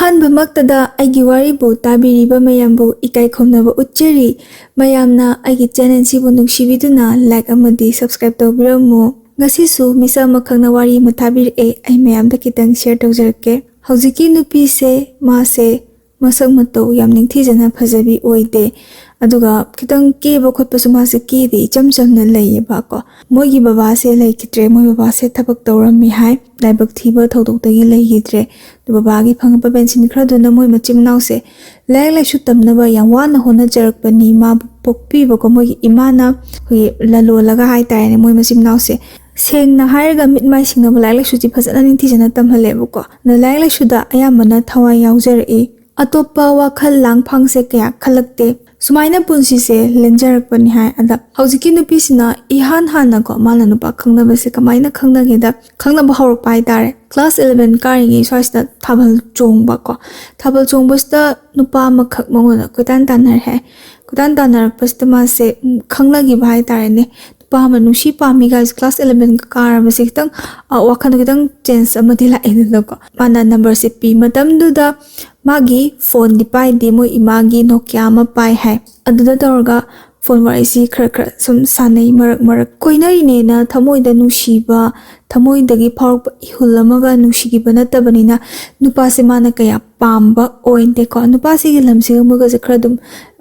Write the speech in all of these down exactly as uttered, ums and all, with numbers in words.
ꯑꯍꯥꯟꯕꯃꯛꯇꯗ ꯑꯩꯒꯤ ꯋꯥꯔꯤꯕꯨ ꯇꯥꯕꯤꯔꯤꯕ ꯃꯌꯥꯝꯕꯨ ꯏꯀꯥꯏ ꯈꯨꯝꯅꯕ ꯎꯠꯆꯔꯤ꯫ ꯃꯌꯥꯝꯅ ꯑꯩꯒꯤ ꯆꯦꯅꯦꯜꯁꯤꯕꯨ ꯅꯨꯡꯁꯤꯕꯤꯗꯨꯅ ꯂꯥꯏꯛ ꯑꯃꯗꯤ ꯁꯕꯁꯀ꯭ꯔꯥꯏꯕ ꯇꯧꯕꯤꯔꯝꯃꯨ꯫ ꯉꯁꯤꯁꯨ ꯃꯤꯁꯛ ꯑꯃꯈꯛꯅ ꯋꯥꯔꯤ ꯑꯃ ꯊꯥꯕꯤꯔꯛꯑꯦ, ꯑꯩ ꯃꯌꯥꯝꯗ ꯈꯤꯇꯪ ꯁꯤꯌꯔ ꯇꯧꯖꯔꯛꯀꯦ꯫ ꯍꯧꯖꯤꯛꯀꯤ ꯅꯨꯄꯤꯁꯦ, ꯃꯥꯁꯦ ꯃꯁꯛ ꯃꯇꯧ ꯌꯥꯝ ꯅꯤꯡꯊꯤꯖꯅ ꯐꯖꯕꯤ ꯑꯣꯏꯗꯦ, ꯑꯗꯨꯒ ꯈꯤꯇꯪ ꯀꯦꯕ ꯈꯣꯠꯄꯁꯨ ꯃꯥꯁꯦ ꯀꯦꯗꯦ, ꯏꯆꯝ ꯆꯝꯅ ꯂꯩꯌꯦꯕꯀꯣ꯫ ꯃꯣꯏꯒꯤ ꯕꯕꯥꯁꯦ ꯂꯩꯈꯤꯗ꯭ꯔꯦ, ꯃꯣꯏ ꯕꯕꯥꯁꯦ ꯊꯕꯛ ꯇꯧꯔꯝꯃꯤ ꯍꯥꯏ, ꯂꯥꯏꯕꯛ ꯊꯤꯕ ꯊꯧꯗꯣꯛꯇꯒꯤ ꯂꯩꯈꯤꯗ꯭ꯔꯦ꯫ ꯑꯗꯨ ꯕꯕꯥꯒꯤ ꯐꯪꯉꯛꯄ ꯄꯦꯟꯁꯤꯟ ꯈꯔꯗꯨꯅ ꯃꯣꯏ ꯃꯆꯤꯟ ꯃꯅꯥꯎꯁꯦ ꯂꯥꯏꯔꯤꯛ ꯂꯥꯏꯁꯨ ꯇꯝꯅꯕ ꯌꯥꯝ ꯋꯥꯅ ꯍꯣꯠꯅꯖꯔꯛꯄꯅꯤ꯫ ꯃꯥꯕꯨ ꯄꯣꯛꯄꯤꯕꯀꯣ ꯃꯣꯏꯒꯤ ꯏꯃꯥꯅ, ꯑꯩꯈꯣꯏꯒꯤ ꯂꯂꯣꯜꯂꯒ ꯍꯥꯏꯇꯥꯔꯦꯅꯦ, ꯃꯣꯏ ꯃꯆꯤꯟ ꯃꯅꯥꯎꯁꯦ꯫ ꯁꯦꯡꯅ ꯍꯥꯏꯔꯒ ꯃꯤꯠ ꯃꯥꯏ ꯁꯤꯡꯅꯕ ꯂꯥꯏꯔꯤꯛ ꯂꯥꯏꯁꯨꯗꯤ ꯐꯖꯅ ꯅꯤꯡꯊꯤꯖꯅ ꯇꯝꯍꯜꯂꯦꯕꯀꯣ꯫ ꯑꯗ ꯂꯥꯏꯔꯤꯛ ꯂꯥꯏꯁꯨꯗ ꯑꯌꯥꯝꯕꯅ ꯊꯋꯥꯏ ꯌꯥꯎꯖꯔꯛꯏ꯫ ꯑꯇꯣꯞꯄ ꯋꯥꯈꯜ ꯂꯥꯡꯐꯥꯡꯁꯦ ꯀꯌꯥ ꯈꯜꯂꯛꯇꯦ꯫ ꯁꯨꯃꯥꯏꯅ ꯄꯨꯟꯁꯤꯁꯦ ꯂꯦꯟꯖꯔꯛꯄꯅꯤ ꯍꯥꯏ꯫ ꯑꯗ ꯍꯧꯖꯤꯛꯀꯤ ꯅꯨꯄꯤꯁꯤꯅ ꯏꯍꯥꯟ ꯍꯥꯟꯅꯀꯣ, ꯃꯥꯅ ꯅꯨꯄꯥ ꯈꯪꯅꯕꯁꯦ ꯀꯃꯥꯏꯅ ꯈꯪꯅꯒꯦꯗ, ꯈꯪꯅꯕ ꯍꯧꯔꯛꯄ ꯍꯥꯏꯇꯥꯔꯦ꯫ ꯀ꯭ꯂꯥꯁ ꯏꯂꯚꯦꯟ ꯀꯥꯔꯤꯉꯩ ꯁ꯭ꯋꯥꯏꯁꯤꯗ ꯊꯥꯕꯜ ꯆꯣꯡꯕꯀꯣ꯫ ꯊꯥꯕꯜ ꯆꯣꯡꯕꯁꯤꯗ ꯅꯨꯄꯥ ꯑꯃꯈꯛ ꯃꯉꯣꯟꯗ ꯀꯣꯏꯇꯥꯟ ꯇꯥꯟꯅꯔꯦ ꯍꯥꯏ꯫ ꯀꯣꯏꯇꯥꯟ ꯇꯥꯟꯅꯔꯛꯄꯁꯤꯗ ꯃꯥꯁꯦ, ꯎꯝ, ꯈꯪꯅꯈꯤꯕ ꯍꯥꯏꯇꯥꯔꯦꯅꯦ꯫ ꯅꯨꯄꯥ ꯑꯃ ꯅꯨꯡꯁꯤ ꯄꯥꯝꯃꯤ ꯀꯥꯏꯁꯦ ꯀ꯭ꯂꯥꯁ ꯏꯂꯚꯦꯟꯒ ꯀꯥꯔꯕꯁꯦ ꯈꯤꯇꯪ, ꯑ, ꯋꯥꯈꯜꯗ ꯈꯤꯇꯪ ꯆꯦꯟꯖ ꯑꯃꯗꯤ ꯂꯥꯛꯑꯦꯗꯅꯀꯣ꯫ ꯃꯥꯅ ꯅꯝꯕꯔꯁꯦ ꯄꯤ ꯃꯇꯝꯗꯨꯗ ꯃꯥꯒꯤ ꯐꯣꯟꯗꯤ ꯄꯥꯏꯗꯦ, ꯃꯣꯏ ꯏꯃꯥꯒꯤ ꯅꯣꯀꯤꯌꯥ ꯑꯃ ꯄꯥꯏ ꯍꯥꯏ꯫ ꯑꯗꯨꯗ ꯇꯧꯔꯒ ꯐꯣꯟ ꯋꯥꯔꯤꯁꯤ ꯈꯔ ꯈꯔ ꯁꯨꯝ ꯁꯥꯟꯅꯩ ꯃꯔꯛ ꯃꯔꯛ꯫ ꯀꯣꯏꯅꯔꯤꯅꯦꯅ ꯊꯃꯣꯏꯗ ꯅꯨꯡꯁꯤꯕ, ꯊꯃꯣꯏꯗꯒꯤ ꯐꯥꯎꯔꯛꯄ ꯏꯍꯨꯜ ꯑꯃꯒ ꯅꯨꯡꯁꯤꯈꯤꯕ ꯅꯠꯇꯕꯅꯤꯅ ꯅꯨꯄꯥꯁꯦ ꯃꯥꯅ ꯀꯌꯥ ꯄꯥꯝꯕ ꯑꯣꯏꯗꯦꯀꯣ꯫ ꯅꯨꯄꯥꯁꯤꯒꯤ ꯂꯝꯁꯤꯒ ꯃꯣꯏꯒꯁꯦ ꯈꯔ ꯑꯗꯨꯝ,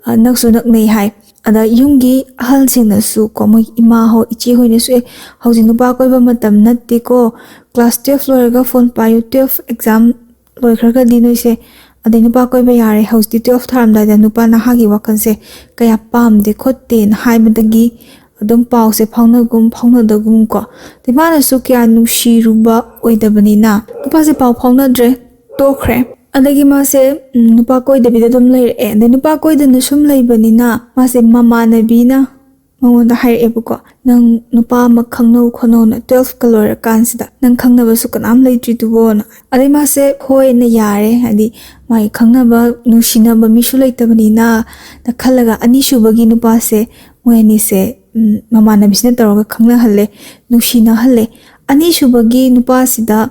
ꯑ, ꯅꯛꯁꯨ ꯅꯛꯅꯩ ꯍꯥꯏ꯫ ꯑꯗ ꯌꯨꯝꯒꯤ ꯑꯍꯜꯁꯤꯡꯅꯁꯨ ꯀꯣ, ꯃꯣꯏ ꯏꯃꯥ ꯍꯣ, ꯏꯆꯦ ꯍꯣꯏꯅꯁꯨ, "ꯑꯦ, ꯍꯧꯖꯤꯛ ꯅꯨꯄꯥ ꯀꯣꯏꯕ ꯃꯇꯝ ꯅꯠꯇꯦꯀꯣ, ꯀ꯭ꯂꯥꯁ ꯇꯨꯌꯦꯜꯐ ꯂꯣꯏꯔꯒ ꯐꯣꯟ ꯄꯥꯏꯌꯨ, ꯇꯨꯌꯦꯜꯐ ꯑꯦꯛꯖꯥꯝ ꯂꯣꯏꯈ꯭ꯔꯒꯗꯤ ꯅꯣꯏꯁꯦ, ꯑꯗꯩ ꯅꯨꯄꯥ ꯀꯣꯏꯕ ꯌꯥꯔꯦ, ꯍꯧꯖꯤꯛꯇꯤ ꯇꯨꯌꯦꯜꯐ ꯊꯥꯔꯝꯗꯥꯏꯗ ꯅꯨꯄꯥ ꯅꯍꯥꯒꯤ ꯋꯥꯈꯜꯁꯦ ꯀꯌꯥ ꯄꯥꯝꯗꯦ ꯈꯣꯠꯇꯦꯅ" ꯍꯥꯏꯕꯗꯒꯤ ꯑꯗꯨꯝ ꯄꯥꯎꯁꯦ ꯐꯥꯎꯅꯒꯨꯝ ꯐꯥꯎꯅꯗꯒꯨꯝ ꯀꯣ꯫ ꯑꯗꯩ ꯃꯥꯅꯁꯨ ꯀꯌꯥ ꯅꯨꯡꯁꯤꯔꯨꯕ ꯑꯣꯏꯗꯕꯅꯤꯅ ꯅꯨꯄꯥꯁꯦ ꯄꯥꯎ ꯐꯥꯎꯅꯗ꯭ꯔꯦ, ꯇꯣꯛꯈ꯭ꯔꯦ꯫ ꯑꯗꯒꯤ ꯃꯥꯁꯦ, ꯎꯝ, ꯅꯨꯄꯥ ꯀꯣꯏꯗꯕꯤꯗ ꯑꯗꯨꯝ ꯂꯩꯔꯛꯑꯦ꯫ ꯑꯗꯩ ꯅꯨꯄꯥ ꯀꯣꯏꯗꯅ ꯁꯨꯝ ꯂꯩꯕꯅꯤꯅ ꯃꯥꯁꯦ ꯃꯃꯥꯟꯅꯕꯤꯅ ꯃꯉꯣꯟꯗ ꯍꯥꯏꯔꯛꯑꯦꯕꯀꯣ, "ꯅꯪ ꯅꯨꯄꯥ ꯑꯃ ꯈꯪꯅꯧ ꯈꯣꯠꯅꯧꯅ, ꯇꯨꯌꯦꯜꯐꯀ ꯂꯣꯏꯔꯀꯥꯟꯁꯤꯗ ꯅꯪ ꯈꯪꯅꯕꯁꯨ ꯀꯅꯥꯝ ꯂꯩꯇ꯭ꯔꯤꯗꯨꯕꯣꯅ?" ꯑꯗꯩ ꯃꯥꯁꯦ ꯍꯣꯏꯅ ꯌꯥꯔꯦ, ꯍꯥꯏꯗꯤ ꯃꯥꯒꯤ ꯈꯪꯅꯕ ꯅꯨꯡꯁꯤꯅꯕ ꯃꯤꯁꯨ ꯂꯩꯇꯕꯅꯤꯅ ꯅ ꯈꯜꯂꯒ ꯑꯅꯤꯁꯨꯕꯒꯤ ꯅꯨꯄꯥꯁꯦ ꯃꯣꯏ ꯑꯅꯤꯁꯦ, ꯎꯝ, ꯃꯃꯥꯟꯅꯕꯤꯁꯤꯅ ꯇꯧꯔꯒ ꯈꯪꯅꯍꯜꯂꯦ, ꯅꯨꯡꯁꯤꯅꯍꯜꯂꯦ꯫ ꯑꯅꯤꯁꯨꯕꯒꯤ ꯅꯨꯄꯥꯁꯤꯗ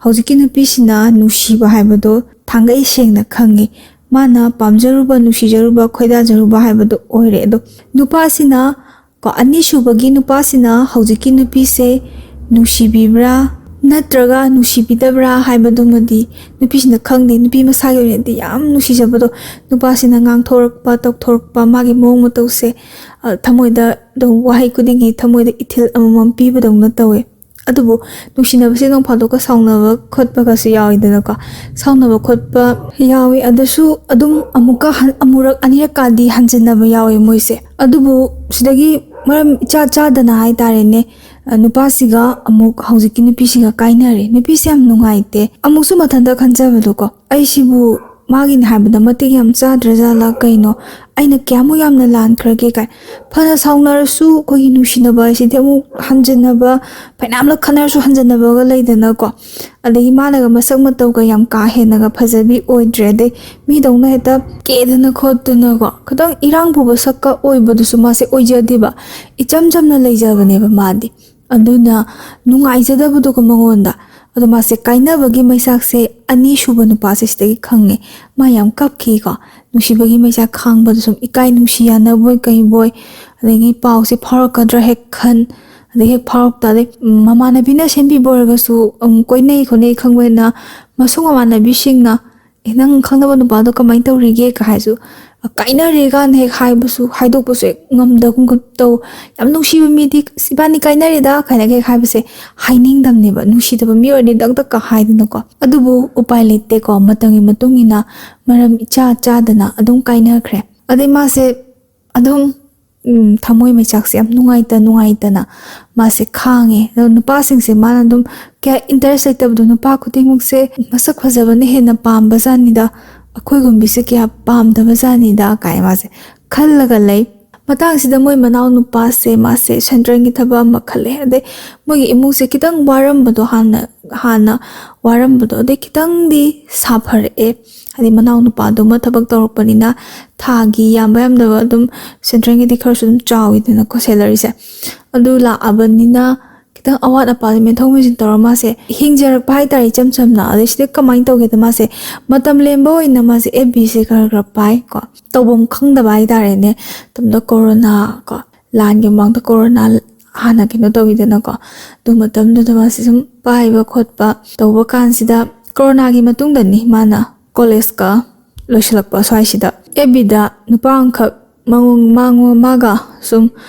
ꯍꯧꯖꯤꯛꯀꯤ ꯅꯨꯄꯤꯁꯤꯅ ꯅꯨꯡꯁꯤꯕ ꯍꯥꯏꯕꯗꯣ ꯊꯥꯡꯒꯩ ꯁꯦꯡꯅ ꯈꯪꯉꯤ꯫ ꯃꯥꯅ ꯄꯥꯝꯖꯔꯨꯕ, ꯅꯨꯡꯁꯤꯖꯔꯨꯕ, ꯈꯣꯏꯗꯥꯖꯔꯨꯕ ꯍꯥꯏꯕꯗꯣ ꯑꯣꯏꯔꯦ꯫ ꯑꯗꯣ ꯅꯨꯄꯥꯁꯤꯅ ꯀꯣ, ꯑꯅꯤꯁꯨꯕꯒꯤ ꯅꯨꯄꯥꯁꯤꯅ ꯍꯧꯖꯤꯛꯀꯤ ꯅꯨꯄꯤꯁꯦ ꯅꯨꯡꯁꯤꯕꯤꯕ꯭ꯔꯥ ꯅꯠꯇ꯭ꯔꯒ ꯅꯨꯡꯁꯤꯕꯤꯗꯕ꯭ꯔꯥ ꯍꯥꯏꯕꯗꯨꯃꯗꯤ ꯅꯨꯄꯤꯁꯤꯅ ꯈꯪꯗꯦ꯫ ꯅꯨꯄꯤ ꯃꯁꯥꯒꯤ ꯑꯣꯏꯅꯗꯤ ꯌꯥꯝ ꯅꯨꯡꯁꯤꯖꯕꯗꯣ, ꯅꯨꯄꯥꯁꯤꯅ ꯉꯥꯡꯊꯣꯔꯛꯄ, ꯇꯧꯊꯣꯔꯛꯄ, ꯃꯥꯒꯤ ꯃꯑꯣꯡ ꯃꯇꯧꯁꯦ, ꯑ, ꯊꯃꯣꯏꯗ ꯑꯗꯨꯝ ꯋꯥꯍꯩ ꯈꯨꯗꯤꯡꯒꯤ ꯊꯃꯣꯏꯗ ꯏꯊꯤꯜ ꯑꯃꯃꯝ ꯄꯤꯕꯗꯧꯅ ꯇꯧꯋꯦ꯫ ꯑꯗꯨꯕꯨ ꯅꯨꯡꯁꯤꯅꯕꯁꯦ ꯅꯣꯡ ꯐꯥꯗꯣꯛꯀ ꯁꯥꯎꯅꯕ ꯈꯣꯠꯄꯒꯁꯨ ꯌꯥꯎꯋꯤꯗꯅꯀꯣ꯫ ꯁꯥꯎꯅꯕ ꯈꯣꯠꯄ ꯌꯥꯎꯋꯤ꯫ ꯑꯗꯨꯁꯨ ꯑꯗꯨꯝ ꯑꯃꯨꯛꯀ ꯍꯟ-, ꯑꯃꯨꯔꯛ ꯑꯅꯤꯔꯛꯀꯗꯤ ꯍꯟꯖꯤꯟꯅꯕ ꯌꯥꯎꯋꯤ ꯃꯣꯏꯁꯦ꯫ ꯑꯗꯨꯕꯨ ꯁꯤꯗꯒꯤ ꯃꯔꯝ ꯏꯆꯥ ꯆꯥꯗꯅ ꯍꯥꯏꯇꯥꯔꯦꯅꯦ, ꯑ, ꯅꯨꯄꯥꯁꯤꯒ ꯑꯃꯨꯛ ꯍꯧꯖꯤꯛꯀꯤ ꯅꯨꯄꯤꯁꯤꯒ ꯀꯥꯏꯅꯔꯦ꯫ ꯅꯨꯄꯤꯁꯦ ꯌꯥꯝ ꯅꯨꯡꯉꯥꯏꯇꯦ꯫ ꯑꯃꯨꯛꯁꯨ ꯃꯊꯟꯇ ꯈꯟꯖꯕꯗꯣꯀꯣ, "ꯑꯩꯁꯤꯕꯨ ꯃꯥꯒꯤꯅꯤ ꯍꯥꯏꯕꯗ ꯃꯇꯤꯛ ꯌꯥꯝ ꯆꯥꯗ꯭ꯔꯖꯥꯠꯂꯥ ꯀꯩꯅꯣ? ꯑꯩꯅ ꯀꯌꯥꯃꯨꯛ ꯌꯥꯝꯅ ꯂꯥꯟꯈ꯭ꯔꯒꯦ?" ꯀꯥꯏ꯫ ꯐꯅ ꯁꯥꯎꯅꯔꯁꯨ ꯑꯩꯈꯣꯏꯒꯤ ꯅꯨꯡꯁꯤꯅꯕ ꯍꯥꯏꯁꯤꯗꯤ ꯑꯃꯨꯛ ꯍꯟꯖꯤꯟꯅꯕ, ꯐꯅꯌꯥꯝꯂꯛ ꯈꯟꯅꯔꯁꯨ ꯍꯟꯖꯤꯟꯅꯕꯒ ꯂꯩꯗꯅꯀꯣ꯫ ꯑꯗꯒꯤ ꯃꯥꯅꯒ ꯃꯁꯛ ꯃꯇꯧꯒ ꯌꯥꯝ ꯀꯥ ꯍꯦꯟꯅꯒ ꯐꯖꯕꯤ ꯑꯣꯏꯗ꯭ꯔꯦ꯫ ꯑꯗꯩ ꯃꯤꯗꯧꯅ ꯍꯦꯛꯇ ꯀꯦꯗꯅ ꯈꯣꯠꯇꯅꯀꯣ, ꯈꯤꯇꯪ ꯏꯔꯥꯡ ꯄꯨꯕ ꯁꯛꯀ ꯑꯣꯏꯕꯗꯨꯁꯨ ꯃꯥꯁꯦ ꯑꯣꯏꯖꯗꯦꯕ꯫ ꯏꯆꯝ ꯆꯝꯅ ꯂꯩꯖꯕꯅꯦꯕ ꯃꯥꯗꯤ꯫ ꯑꯗꯨꯅ ꯅꯨꯡꯉꯥꯏꯖꯗꯕꯗꯣꯀꯣ ꯃꯉꯣꯟꯗ꯫ ꯑꯗꯣ ꯃꯥꯁꯦ ꯀꯥꯏꯅꯕꯒꯤ ꯃꯩꯆꯥꯛꯁꯦ ꯑꯅꯤꯁꯨꯕ ꯅꯨꯄꯥꯁꯦ ꯁꯤꯗꯒꯤ ꯈꯪꯉꯦ꯫ ꯃꯥ ꯌꯥꯝ ꯀꯞꯈꯤꯀꯣ꯫ ꯅꯨꯡꯁꯤꯕꯒꯤ ꯃꯩꯆꯥꯛ ꯈꯥꯡꯕꯗ ꯁꯨꯝ ꯏꯀꯥꯏ ꯅꯨꯡꯁꯤ ꯌꯥꯅꯕꯣꯏ ꯀꯩꯕꯣꯏ, ꯑꯗꯒꯤ ꯄꯥꯎꯁꯦ ꯐꯥꯎꯔꯛꯀꯗ꯭ꯔꯥ ꯍꯦꯛ ꯈꯟ, ꯑꯗꯩ ꯍꯦꯛ ꯐꯥꯎꯔꯛꯇ, ꯑꯗꯩ ꯃꯃꯥꯟꯅꯕꯤꯅ ꯁꯦꯝꯕꯤꯕ ꯑꯣꯏꯔꯒꯁꯨ, ꯎꯝ, ꯀꯣꯏꯅꯩ ꯈꯣꯠꯅꯩ ꯈꯪꯕꯅꯤꯅ ꯃꯁꯨꯡ ꯃꯃꯥꯟꯅꯕꯤꯁꯤꯡꯅ, "ꯑꯦ, ꯅꯪ ꯈꯪꯅꯕ ꯅꯨꯄꯥꯗꯣ ꯀꯃꯥꯏꯅ ꯇꯧꯔꯤꯒꯦ?" ꯀ ꯍꯥꯏꯁꯨ, ꯀꯥꯏꯅꯔꯦ ꯀꯥꯏꯅ ꯍꯦꯛ ꯍꯥꯏꯕꯁꯨ ꯍꯥꯏꯗꯣꯛꯄꯁꯨ ꯍꯦꯛ ꯉꯝꯗꯒꯨꯝ ꯇꯧ꯫ "ꯌꯥꯝ ꯅꯨꯡꯁꯤꯕ ꯃꯤꯗꯤ ꯏꯕꯥꯅꯤ ꯀꯥꯏꯅꯔꯦꯗ" ꯀꯥꯏꯅ ꯍꯦꯛ ꯍꯥꯏꯕꯁꯦ ꯍꯥꯏꯅꯤꯡꯗꯕꯅꯦꯕ꯫ ꯅꯨꯡꯁꯤꯗꯕ ꯃꯤ ꯑꯣꯏꯔꯗꯤ ꯗꯛ ꯗꯛꯀ ꯍꯥꯏꯗꯅꯀꯣ꯫ ꯑꯗꯨꯕꯨ ꯎꯄꯥꯏ ꯂꯩꯇꯦꯀꯣ, ꯃꯇꯝꯒꯤ ꯃꯇꯨꯡ ꯏꯟꯅ ꯃꯔꯝ ꯏꯆꯥ ꯆꯥꯗꯅ ꯑꯗꯨꯝ ꯀꯥꯏꯅꯈ꯭ꯔꯦ꯫ ꯑꯗꯩ ꯃꯥꯁꯦ ꯑꯗꯨꯝ, ꯎꯝ, ꯊꯃꯣꯏ ꯃꯩꯆꯥꯛꯁꯦ ꯌꯥꯝ ꯅꯨꯡꯉꯥꯏꯇ ꯅꯨꯡꯉꯥꯏꯇꯅ ꯃꯥꯁꯦ ꯈꯥꯡꯉꯦ꯫ ꯑꯗꯣ ꯅꯨꯄꯥꯁꯤꯡꯁꯦ ꯃꯥꯅ ꯑꯗꯨꯝ ꯀꯌꯥ interest ꯂꯩꯇꯕꯗꯣ, ꯅꯨꯄꯥ ꯈꯨꯗꯤꯡꯃꯛꯁꯦ ꯃꯁꯛ ꯐꯖꯕꯅ ꯍꯦꯟꯅ ꯄꯥꯝꯕ ꯖꯥꯠꯅꯤꯗ, ꯑꯩꯈꯣꯏꯒꯨꯝꯕꯤꯁꯦ ꯀꯌꯥ ꯄꯥꯝꯗꯕ ꯖꯥꯠꯅꯤꯗ ꯀꯥꯏ ꯃꯥꯁꯦ ꯈꯜꯂꯒ ꯂꯩ꯫ ꯃꯇꯥꯡꯁꯤꯗ ꯃꯣꯏ ꯃꯅꯥꯎ ꯅꯨꯄꯥꯁꯦ ꯃꯥꯁꯦ centreꯒꯤ ꯊꯕꯛ ꯑꯃ ꯈꯜꯂꯦ꯫ ꯑꯗꯩ ꯃꯣꯏꯒꯤ ꯏꯃꯨꯡꯁꯦ ꯈꯤꯇꯪ ꯋꯥꯔꯝꯕꯗꯣ, ꯍꯥꯟꯅ, ꯍꯥꯟꯅ ꯋꯥꯔꯝꯕꯗꯣ, ꯑꯗꯩ ꯈꯤꯇꯪꯗꯤ ꯁꯥꯐꯔꯛꯑꯦ꯫ ꯍꯥꯏꯗꯤ ꯃꯅꯥꯎ ꯅꯨꯄꯥꯗꯨꯃ ꯊꯕꯛ ꯇꯧꯔꯛꯄꯅꯤꯅ ꯊꯥꯒꯤ ꯌꯥꯝꯕ ꯌꯥꯝꯗꯕ ꯑꯗꯨꯝ centreꯒꯤꯗꯤ ꯈꯔꯁꯨ ꯑꯗꯨꯝ ꯆꯥꯎꯋꯤꯗꯅꯀꯣ salaryꯁꯦ꯫ ꯑꯗꯨ ꯂꯥꯛꯑꯕꯅꯤꯅ ꯈꯤꯇꯪ ꯑꯋꯥꯠ ꯑꯄꯥꯁꯦ ꯃꯦꯟꯊꯣꯛ ꯃꯦꯟꯁꯤꯟ ꯇꯧꯔ ꯃꯥꯁꯦ ꯍꯤꯡꯖꯔꯛꯄ ꯍꯥꯏꯇꯥꯔꯦ, ꯏꯆꯝ ꯆꯝꯅ꯫ ꯑꯗꯩ ꯁꯤꯗ ꯀꯃꯥꯏꯅ ꯇꯧꯒꯦꯗ, ꯃꯥꯁꯦ ꯃꯇꯝ ꯂꯦꯟꯕ ꯑꯣꯏꯅ ꯃꯥꯁꯦ ꯑꯦꯐ ꯕꯤꯁꯦ ꯈꯔ ꯈꯔ ꯄꯥꯏ ꯀꯣ, ꯇꯧꯐꯝ ꯈꯪꯗꯕ ꯍꯥꯏꯇꯥꯔꯦꯅꯦ꯫ ꯃꯇꯝꯗ ꯀꯣꯔꯣꯅꯥ ꯀꯣ, ꯂꯥꯟꯒꯤ ꯃꯃꯥꯡꯗ ꯀꯣꯔꯣꯅꯥ ꯍꯥꯟꯅ ꯀꯩꯅꯣ ꯇꯧꯋꯤꯗꯅꯀꯣ, ꯑꯗꯨ ꯃꯇꯝꯗꯨꯗ ꯃꯥꯁꯦ ꯁꯨꯝ ꯄꯥꯏꯕ ꯈꯣꯠꯄ ꯇꯧꯕ ꯀꯥꯟꯁꯤꯗ, ꯀꯣꯔꯣꯅꯥꯒꯤ ꯃꯇꯨꯡꯗꯅꯤ ꯃꯥꯅ ꯀꯣꯂꯦꯖꯀ ꯂꯣꯏꯁꯤꯜꯂꯛꯄ ꯁ꯭ꯋꯥꯏꯁꯤꯗ ꯑꯦꯐ ꯕꯤꯗ ꯅꯨꯄꯥ ꯑꯃꯈꯛ ꯃꯉꯣꯟ ꯃꯥꯉꯣꯟ ꯃꯥꯒ ꯁꯨꯝ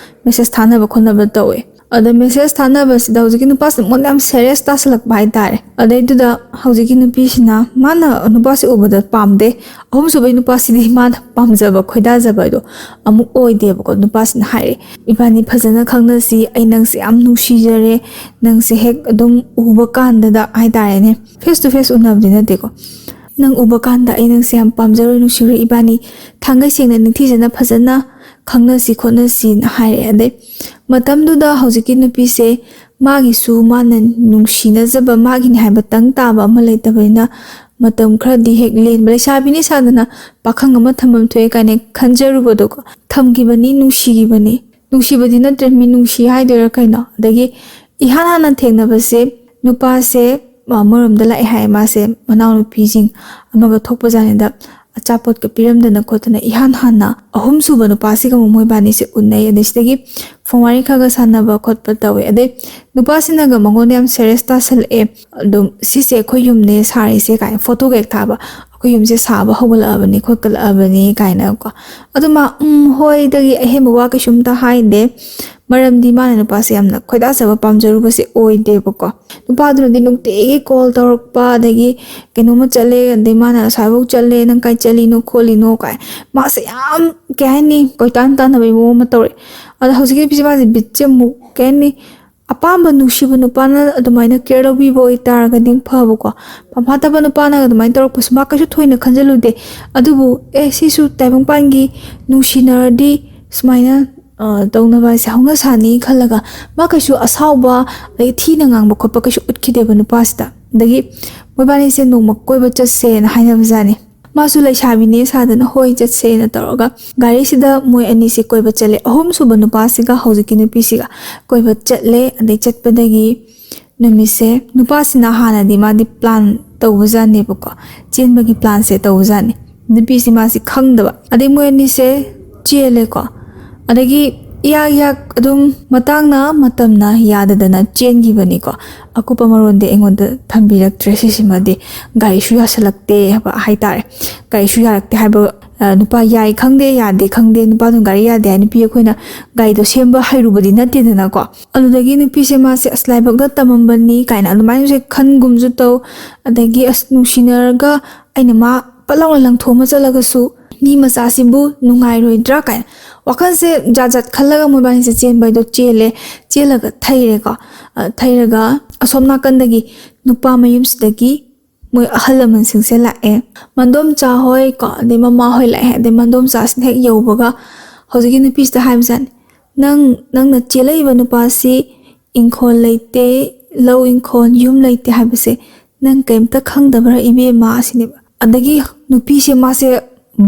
ꯃꯦꯁꯦꯁ ꯊꯥꯅꯕ ꯈꯣꯠꯅꯕ ꯇꯧꯋꯦ꯫ ꯑꯗ ꯃꯦꯁꯦꯁ ꯊꯥꯅꯕꯁꯤꯗ ꯍꯧꯖꯤꯛꯀꯤ ꯅꯨꯄꯥꯁꯤꯅ ꯃꯉꯣꯟꯗ ꯌꯥꯝ ꯁꯦꯔꯤꯌꯁ ꯇꯥꯁꯜꯂꯛꯄ ꯍꯥꯏꯇꯥꯔꯦ꯫ ꯑꯗꯩꯗꯨꯗ ꯍꯧꯖꯤꯛꯀꯤ ꯅꯨꯄꯤꯁꯤꯅ, ꯃꯥꯅ ꯅꯨꯄꯥꯁꯤ ꯎꯕꯗ ꯄꯥꯝꯗꯦ, ꯑꯍꯨꯝꯁꯨꯕꯒꯤ ꯅꯨꯄꯥꯁꯤꯗꯤ ꯃꯥꯅ ꯄꯥꯝꯖꯕ ꯈꯣꯏꯗꯥꯖꯕ ꯍꯥꯏꯗꯣ ꯑꯃꯨꯛ ꯑꯣꯏꯗꯦꯕꯀꯣ꯫ ꯅꯨꯄꯥꯁꯤꯅ ꯍꯥꯏꯔꯦ, "ꯏꯕꯥꯅꯤ ꯐꯖꯅ ꯈꯪꯅꯁꯤ, ꯑꯩ ꯅꯪꯁꯦ ꯌꯥꯝ ꯅꯨꯡꯁꯤꯖꯔꯦ, ꯅꯪꯁꯦ ꯍꯦꯛ ꯑꯗꯨꯝ ꯎꯕ ꯀꯥꯟꯗꯗ ꯍꯥꯏꯇꯥꯔꯦꯅꯦ, ꯐꯦꯁ ꯇꯨ ꯐꯦꯁ ꯎꯅꯕꯗꯤ ꯅꯠꯇꯦꯀꯣ, ꯅꯪ ꯎꯕ ꯀꯥꯟꯗ ꯑꯩ ꯅꯪꯁꯦ ꯌꯥꯝ ꯄꯥꯝꯖꯔꯣꯏ, ꯅꯨꯡꯁꯤꯔꯣꯏ, ꯏꯕꯥꯅꯤ ꯊꯥꯡꯒꯩ ꯁꯦꯡꯅ ꯅꯤꯡꯊꯤꯖꯅ ꯐꯖꯅ ꯈꯪꯅꯁꯤ ꯈꯣꯠꯅꯁꯤꯅ" ꯍꯥꯏꯔꯦ꯫ ꯑꯗꯩ ꯃꯇꯝꯗꯨꯗ ꯍꯧꯖꯤꯛꯀꯤ ꯅꯨꯄꯤꯁꯦ ꯃꯥꯒꯤꯁꯨ ꯃꯥꯅ ꯅꯨꯡꯁꯤꯅꯖꯕ ꯃꯥꯒꯤꯅꯤ ꯍꯥꯏꯕꯇꯪ ꯇꯥꯕ ꯑꯃ ꯂꯩꯇꯕꯅꯤꯅ, ꯃꯇꯝ ꯈꯔꯗꯤ ꯍꯦꯛ ꯂꯦꯟꯕ, ꯂꯩꯁꯥꯕꯤꯅꯤ ꯁꯥꯗꯅ ꯄꯥꯈꯪ ꯑꯃ ꯊꯝꯐꯝ ꯊꯣꯛꯑꯦ ꯀꯥꯏꯅ ꯈꯟꯖꯔꯨꯕꯗꯣꯀꯣ, ꯊꯝꯈꯤꯕꯅꯤ, ꯅꯨꯡꯁꯤꯈꯤꯕꯅꯤ꯫ ꯅꯨꯡꯁꯤꯕꯗꯤ ꯅꯠꯇ꯭ꯔꯦ, ꯃꯤ ꯅꯨꯡꯁꯤ ꯍꯥꯏꯗꯣꯏꯔꯥ ꯀꯩꯅꯣ꯫ ꯑꯗꯒꯤ ꯏꯍꯥꯟ ꯍꯥꯟꯅ ꯊꯦꯡꯅꯕꯁꯦ ꯅꯨꯄꯥꯁꯦ, ꯑ, ꯃꯣꯏꯔꯣꯝꯗ ꯂꯥꯛꯑꯦ ꯍꯥꯏꯌꯦ꯫ ꯃꯥꯁꯦ ꯃꯅꯥꯎꯅꯨꯄꯤꯁꯤꯡ ꯑꯃꯒ ꯊꯣꯛꯄꯖꯥꯠꯅꯤꯗ, ꯑꯆꯥꯄꯣꯠꯀ ꯄꯤꯔꯝꯗꯅ ꯈꯣꯠꯇꯅ ꯏꯍꯥꯟ ꯍꯥꯟꯅ ꯑꯍꯨꯝꯁꯨꯕ ꯅꯨꯄꯥꯁꯤꯒ ꯑꯃꯨꯛ ꯃꯣꯏꯕꯥꯅꯤꯁꯦ ꯎꯅꯩ꯫ ꯑꯗꯩ ꯁꯤꯗꯒꯤ ꯐꯣꯟ ꯋꯥꯔꯤ ꯈꯔ ꯈꯔ ꯁꯥꯟꯅꯕ ꯈꯣꯠꯄ ꯇꯧꯋꯦ꯫ ꯑꯗꯩ ꯅꯨꯄꯥꯁꯤꯅꯒ ꯃꯉꯣꯟꯗ ꯌꯥꯝ ꯁꯦꯔꯤꯌꯁ ꯇꯥꯁꯜꯂꯛꯑꯦ꯫ ꯑꯗꯨꯝ, "ꯁꯤꯁꯦ ꯑꯩꯈꯣꯏ ꯌꯨꯝꯅꯦ ꯁꯥꯔꯤꯁꯦ" ꯀꯥꯏꯅ ꯐꯣꯇꯣꯒ ꯍꯦꯛ ꯊꯥꯕ, "ꯑꯩꯈꯣꯏ ꯌꯨꯝꯁꯦ ꯁꯥꯕ ꯍꯧꯒꯠꯂꯛꯑꯕꯅꯤ ꯈꯣꯠꯀꯠꯂꯛꯑꯕꯅꯤ" ꯀꯥꯏꯅꯀꯣ꯫ ꯑꯗꯨ ꯃꯥ, "ꯎꯝ, ꯍꯣꯏ"ꯗꯒꯤ ꯑꯍꯦꯟꯕ ꯋꯥ ꯀꯩꯁꯨꯝꯇ ꯍꯥꯏꯗꯦ꯫ ꯃꯔꯝꯗꯤ ꯃꯥꯅ ꯅꯨꯄꯥꯁꯦ ꯌꯥꯝꯅ ꯈꯣꯏꯗꯥꯖꯕ ꯄꯥꯝꯖꯔꯨꯕꯁꯦ ꯑꯣꯏꯗꯦꯕꯀꯣ꯫ ꯅꯨꯄꯥꯗꯨꯅꯗꯤ ꯅꯨꯡꯇꯤꯒꯤ ꯀꯣꯜ ꯇꯧꯔꯛꯄ, ꯑꯗꯒꯤ ꯀꯩꯅꯣꯝꯃ ꯆꯠꯂꯦ, ꯑꯗꯩ ꯃꯥꯅ "ꯑꯁ꯭ꯋꯥꯏꯐꯥꯎ ꯆꯠꯂꯦ, ꯅꯪ ꯀꯥꯏ ꯆꯠꯂꯤꯅꯣ ꯈꯣꯠꯂꯤꯅꯣ" ꯀꯥꯏ, ꯃꯥꯁꯦ ꯌꯥꯝ, ꯀꯩ ꯍꯥꯏꯅꯤ, ꯀꯣꯏꯇꯥꯟ ꯇꯥꯟꯅꯕꯒꯤ ꯃꯑꯣꯡ ꯑꯃ ꯇꯧꯔꯛꯑꯦ꯫ ꯑꯗꯣ ꯍꯧꯖꯤꯛꯀꯤ ꯅꯨꯄꯤꯁꯦ, ꯃꯥꯁꯦ ꯕꯤꯠꯁꯦ ꯑꯃꯨꯛ, ꯀꯩ ꯍꯥꯏꯅꯤ, ꯑꯄꯥꯝꯕ ꯅꯨꯡꯁꯤꯕ ꯅꯨꯄꯥꯅ ꯑꯗꯨꯃꯥꯏꯅ ꯀꯦꯌꯔ ꯂꯧꯕꯤꯕ ꯑꯣꯏꯇꯥꯔꯒꯗꯤ ꯐꯕꯀꯣ꯫ ꯄꯥꯝꯐꯥꯠꯇꯕ ꯅꯨꯄꯥꯅ ꯑꯗꯨꯃꯥꯏꯅ ꯇꯧꯔꯛꯄꯁꯨ ꯃꯥ ꯀꯩꯁꯨ ꯊꯣꯏꯅ ꯈꯟꯖꯜꯂꯨꯗꯦ꯫ ꯑꯗꯨꯕꯨ, "ꯑꯦ, ꯁꯤꯁꯨ ꯇꯥꯏꯕꯪꯄꯥꯟꯒꯤ ꯅꯨꯡꯁꯤꯅꯔꯗꯤ ꯁꯨꯃꯥꯏꯅ, ꯑ, ꯇꯧꯅꯕ ꯍꯥꯏꯁꯦ ꯍꯧꯅ ꯁꯥꯅꯤ" ꯈꯜꯂꯒ ꯃꯥ ꯀꯩꯁꯨ ꯑꯁꯥꯎꯕ, ꯑꯗꯩ ꯊꯤꯅ ꯉꯥꯡꯕ ꯈꯣꯠꯄ ꯀꯩꯁꯨ ꯎꯠꯈꯤꯗꯦꯕ ꯅꯨꯄꯥꯁꯤꯗ꯫ ꯑꯗꯒꯤ ꯃꯣꯏꯕꯥꯅꯤꯁꯦ ꯅꯣꯡꯃ ꯀꯣꯏꯕ ꯆꯠꯁꯦꯅ ꯍꯥꯏꯅꯕꯖꯥꯠꯅꯤ꯫ ꯃꯥꯁꯨ ꯂꯩꯁꯥꯕꯤꯅꯦ ꯁꯥꯗꯅ ꯍꯣꯏ ꯆꯠꯁꯦꯅ ꯇꯧꯔꯒ ꯒꯥꯔꯤꯁꯤꯗ ꯃꯣꯏ ꯑꯅꯤꯁꯦ ꯀꯣꯏꯕ ꯆꯠꯂꯦ꯫ ꯑꯍꯨꯝꯁꯨꯕ ꯅꯨꯄꯥꯁꯤꯒ ꯍꯧꯖꯤꯛꯀꯤ ꯅꯨꯄꯤꯁꯤꯒ ꯀꯣꯏꯕ ꯆꯠꯂꯦ꯫ ꯑꯗꯩ ꯆꯠꯄꯗꯒꯤ ꯅꯨꯃꯤꯠꯁꯦ ꯅꯨꯄꯥꯁꯤꯅ ꯍꯥꯟꯅꯗꯤ ꯃꯥꯗꯤ ꯄ꯭ꯂꯥꯟ ꯇꯧꯕꯖꯥꯠꯅꯦꯕꯀꯣ, ꯆꯦꯟꯕꯒꯤ ꯄ꯭ꯂꯥꯟꯁꯦ ꯇꯧꯕꯖꯥꯠꯅꯤ꯫ ꯅꯨꯄꯤꯁꯤ ꯃꯥꯁꯤ ꯈꯪꯗꯕ꯫ ꯑꯗꯩ ꯃꯣꯏ ꯑꯅꯤꯁꯦ ꯆꯦꯜꯂꯦꯀꯣ꯫ ꯑꯗꯒꯤ ꯏꯌꯥꯛ ꯏꯌꯥꯛ ꯑꯗꯨꯝ ꯃꯇꯥꯡꯅ ꯃꯇꯝꯅ ꯌꯥꯗꯗꯅ ꯆꯦꯟꯈꯤꯕꯅꯤꯀꯣ꯫ ꯑꯀꯨꯞꯄ ꯃꯔꯣꯟꯗꯤ ꯑꯩꯉꯣꯟꯗ ꯊꯝꯕꯤꯔꯛꯇ꯭ꯔꯦ꯫ ꯁꯤꯁꯤꯃꯗꯤ ꯒꯥꯔꯤꯁꯨ ꯌꯥꯁꯜꯂꯛꯇꯦ ꯍꯥꯏꯕ ꯍꯥꯏꯇꯥꯔꯦ꯫ ꯒꯥꯔꯤꯁꯨ ꯌꯥꯔꯛꯇꯦ ꯍꯥꯏꯕ, ꯑ, ꯅꯨꯄꯥ ꯌꯥꯏ ꯈꯪꯗꯦ ꯌꯥꯗꯦ ꯈꯪꯗꯦ, ꯅꯨꯄꯥꯗꯨꯅ ꯒꯥꯔꯤ ꯌꯥꯗꯦ ꯍꯥꯏ, ꯅꯨꯄꯤ ꯑꯩꯈꯣꯏꯅ ꯒꯥꯔꯤꯗꯣ ꯁꯦꯝꯕ ꯍꯩꯔꯨꯕꯗꯤ ꯅꯠꯇꯦꯗꯅꯀꯣ꯫ ꯑꯗꯨꯗꯒꯤ ꯅꯨꯄꯤꯁꯦ ꯃꯥꯁꯦ ꯑꯁ ꯂꯥꯏꯕꯛꯅ ꯇꯝꯃꯝꯕꯅꯤ ꯀꯥꯏꯅ ꯑꯗꯨꯃꯥꯏꯅꯁꯦ ꯈꯟꯒꯨꯝꯁꯨ ꯇꯧ꯫ ꯑꯗꯒꯤ ꯑꯁ ꯅꯨꯡꯁꯤꯅꯔꯒ ꯑꯩꯅ ꯃꯥ ꯄꯠ ꯂꯥꯎꯅ ꯂꯪꯊꯣꯛꯑꯃ ꯆꯠꯂꯒꯁꯨ ꯃꯤ ꯃꯆꯥꯁꯤꯕꯨ ꯅꯨꯡꯉꯥꯏꯔꯣꯏꯗ꯭ꯔꯥ ꯀꯥꯏꯅ ꯋꯥꯈꯜꯁꯦ ꯖꯥꯠ ꯖꯥꯠ ꯈꯜꯂꯒ ꯃꯣꯏꯕꯥꯅꯤꯁꯦ ꯆꯦꯟꯕ ꯍꯥꯏꯗꯣ ꯆꯦꯜꯂꯦ꯫ ꯆꯦꯜꯂꯒ ꯊꯩꯔꯦꯀꯣ꯫ ꯑ, ꯊꯩꯔꯒ ꯑꯁꯣꯝ ꯅꯥꯀꯟꯗꯒꯤ ꯅꯨꯄꯥ ꯃꯌꯨꯝꯁꯤꯗꯒꯤ ꯃꯣꯏ ꯑꯍꯜ ꯂꯃꯟꯁꯤꯡꯁꯦ ꯂꯥꯛꯑꯦ꯫ ꯃꯟꯗꯣꯝꯆꯥ ꯍꯣꯏ ꯀꯣ, ꯑꯗꯩ ꯃꯃꯥ ꯍꯣꯏ ꯂꯥꯛꯑꯦ꯫ ꯑꯗꯩ ꯃꯟꯗꯣꯝꯆꯥꯁꯤꯅ ꯍꯦꯛ ꯌꯧꯕꯒ ꯍꯧꯖꯤꯛꯀꯤ ꯅꯨꯄꯤꯁꯤꯗ ꯍꯥꯏꯕꯖꯥꯠꯅꯤ, "ꯅꯪ, ꯅꯪꯅ ꯆꯦꯜꯂꯛꯏꯕ ꯅꯨꯄꯥꯁꯤ ꯏꯪꯈꯣꯜ ꯂꯩꯇꯦ, ꯂꯧ ꯏꯪꯈꯣꯜ, ꯌꯨꯝ ꯂꯩꯇꯦ ꯍꯥꯏꯕꯁꯦ ꯅꯪ ꯀꯩꯝꯇ ꯈꯪꯗꯕ꯭ꯔꯥ ꯏꯕꯦꯝꯃ?" ꯑꯁꯤꯅꯦꯕ꯫ ꯑꯗꯒꯤ ꯅꯨꯄꯤꯁꯦ ꯃꯥꯁꯦ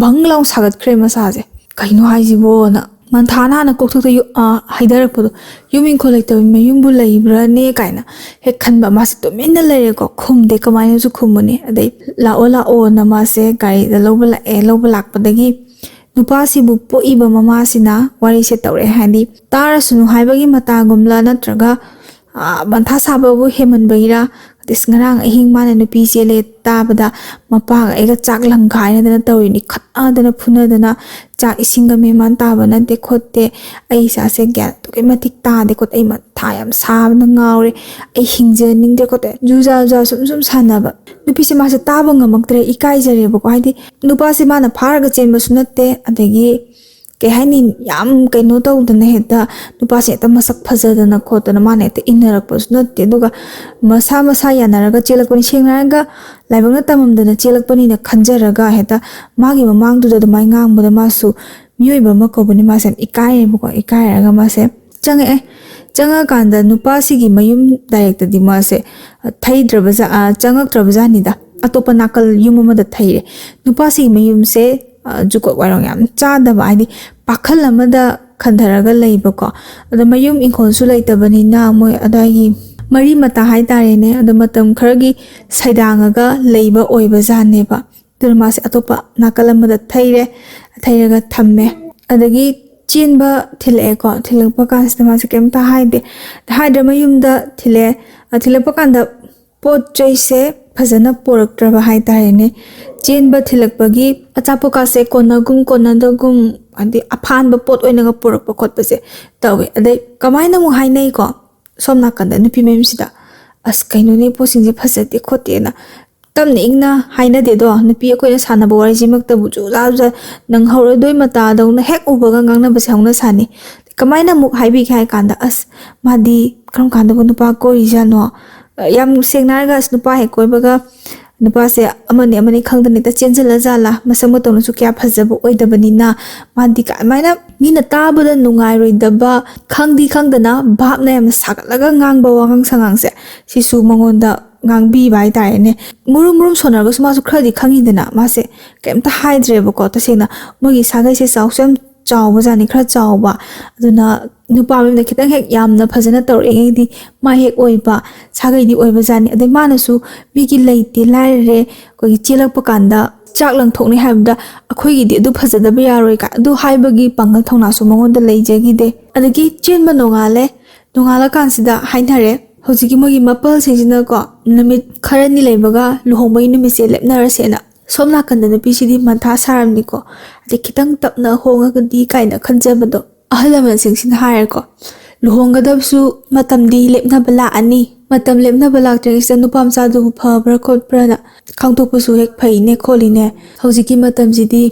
ꯕꯪ ꯂꯥꯎ ꯁꯥꯒꯠꯈ꯭ꯔꯦ ꯃꯁꯥꯁꯦ꯫ "ꯀꯩꯅꯣ ꯍꯥꯏꯁꯤꯕꯣꯅ?" ꯃꯟꯊꯥꯅ ꯍꯥꯟꯅ ꯀꯣꯛꯊꯣꯛꯇ ꯌꯨ-, ꯑ, ꯍꯩꯊꯔꯛꯄꯗꯣ, ꯌꯨꯝ ꯏꯪꯈꯣꯜ ꯂꯩꯇꯕ ꯃꯌꯨꯝꯕꯨ ꯂꯩꯕ꯭ꯔꯥꯅꯦ ꯀꯥꯏꯅ ꯍꯦꯛ ꯈꯟꯕ꯫ ꯃꯥꯁꯦ ꯇꯨꯃꯤꯟꯅ ꯂꯩꯔꯦꯀꯣ, ꯈꯨꯝꯗꯦ, ꯀꯃꯥꯏꯅꯁꯨ ꯈꯨꯝꯃꯨꯅꯤ꯫ ꯑꯗꯩ "ꯂꯥꯛꯑꯣ, ꯂꯥꯛꯑꯣꯅ" ꯃꯥꯁꯦ ꯒꯥꯔꯤꯗ ꯂꯧꯕ ꯂꯥꯛꯑꯦ꯫ ꯂꯧꯕ ꯂꯥꯛꯄꯗꯒꯤ ꯅꯨꯄꯥꯁꯤꯕꯨ ꯄꯣꯛꯏꯕ ꯃꯃꯥꯁꯤꯅ ꯋꯥꯔꯤꯁꯦ ꯇꯧꯔꯛꯑꯦ꯫ ꯍꯥꯏꯗꯤ ꯇꯥꯔꯁꯅꯨ ꯍꯥꯏꯕꯒꯤ ꯃꯇꯥꯒꯨꯝꯂ ꯅꯠꯇ꯭ꯔꯒ, ꯑ, ꯃꯟꯊꯥ ꯁꯥꯕꯕꯨ ꯍꯦꯟꯃꯟꯕꯒꯤꯔ, ꯑꯗꯩ ꯉꯔꯥꯡ ꯑꯍꯤꯡ ꯃꯥꯅ ꯅꯨꯄꯤ ꯆꯦꯜꯂꯦ ꯇꯥꯕꯗ ꯃꯄꯥꯒ ꯑꯩꯒ ꯆꯥꯛ ꯂꯪꯈꯥꯏꯅꯗꯅ ꯇꯧꯔꯤꯅꯤ, ꯈꯠꯅꯗꯅ ꯐꯨꯅꯗꯅ, ꯆꯥꯛ ꯏꯁꯤꯡꯒ ꯃꯦꯟ ꯃꯥꯟ ꯇꯥꯕ ꯅꯠꯇꯦ ꯈꯣꯠꯇꯦ, ꯑꯩ ꯏꯁꯥꯁꯦ ꯒ꯭ꯌꯥꯟ ꯑꯗꯨꯛꯀꯤ ꯃꯇꯤꯛ ꯇꯥꯗꯦ ꯈꯣꯠꯇꯦ, ꯑꯩ ꯃꯊꯥ ꯌꯥꯝ ꯁꯥꯕꯅ ꯉꯥꯎꯔꯦ, ꯑꯩ ꯍꯤꯡꯖꯅꯤꯡꯗ꯭ꯔꯦ ꯈꯣꯠꯇꯦ, ꯖꯨꯖꯥ ꯖꯨꯖꯥ ꯁꯨꯝ ꯁꯨꯝ ꯁꯥꯟꯅꯕ꯫ ꯅꯨꯄꯤꯁꯦ ꯃꯥꯁꯦ ꯇꯥꯕ ꯉꯝꯃꯛꯇ꯭ꯔꯦ, ꯏꯀꯥꯏꯖꯔꯦꯕꯀꯣ꯫ ꯍꯥꯏꯗꯤ ꯅꯨꯄꯥꯁꯦ ꯃꯥꯅ ꯐꯥꯔꯒ ꯆꯦꯟꯕꯁꯨ ꯅꯠꯇꯦ, ꯑꯗꯒꯤ ꯀꯩ ꯍꯥꯏꯅꯤ, ꯌꯥꯝ ꯀꯩꯅꯣ ꯇꯧꯗꯅ ꯍꯦꯛꯇ ꯅꯨꯄꯥꯁꯦ ꯍꯦꯛꯇ ꯃꯁꯛ ꯐꯖꯗꯅ ꯈꯣꯠꯇꯅ ꯃꯥꯅ ꯍꯦꯛꯇ ꯏꯟꯅꯔꯛꯄꯁꯨ ꯅꯠꯇꯦ꯫ ꯑꯗꯨꯒ ꯃꯁꯥ ꯃꯁꯥ ꯌꯥꯅꯔꯒ ꯆꯦꯜꯂꯛꯄꯅꯤ꯫ ꯁꯦꯡꯅ ꯍꯥꯏꯔꯒ ꯂꯥꯏꯕꯛꯅ ꯇꯝꯃꯝꯗꯅ ꯆꯦꯜꯂꯛꯄꯅꯤꯅ ꯈꯟꯖꯔꯒ ꯍꯦꯛꯇ ꯃꯥꯒꯤ ꯃꯃꯥꯡꯗꯨꯗ ꯑꯗꯨꯃꯥꯏꯅ ꯉꯥꯡꯕꯗ ꯃꯥꯁꯨ ꯃꯤꯑꯣꯏꯕ ꯑꯃ ꯀꯧꯕꯅꯤ, ꯃꯥꯁꯦ ꯌꯥꯝ ꯏꯀꯥꯏꯔꯦꯕꯀꯣ꯫ ꯏꯀꯥꯏꯔꯒ ꯃꯥꯁꯦ ꯆꯪꯉꯛꯑꯦ꯫ ꯆꯪꯉꯛꯀꯥꯟꯗ ꯅꯨꯄꯥꯁꯤꯒꯤ ꯃꯌꯨꯝ ꯗꯥꯏꯔꯦꯛꯇꯗꯤ ꯃꯥꯁꯦ ꯊꯩꯗ꯭ꯔꯕꯖꯥ-, ꯑ, ꯆꯪꯉꯛꯇ꯭ꯔꯕꯖꯥꯠꯅꯤꯗ꯫ ꯑꯇꯣꯞꯄ ꯅꯥꯀꯜ ꯌꯨꯝ ꯑꯃꯗ ꯊꯩꯔꯦ꯫ ꯅꯨꯄꯥꯁꯤꯒꯤ ꯃꯌꯨꯝꯁꯦ, ꯑ, ꯖꯨꯀꯣꯠ ꯋꯥꯏꯔꯣꯡ ꯌꯥꯝ ꯆꯥꯗꯕ, ꯍꯥꯏꯗꯤ ꯄꯥꯈꯜ ꯑꯃꯗ ꯈꯟꯊꯔꯒ ꯂꯩꯕꯀꯣ꯫ ꯑꯗꯣ ꯃꯌꯨꯝ ꯏꯪꯈꯣꯜꯁꯨ ꯂꯩꯇꯕꯅꯤꯅ ꯃꯣꯏ ꯑꯗꯥꯏꯒꯤ ꯃꯔꯤ ꯃꯇꯥ ꯍꯥꯏꯇꯥꯔꯦꯅꯦ, ꯑꯗꯣ ꯃꯇꯝ ꯈꯔꯒꯤ ꯁꯩꯗꯥꯡꯉꯒ ꯂꯩꯕ ꯑꯣꯏꯕꯖꯥꯠꯅꯦꯕ꯫ ꯑꯗꯨꯅ ꯃꯥꯁꯦ ꯑꯇꯣꯞꯄ ꯅꯥꯀꯜ ꯑꯃꯗ ꯊꯩꯔꯦ, ꯊꯩꯔꯒ ꯊꯝꯃꯦ꯫ ꯑꯗꯒꯤ ꯆꯦꯟꯕ ꯊꯤꯜꯂꯛꯑꯦꯀꯣ꯫ ꯊꯤꯜꯂꯛꯄ ꯀꯥꯟꯁꯤꯗ ꯃꯥꯁꯦ ꯀꯩꯝꯇ ꯍꯥꯏꯗꯦ꯫ ꯍꯥꯏꯗ꯭ꯔ ꯃꯌꯨꯝꯗ ꯊꯤꯜꯂꯛꯑꯦ꯫ ꯑ, ꯊꯤꯜꯂꯛꯄ ꯀꯥꯟꯗ ꯄꯣꯠ ꯆꯩꯁꯦ ꯐꯖꯅ ꯄꯣꯔꯛꯇ꯭ꯔꯕ ꯍꯥꯏꯇꯥꯔꯦꯅꯦ꯫ ꯆꯦꯟꯕ ꯊꯤꯜꯂꯛꯄꯒꯤ ꯑꯆꯥꯄꯣꯠꯀꯥꯁꯦ ꯀꯣꯟꯅꯒꯨꯝ ꯀꯣꯟꯅꯗꯒꯨꯝ, ꯍꯥꯏꯗꯤ ꯑꯐꯥꯟꯕ ꯄꯣꯠ ꯑꯣꯏꯅꯒ ꯄꯣꯔꯛꯄ ꯈꯣꯠꯄꯁꯦ ꯇꯧꯋꯦ꯫ ꯑꯗꯩ ꯀꯃꯥꯏꯅ ꯑꯃꯨꯛ ꯍꯥꯏꯅꯩꯀꯣ, ꯁꯣꯝ ꯅꯥꯀꯟꯗ ꯅꯨꯄꯤ ꯃꯌꯨꯝꯁꯤꯗ, "ꯑꯁ, ꯀꯩꯅꯣꯅꯦ, ꯄꯣꯠꯁꯤꯡꯁꯦ ꯐꯖꯗꯦ ꯈꯣꯠꯇꯦꯅ" ꯇꯞꯅ ꯏꯪꯅ ꯍꯥꯏꯅꯗꯦꯗꯣ꯫ ꯅꯨꯄꯤ ꯑꯩꯈꯣꯏꯅ ꯁꯥꯟꯅꯕ ꯋꯥꯔꯤꯁꯤꯃꯛꯇꯕꯨ ꯖꯨꯖꯥ ꯖꯨꯖꯥ ꯅꯪꯍꯧꯔꯣꯏꯗꯣꯏ ꯃꯇꯥꯗꯧꯅ ꯍꯦꯛ ꯎꯕꯒ ꯉꯥꯡꯅꯕꯁꯦ ꯍꯧꯅ ꯁꯥꯅꯤ꯫ ꯀꯃꯥꯏꯅ ꯑꯃꯨꯛ ꯍꯥꯏꯕꯤꯒꯦ ꯍꯥꯏ ꯀꯥꯟꯗ, "ꯑꯁ, ꯃꯥꯗꯤ ꯀꯔꯝ ꯀꯥꯟꯗꯕꯨ ꯅꯨꯄꯥ ꯀꯣꯏꯔꯤꯖꯥꯠꯅꯣ?" ꯌꯥꯝ ꯁꯦꯡꯅ ꯍꯥꯏꯔꯒ, ꯑꯁ, ꯅꯨꯄꯥ ꯍꯦꯛ ꯀꯣꯏꯕꯒ ꯅꯨꯄꯥꯁꯦ ꯑꯃꯅꯤ ꯑꯃꯅꯤ ꯈꯪꯗꯅ ꯍꯦꯛꯇ ꯆꯦꯟꯁꯤꯜꯂ ꯖꯥꯠꯂꯥ? ꯃꯁꯛ ꯃꯇꯧꯅꯁꯨ ꯀꯌꯥ ꯐꯖꯕ ꯑꯣꯏꯗꯕꯅꯤꯅ, ꯃꯥꯗꯤ ꯀꯃꯥꯏꯅ ꯃꯤꯅ ꯇꯥꯕꯗ ꯅꯨꯡꯉꯥꯏꯔꯣꯏꯗꯕ, ꯈꯪꯗꯤ ꯈꯪꯗꯅ ꯚꯥꯞꯅ ꯌꯥꯝꯅ ꯁꯥꯒꯠꯂꯒ ꯉꯥꯡꯕ ꯋꯥꯉꯥꯡ ꯁꯉꯥꯡꯁꯦ, ꯁꯤꯁꯨ ꯃꯉꯣꯟꯗ ꯉꯥꯡꯕꯤꯕ ꯍꯥꯏꯇꯥꯔꯦꯅꯦ꯫ ꯃꯨꯔꯨꯝ ꯃꯨꯔꯨꯝ ꯁꯣꯟꯅꯔꯒꯁꯨ ꯃꯥꯁꯨ ꯈꯔꯗꯤ ꯈꯪꯉꯤꯗꯅ, ꯃꯥꯁꯦ ꯀꯩꯝꯇ ꯍꯥꯏꯗ꯭ꯔꯦꯕꯀꯣ꯫ ꯇꯁꯦꯡꯅ ꯃꯣꯏꯒꯤ ꯁꯥꯒꯩꯁꯦ ꯆꯥꯎꯁꯨ ꯌꯥꯝ ꯆꯥꯎꯕꯖꯥꯠꯅꯤ, ꯈꯔ ꯆꯥꯎꯕ꯫ ꯑꯗꯨꯅ ꯅꯨꯄꯥ ꯃꯌꯨꯝꯗ ꯈꯤꯇꯪ ꯍꯦꯛ ꯌꯥꯝꯅ ꯐꯖꯅ ꯇꯧꯔꯛꯏꯉꯩꯗꯤ ꯃꯥ ꯍꯦꯛ ꯑꯣꯏꯕ ꯁꯥꯒꯩꯗꯤ ꯑꯣꯏꯕꯖꯥꯠꯅꯤ꯫ ꯑꯗꯩ ꯃꯥꯅꯁꯨ ꯃꯤꯒꯤ ꯂꯩꯇꯦ ꯂꯥꯏꯔꯔꯦ, ꯑꯩꯈꯣꯏꯒꯤ ꯆꯦꯜꯂꯛꯄ ꯀꯥꯟꯗ ꯆꯥꯛ ꯂꯪꯊꯣꯛꯅꯤ ꯍꯥꯏꯕꯗ, "ꯑꯩꯈꯣꯏꯒꯤꯗꯤ ꯑꯗꯨ ꯐꯖꯗꯕ ꯌꯥꯔꯣꯏ" ꯀꯥꯏ ꯑꯗꯨ ꯍꯥꯏꯕꯒꯤ ꯄꯥꯡꯒꯜ ꯊꯧꯅꯥꯁꯨ ꯃꯉꯣꯟꯗ ꯂꯩꯖꯈꯤꯗꯦ꯫ ꯑꯗꯒꯤ ꯆꯦꯟꯕ ꯅꯣꯡꯉꯥꯜꯂꯦ꯫ ꯅꯣꯡꯉꯥꯜꯂꯀꯥꯟꯁꯤꯗ ꯍꯥꯏꯅꯔꯦ, ꯍꯧꯖꯤꯛꯀꯤ ꯃꯣꯏꯒꯤ ꯃꯄꯜꯁꯤꯡꯁꯤꯅꯀꯣ, ꯅꯨꯃꯤꯠ ꯈꯔꯅꯤ ꯂꯩꯕꯒ ꯂꯨꯍꯣꯡꯕꯒꯤ ꯅꯨꯃꯤꯠꯁꯦ ꯂꯦꯞꯅꯔꯁꯦꯅ꯫ ꯁꯣꯝ ꯅꯥꯀꯟꯗ ꯅꯨꯄꯤꯁꯤꯗꯤ ꯃꯊꯥ ꯁꯥꯔꯝꯅꯤꯀꯣ, ꯑꯗꯩ ꯈꯤꯇꯪ ꯇꯞꯅ ꯍꯣꯡꯉꯒꯗꯤ ꯀꯥꯏꯅ ꯈꯟꯖꯕꯗꯣ꯫ ꯑꯍꯜ ꯂꯃꯟꯁꯤꯡꯁꯤꯅ ꯍꯥꯏꯔꯦꯀꯣ, ꯂꯨꯍꯣꯡꯒꯗꯕꯁꯨ ꯃꯇꯝꯗꯤ ꯂꯦꯞꯅꯕ ꯂꯥꯛꯑꯅꯤ, ꯃꯇꯝ ꯂꯦꯞꯅꯕ ꯂꯥꯛꯇ꯭ꯔꯤꯉꯩꯁꯤꯗ ꯅꯨꯄꯥ ꯃꯆꯥꯗꯨꯕꯨ ꯐꯕ꯭ꯔꯥ ꯈꯣꯠꯄ꯭ꯔꯥꯅ ꯈꯪꯗꯣꯛꯄꯁꯨ ꯍꯦꯛ ꯐꯩꯅꯦ ꯈꯣꯠꯂꯤꯅꯦ꯫ ꯍꯧꯖꯤꯛꯀꯤ ꯃꯇꯝꯁꯤꯗꯤ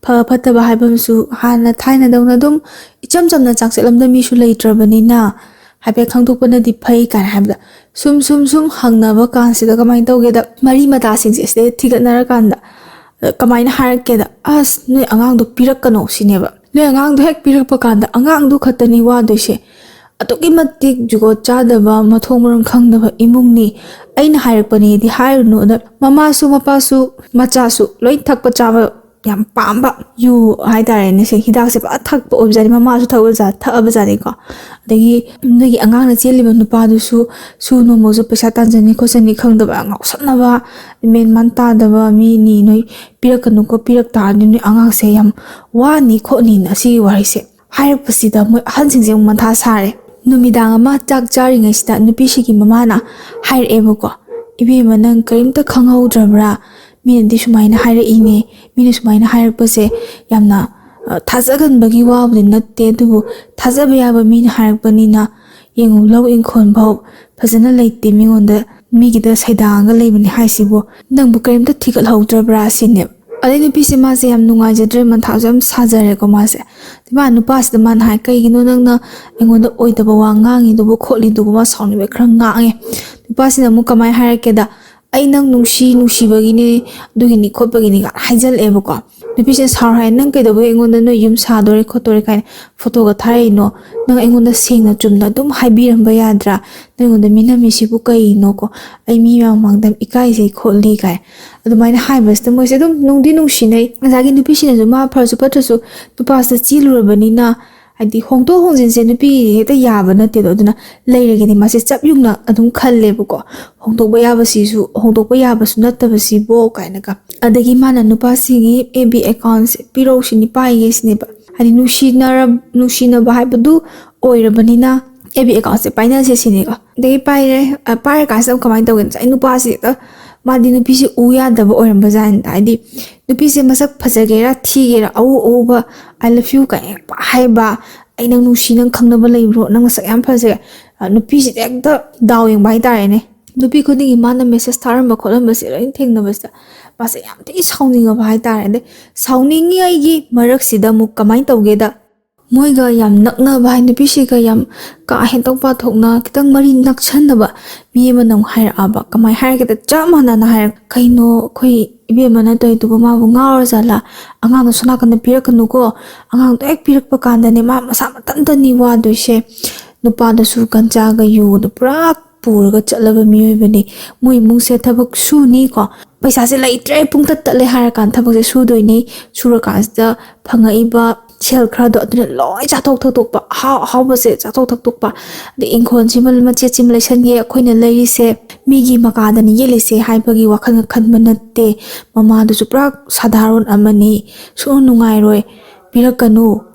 ꯐ ꯐꯠꯇꯕ ꯍꯥꯏꯕ ꯑꯃꯁꯨ ꯍꯥꯟꯅ ꯊꯥꯏꯅꯗꯧꯅ ꯑꯗꯨꯝ ꯏꯆꯝ ꯆꯝꯅ ꯆꯥꯛꯆꯠꯂꯝꯗ ꯃꯤꯁꯨ ꯂꯩꯇ꯭ꯔꯕꯅꯤꯅ, ꯍꯥꯏꯐꯦꯠ ꯈꯪꯗꯣꯛꯄꯅꯗꯤ ꯐꯩ ꯀꯥꯏꯅ ꯍꯥꯏꯕꯗ, ꯁꯨꯝ ꯁꯨꯝ ꯁꯨꯝ ꯍꯪꯅꯕ ꯀꯥꯟꯁꯤꯗ ꯀꯃꯥꯏꯅ ꯇꯧꯒꯦꯗ, ꯃꯔꯤ ꯃꯇꯥꯁꯤꯡꯁꯦ ꯁꯤꯗꯩ ꯊꯤꯒꯠꯅꯔꯀꯥꯟꯗ, ꯑ, ꯀꯃꯥꯏꯅ ꯍꯥꯏꯔꯛꯀꯦꯗ, "ꯑꯁ, ꯅꯣꯏ ꯑꯉꯥꯡꯗꯣ ꯄꯤꯔꯛꯀꯅꯣ" ꯁꯤꯅꯦꯕ꯫ ꯅꯣꯏ ꯑꯉꯥꯡꯗꯣ ꯍꯦꯛ ꯄꯤꯔꯛꯄ ꯀꯥꯟꯗ ꯑꯉꯥꯡꯗꯣ ꯈꯛꯇꯅꯤ ꯋꯥꯗꯣꯏꯁꯦ꯫ ꯑꯗꯨꯛꯀꯤ ꯃꯇꯤꯛ ꯖꯨꯒꯣꯠ ꯆꯥꯗꯕ, ꯃꯊꯣꯡ ꯃꯔꯝ ꯈꯪꯗꯕ ꯏꯃꯨꯡꯅꯤ꯫ ꯑꯩꯅ ꯍꯥꯏꯔꯛꯄꯅꯦꯗꯤ ꯍꯥꯏꯔꯨꯅꯨ, ꯑꯗ ꯃꯃꯥꯁꯨ ꯃꯄꯥꯁꯨ ꯃꯆꯥꯁꯨ ꯂꯣꯏ ꯊꯛꯄ ꯆꯥꯕ ꯌꯥꯝ ꯄꯥꯝꯕ, ꯌꯨ ꯍꯥꯏꯇꯥꯔꯦꯅꯦ, ꯁꯦ ꯍꯤꯗꯥꯛꯁꯦ ꯐꯖ ꯊꯛꯄ ꯑꯣꯏꯕꯖꯥꯠꯅꯤ, ꯃꯃꯥꯁꯨ ꯊꯛꯑꯕꯖꯥꯠ ꯊꯛꯑꯕꯖꯥꯠꯅꯤꯀꯣ꯫ ꯑꯗꯒꯤ ꯅꯣꯏꯒꯤ ꯑꯉꯥꯡꯅ ꯆꯦꯜꯂꯤꯕ ꯅꯨꯄꯥꯗꯨꯁꯨ ꯁꯨ ꯅꯣꯝꯃꯁꯨ ꯄꯩꯁꯥ ꯇꯥꯟꯖꯅꯤ ꯈꯣꯠꯆꯅꯤ ꯈꯪꯗꯕ, ꯉꯥꯎꯁꯟꯅꯕ, ꯃꯦꯟ ꯃꯥꯟ ꯇꯥꯗꯕ ꯃꯤꯅꯤ, ꯅꯣꯏ ꯄꯤꯔꯛꯀꯅꯨꯀꯣ, ꯄꯤꯔꯛ ꯇꯥꯔꯗꯤ ꯅꯣꯏ ꯑꯉꯥꯡꯁꯦ ꯌꯥꯝ ꯋꯥꯅꯤ ꯈꯣꯠꯅꯤꯅ ꯁꯤꯒꯤ ꯋꯥꯔꯤꯁꯦ ꯍꯥꯏꯔꯛꯄꯁꯤꯗ ꯃꯣꯏ ꯑꯍꯟꯁꯤꯡꯁꯦ ꯑꯃꯨꯛ ꯃꯊꯥ ꯁꯥꯔꯦ꯫ ꯅꯨꯃꯤꯗꯥꯡ ꯑꯃ ꯆꯥꯛ ꯆꯥꯔꯤꯉꯩꯁꯤꯗ ꯅꯨꯄꯤꯁꯤꯒꯤ ꯃꯃꯥꯅ ꯍꯥꯏꯔꯛꯑꯦꯕꯀꯣ, "ꯏꯕꯦꯝꯃ, ꯅꯪ ꯀꯔꯤꯝꯇ ꯈꯪꯍꯧꯗ꯭ꯔꯕ꯭ꯔꯥ? ꯃꯤꯅꯗꯤ ꯁꯨꯃꯥꯏꯅ ꯍꯥꯏꯔꯛꯏꯅꯦ, ꯃꯤꯅ ꯁꯨꯃꯥꯏꯅ ꯍꯥꯏꯔꯛꯄꯁꯦ ꯌꯥꯝꯅ, ꯑ, ꯊꯥꯖꯒꯟꯕꯒꯤ ꯋꯥꯕꯨꯗꯤ ꯅꯠꯇꯦ, ꯑꯗꯨꯕꯨ ꯊꯥꯖꯕ ꯌꯥꯕ ꯃꯤꯅ ꯍꯥꯏꯔꯛꯄꯅꯤꯅ ꯌꯦꯡꯉꯨ, ꯂꯧ ꯏꯪꯈꯣꯜ ꯐꯥꯎ ꯐꯖꯅ ꯂꯩꯇꯦ, ꯃꯤꯉꯣꯟꯗ, ꯃꯤꯒꯤꯗ ꯁꯩꯗꯥꯡꯉꯒ ꯂꯩꯕꯅꯤ ꯍꯥꯏꯁꯤꯕꯨ, ꯅꯪꯕꯨ ꯀꯔꯤꯝꯇ ꯊꯤꯒꯠꯍꯧꯗ꯭ꯔꯕ꯭ꯔꯥ?" ꯁꯤꯅꯦꯕ꯫ ꯑꯗꯩ ꯅꯨꯄꯤꯁꯦ ꯃꯥꯁꯦ ꯌꯥꯝ ꯅꯨꯡꯉꯥꯏꯖꯗ꯭ꯔꯦ, ꯃꯊꯥꯁꯨ ꯌꯥꯝ ꯁꯥꯖꯔꯦꯀꯣ ꯃꯥꯁꯦ꯫ ꯑꯗꯩ ꯃꯥ ꯅꯨꯄꯥꯁꯤꯗ ꯃꯥꯅ ꯍꯥꯏ, "ꯀꯩꯒꯤꯅꯣ ꯅꯪꯅ ꯑꯩꯉꯣꯟꯗ ꯑꯣꯏꯗꯕ ꯋꯥ ꯉꯥꯡꯉꯤꯗꯨꯕꯨ ꯈꯣꯠꯂꯤꯗꯨꯕꯨ?" ꯃꯥ ꯁꯥꯎꯅꯤꯡꯕ ꯈꯔ ꯉꯥꯡꯉꯦ꯫ ꯅꯨꯄꯥꯁꯤꯅ ꯑꯃꯨꯛ ꯀꯃꯥꯏꯅ ꯍꯥꯏꯔꯛꯀꯦꯗ, "ꯑꯩ ꯅꯪ ꯅꯨꯡꯁꯤ ꯅꯨꯡꯁꯤꯕꯒꯤꯅꯦ, ꯑꯗꯨꯒꯤꯅꯤ ꯈꯣꯠꯄꯒꯤꯅꯤ" ꯀꯥꯏꯅ ꯍꯥꯏꯖꯜꯂꯛꯑꯦꯕꯀꯣ꯫ ꯅꯨꯄꯤꯁꯤꯅ ꯁꯥꯎꯔ ꯍꯥꯏ, "ꯅꯪ ꯀꯩꯗꯧꯕꯩ ꯑꯩꯉꯣꯟꯗ ꯅꯣꯏ ꯌꯨꯝ ꯁꯥꯗꯣꯔꯦ ꯈꯣꯠꯇꯣꯔꯦ ꯀꯥꯏꯅ ꯐꯣꯇꯣꯒ ꯊꯥꯔꯛꯏꯅꯣ? ꯅꯪ ꯑꯩꯉꯣꯟꯗ ꯁꯦꯡꯅ ꯆꯨꯝꯅ ꯑꯗꯨꯝ ꯍꯥꯏꯕꯤꯔꯝꯕ ꯌꯥꯗ꯭ꯔꯥ? ꯅꯪꯉꯣꯟꯗ ꯃꯤꯅꯝꯃꯤꯁꯤꯕꯨ ꯀꯩꯅꯣꯀꯣ? ꯑꯩ ꯃꯤ ꯃꯌꯥꯝ ꯃꯥꯡꯗ ꯌꯥꯝ ꯏꯀꯥꯏꯖꯩ ꯈꯣꯠꯂꯤ" ꯀꯥꯏ ꯑꯗꯨꯃꯥꯏꯅ ꯍꯥꯏꯕꯁꯤꯗ ꯃꯣꯏꯁꯦ ꯑꯗꯨꯝ ꯅꯨꯡꯗꯤ ꯅꯨꯡꯁꯤꯅꯩ꯫ ꯉꯁꯥꯏꯒꯤ ꯅꯨꯄꯤꯁꯤꯅꯁꯨ ꯃꯥ ꯐꯔꯁꯨ ꯐꯠꯇ꯭ꯔꯁꯨ ꯅꯨꯄꯥꯁꯤꯗ ꯆꯦꯜꯂꯨꯔꯕꯅꯤꯅ, ꯍꯥꯏꯗꯤ ꯍꯣꯡꯗꯣꯛ ꯍꯣꯡꯖꯤꯟꯁꯦ ꯅꯨꯄꯤ ꯍꯦꯛꯇ ꯌꯥꯕ ꯅꯠꯇꯦꯗꯣ, ꯑꯗꯨꯅ ꯂꯩꯔꯒꯗꯤ ꯃꯥꯁꯦ ꯆꯞ ꯌꯨꯡꯅ ꯑꯗꯨꯝ ꯈꯜꯂꯦꯕꯀꯣ, ꯍꯣꯡꯗꯣꯛꯄ ꯌꯥꯕꯁꯤꯁꯨ, ꯍꯣꯡꯗꯣꯛꯄ ꯌꯥꯕꯁꯨ ꯅꯠꯇꯕꯁꯤꯕꯣ ꯀꯥꯏꯅꯒ꯫ ꯑꯗꯒꯤ ꯃꯥꯅ ꯅꯨꯄꯥꯁꯤꯒꯤ ꯑꯦꯐ ꯕꯤ ꯑꯦꯀꯥꯎꯟꯁꯦ ꯄꯤꯔꯛꯎ ꯁꯤꯅꯤ ꯄꯥꯏꯒꯦ ꯁꯤꯅꯦꯕ꯫ ꯍꯥꯏꯗꯤ ꯅꯨꯡꯁꯤꯅꯔ-, ꯅꯨꯡꯁꯤꯅꯕ ꯍꯥꯏꯕꯗꯨ ꯑꯣꯏꯔꯕꯅꯤꯅ ꯑꯦꯐ ꯕꯤ ꯑꯦꯀꯥꯎꯟꯁꯦ ꯄꯥꯏꯅꯁꯦ ꯁꯤꯅꯤꯀꯣ꯫ ꯑꯗꯒꯤ ꯄꯥꯏꯔꯦ꯫ ꯑ, ꯄꯥꯏꯔꯀꯥꯟꯁꯤꯗ ꯑꯃꯨꯛ ꯀꯃꯥꯏꯅ ꯇꯧꯒꯦꯅ, ꯉꯁꯥꯏ ꯅꯨꯄꯥꯁꯤ ꯍꯦꯛꯇ, ꯃꯥꯗꯤ ꯅꯨꯄꯤꯁꯦ ꯎ ꯌꯥꯗꯕ ꯑꯣꯏꯔꯝꯕ ꯖꯥꯠꯅꯤꯗ꯫ ꯍꯥꯏꯗꯤ ꯅꯨꯄꯤꯁꯦ ꯃꯁꯛ ꯐꯖꯒꯦꯔꯥ ꯊꯤꯒꯦꯔꯥ, ꯑꯎ ꯑꯎꯕ "I love you" ꯀꯥꯏꯅ ꯍꯦꯛꯇ ꯍꯥꯏꯕ, "ꯑꯩ ꯅꯪ ꯅꯨꯡꯁꯤ, ꯅꯪ ꯈꯪꯅꯕ ꯂꯩꯕ꯭ꯔꯣ, ꯅꯪ ꯃꯁꯛ ꯌꯥꯝ ꯐꯖꯩ", ꯑ, ꯅꯨꯄꯤꯁꯤꯗ ꯍꯦꯛꯇ ꯗꯥꯎ ꯌꯦꯡꯕ ꯍꯥꯏꯇꯥꯔꯦꯅꯦ꯫ ꯅꯨꯄꯤ ꯈꯨꯗꯤꯡꯒꯤ ꯃꯥꯅ ꯃꯦꯁꯦꯁ ꯊꯥꯔꯝꯕ ꯈꯣꯠꯂꯝꯕꯁꯦ ꯂꯣꯏ ꯊꯦꯡꯅꯕꯁꯤꯗ ꯃꯥꯁꯦ ꯌꯥꯝ ꯊꯤ ꯁꯥꯎꯅꯤꯡꯉꯕ ꯍꯥꯏꯇꯥꯔꯦ꯫ ꯑꯗꯩ ꯁꯥꯎꯅꯤꯡꯉꯤꯉꯩꯒꯤ ꯃꯔꯛꯁꯤꯗ ꯑꯃꯨꯛ ꯀꯃꯥꯏꯅ ꯇꯧꯒꯦꯗ, ꯃꯣꯏꯒ ꯌꯥꯝ ꯅꯛꯅꯕ ꯍꯥꯏ, ꯅꯨꯄꯤꯁꯤꯒ ꯌꯥꯝ ꯀꯥ ꯍꯦꯟꯗꯣꯛ ꯄꯥꯊꯣꯛꯅ ꯈꯤꯇꯪ ꯃꯔꯤ ꯅꯛꯁꯟꯅꯕ ꯃꯤ ꯑꯃꯅ ꯑꯃꯨꯛ ꯍꯥꯏꯔꯛꯑꯕ꯫ ꯀꯃꯥꯏꯅ ꯍꯥꯏꯔꯒꯦꯗ, ꯆꯞ ꯃꯥꯟꯅꯅ ꯍꯥꯏꯔꯛ, "ꯀꯩꯅꯣ ꯑꯩꯈꯣꯏ ꯏꯕꯦꯝꯃꯅ ꯇꯧꯔꯤꯗꯨꯕꯨ, ꯃꯥꯕꯨ ꯉꯥꯎꯔ ꯖꯥꯠꯂꯥ? ꯑꯉꯥꯡꯗꯣ ꯁꯣꯝ ꯅꯥꯀꯟꯗ ꯄꯤꯔꯛꯀꯅꯨꯀꯣ, ꯑꯉꯥꯡꯗꯣ ꯍꯦꯛ ꯄꯤꯔꯛꯄ ꯀꯥꯟꯗꯅꯦ ꯃꯥ ꯃꯁꯥ ꯃꯊꯟꯇꯅꯤ ꯋꯥꯗꯣꯏꯁꯦ, ꯅꯨꯄꯥꯗꯨꯁꯨ ꯒꯟꯖꯥꯒ ꯌꯨꯗ ꯄꯨꯔꯥ ꯄꯨꯔꯒ ꯆꯠꯂꯕ ꯃꯤꯑꯣꯏꯕꯅꯤ꯫ ꯃꯣꯏ ꯏꯃꯨꯡꯁꯦ ꯊꯕꯛ ꯁꯨꯅꯤꯀꯣ, ꯄꯩꯁꯥꯁꯦ ꯂꯩꯇ꯭ꯔꯦ, ꯄꯨꯡꯇꯠ ꯇꯠꯂꯦ ꯍꯥꯏꯔꯀꯥꯟꯗ ꯊꯕꯛꯁꯦ ꯁꯨꯗꯣꯏꯅꯤ꯫ ꯁꯨꯔꯀꯥꯟꯁꯤꯗ ꯐꯪꯉꯛꯏꯕ ꯁꯦꯜ ꯈꯔꯗꯣ ꯑꯗꯨꯅ ꯂꯣꯏ ꯆꯥꯊꯣꯛ ꯊꯛꯇꯣꯛꯄ, ꯑꯍꯥꯎ ꯑꯍꯥꯎꯕꯁꯦ ꯆꯥꯊꯣꯛ ꯊꯛꯇꯣꯛꯄ꯫ ꯑꯗꯩ ꯏꯪꯈꯣꯜꯁꯤꯃ ꯃꯆꯦꯠꯁꯤꯃ ꯂꯩꯁꯟꯒꯦ, ꯑꯩꯈꯣꯏꯅ ꯂꯩꯔꯤꯁꯦ ꯃꯤꯒꯤ ꯃꯀꯥꯗꯅꯤ ꯌꯦꯜꯂꯤꯁꯦ ꯍꯥꯏꯕꯒꯤ ꯋꯥꯈꯜꯒ ꯈꯟꯕ ꯅꯠꯇꯦ꯫ ꯃꯃꯥꯗꯨꯁꯨ ꯄꯨꯔꯥ ꯁꯥꯗꯥꯔꯣꯟ ꯑꯃꯅꯤ꯫ ꯁꯨꯡꯅꯨꯡ ꯅꯨꯡꯉꯥꯏꯔꯣꯏ, ꯄꯤꯔꯛꯀꯅꯨ,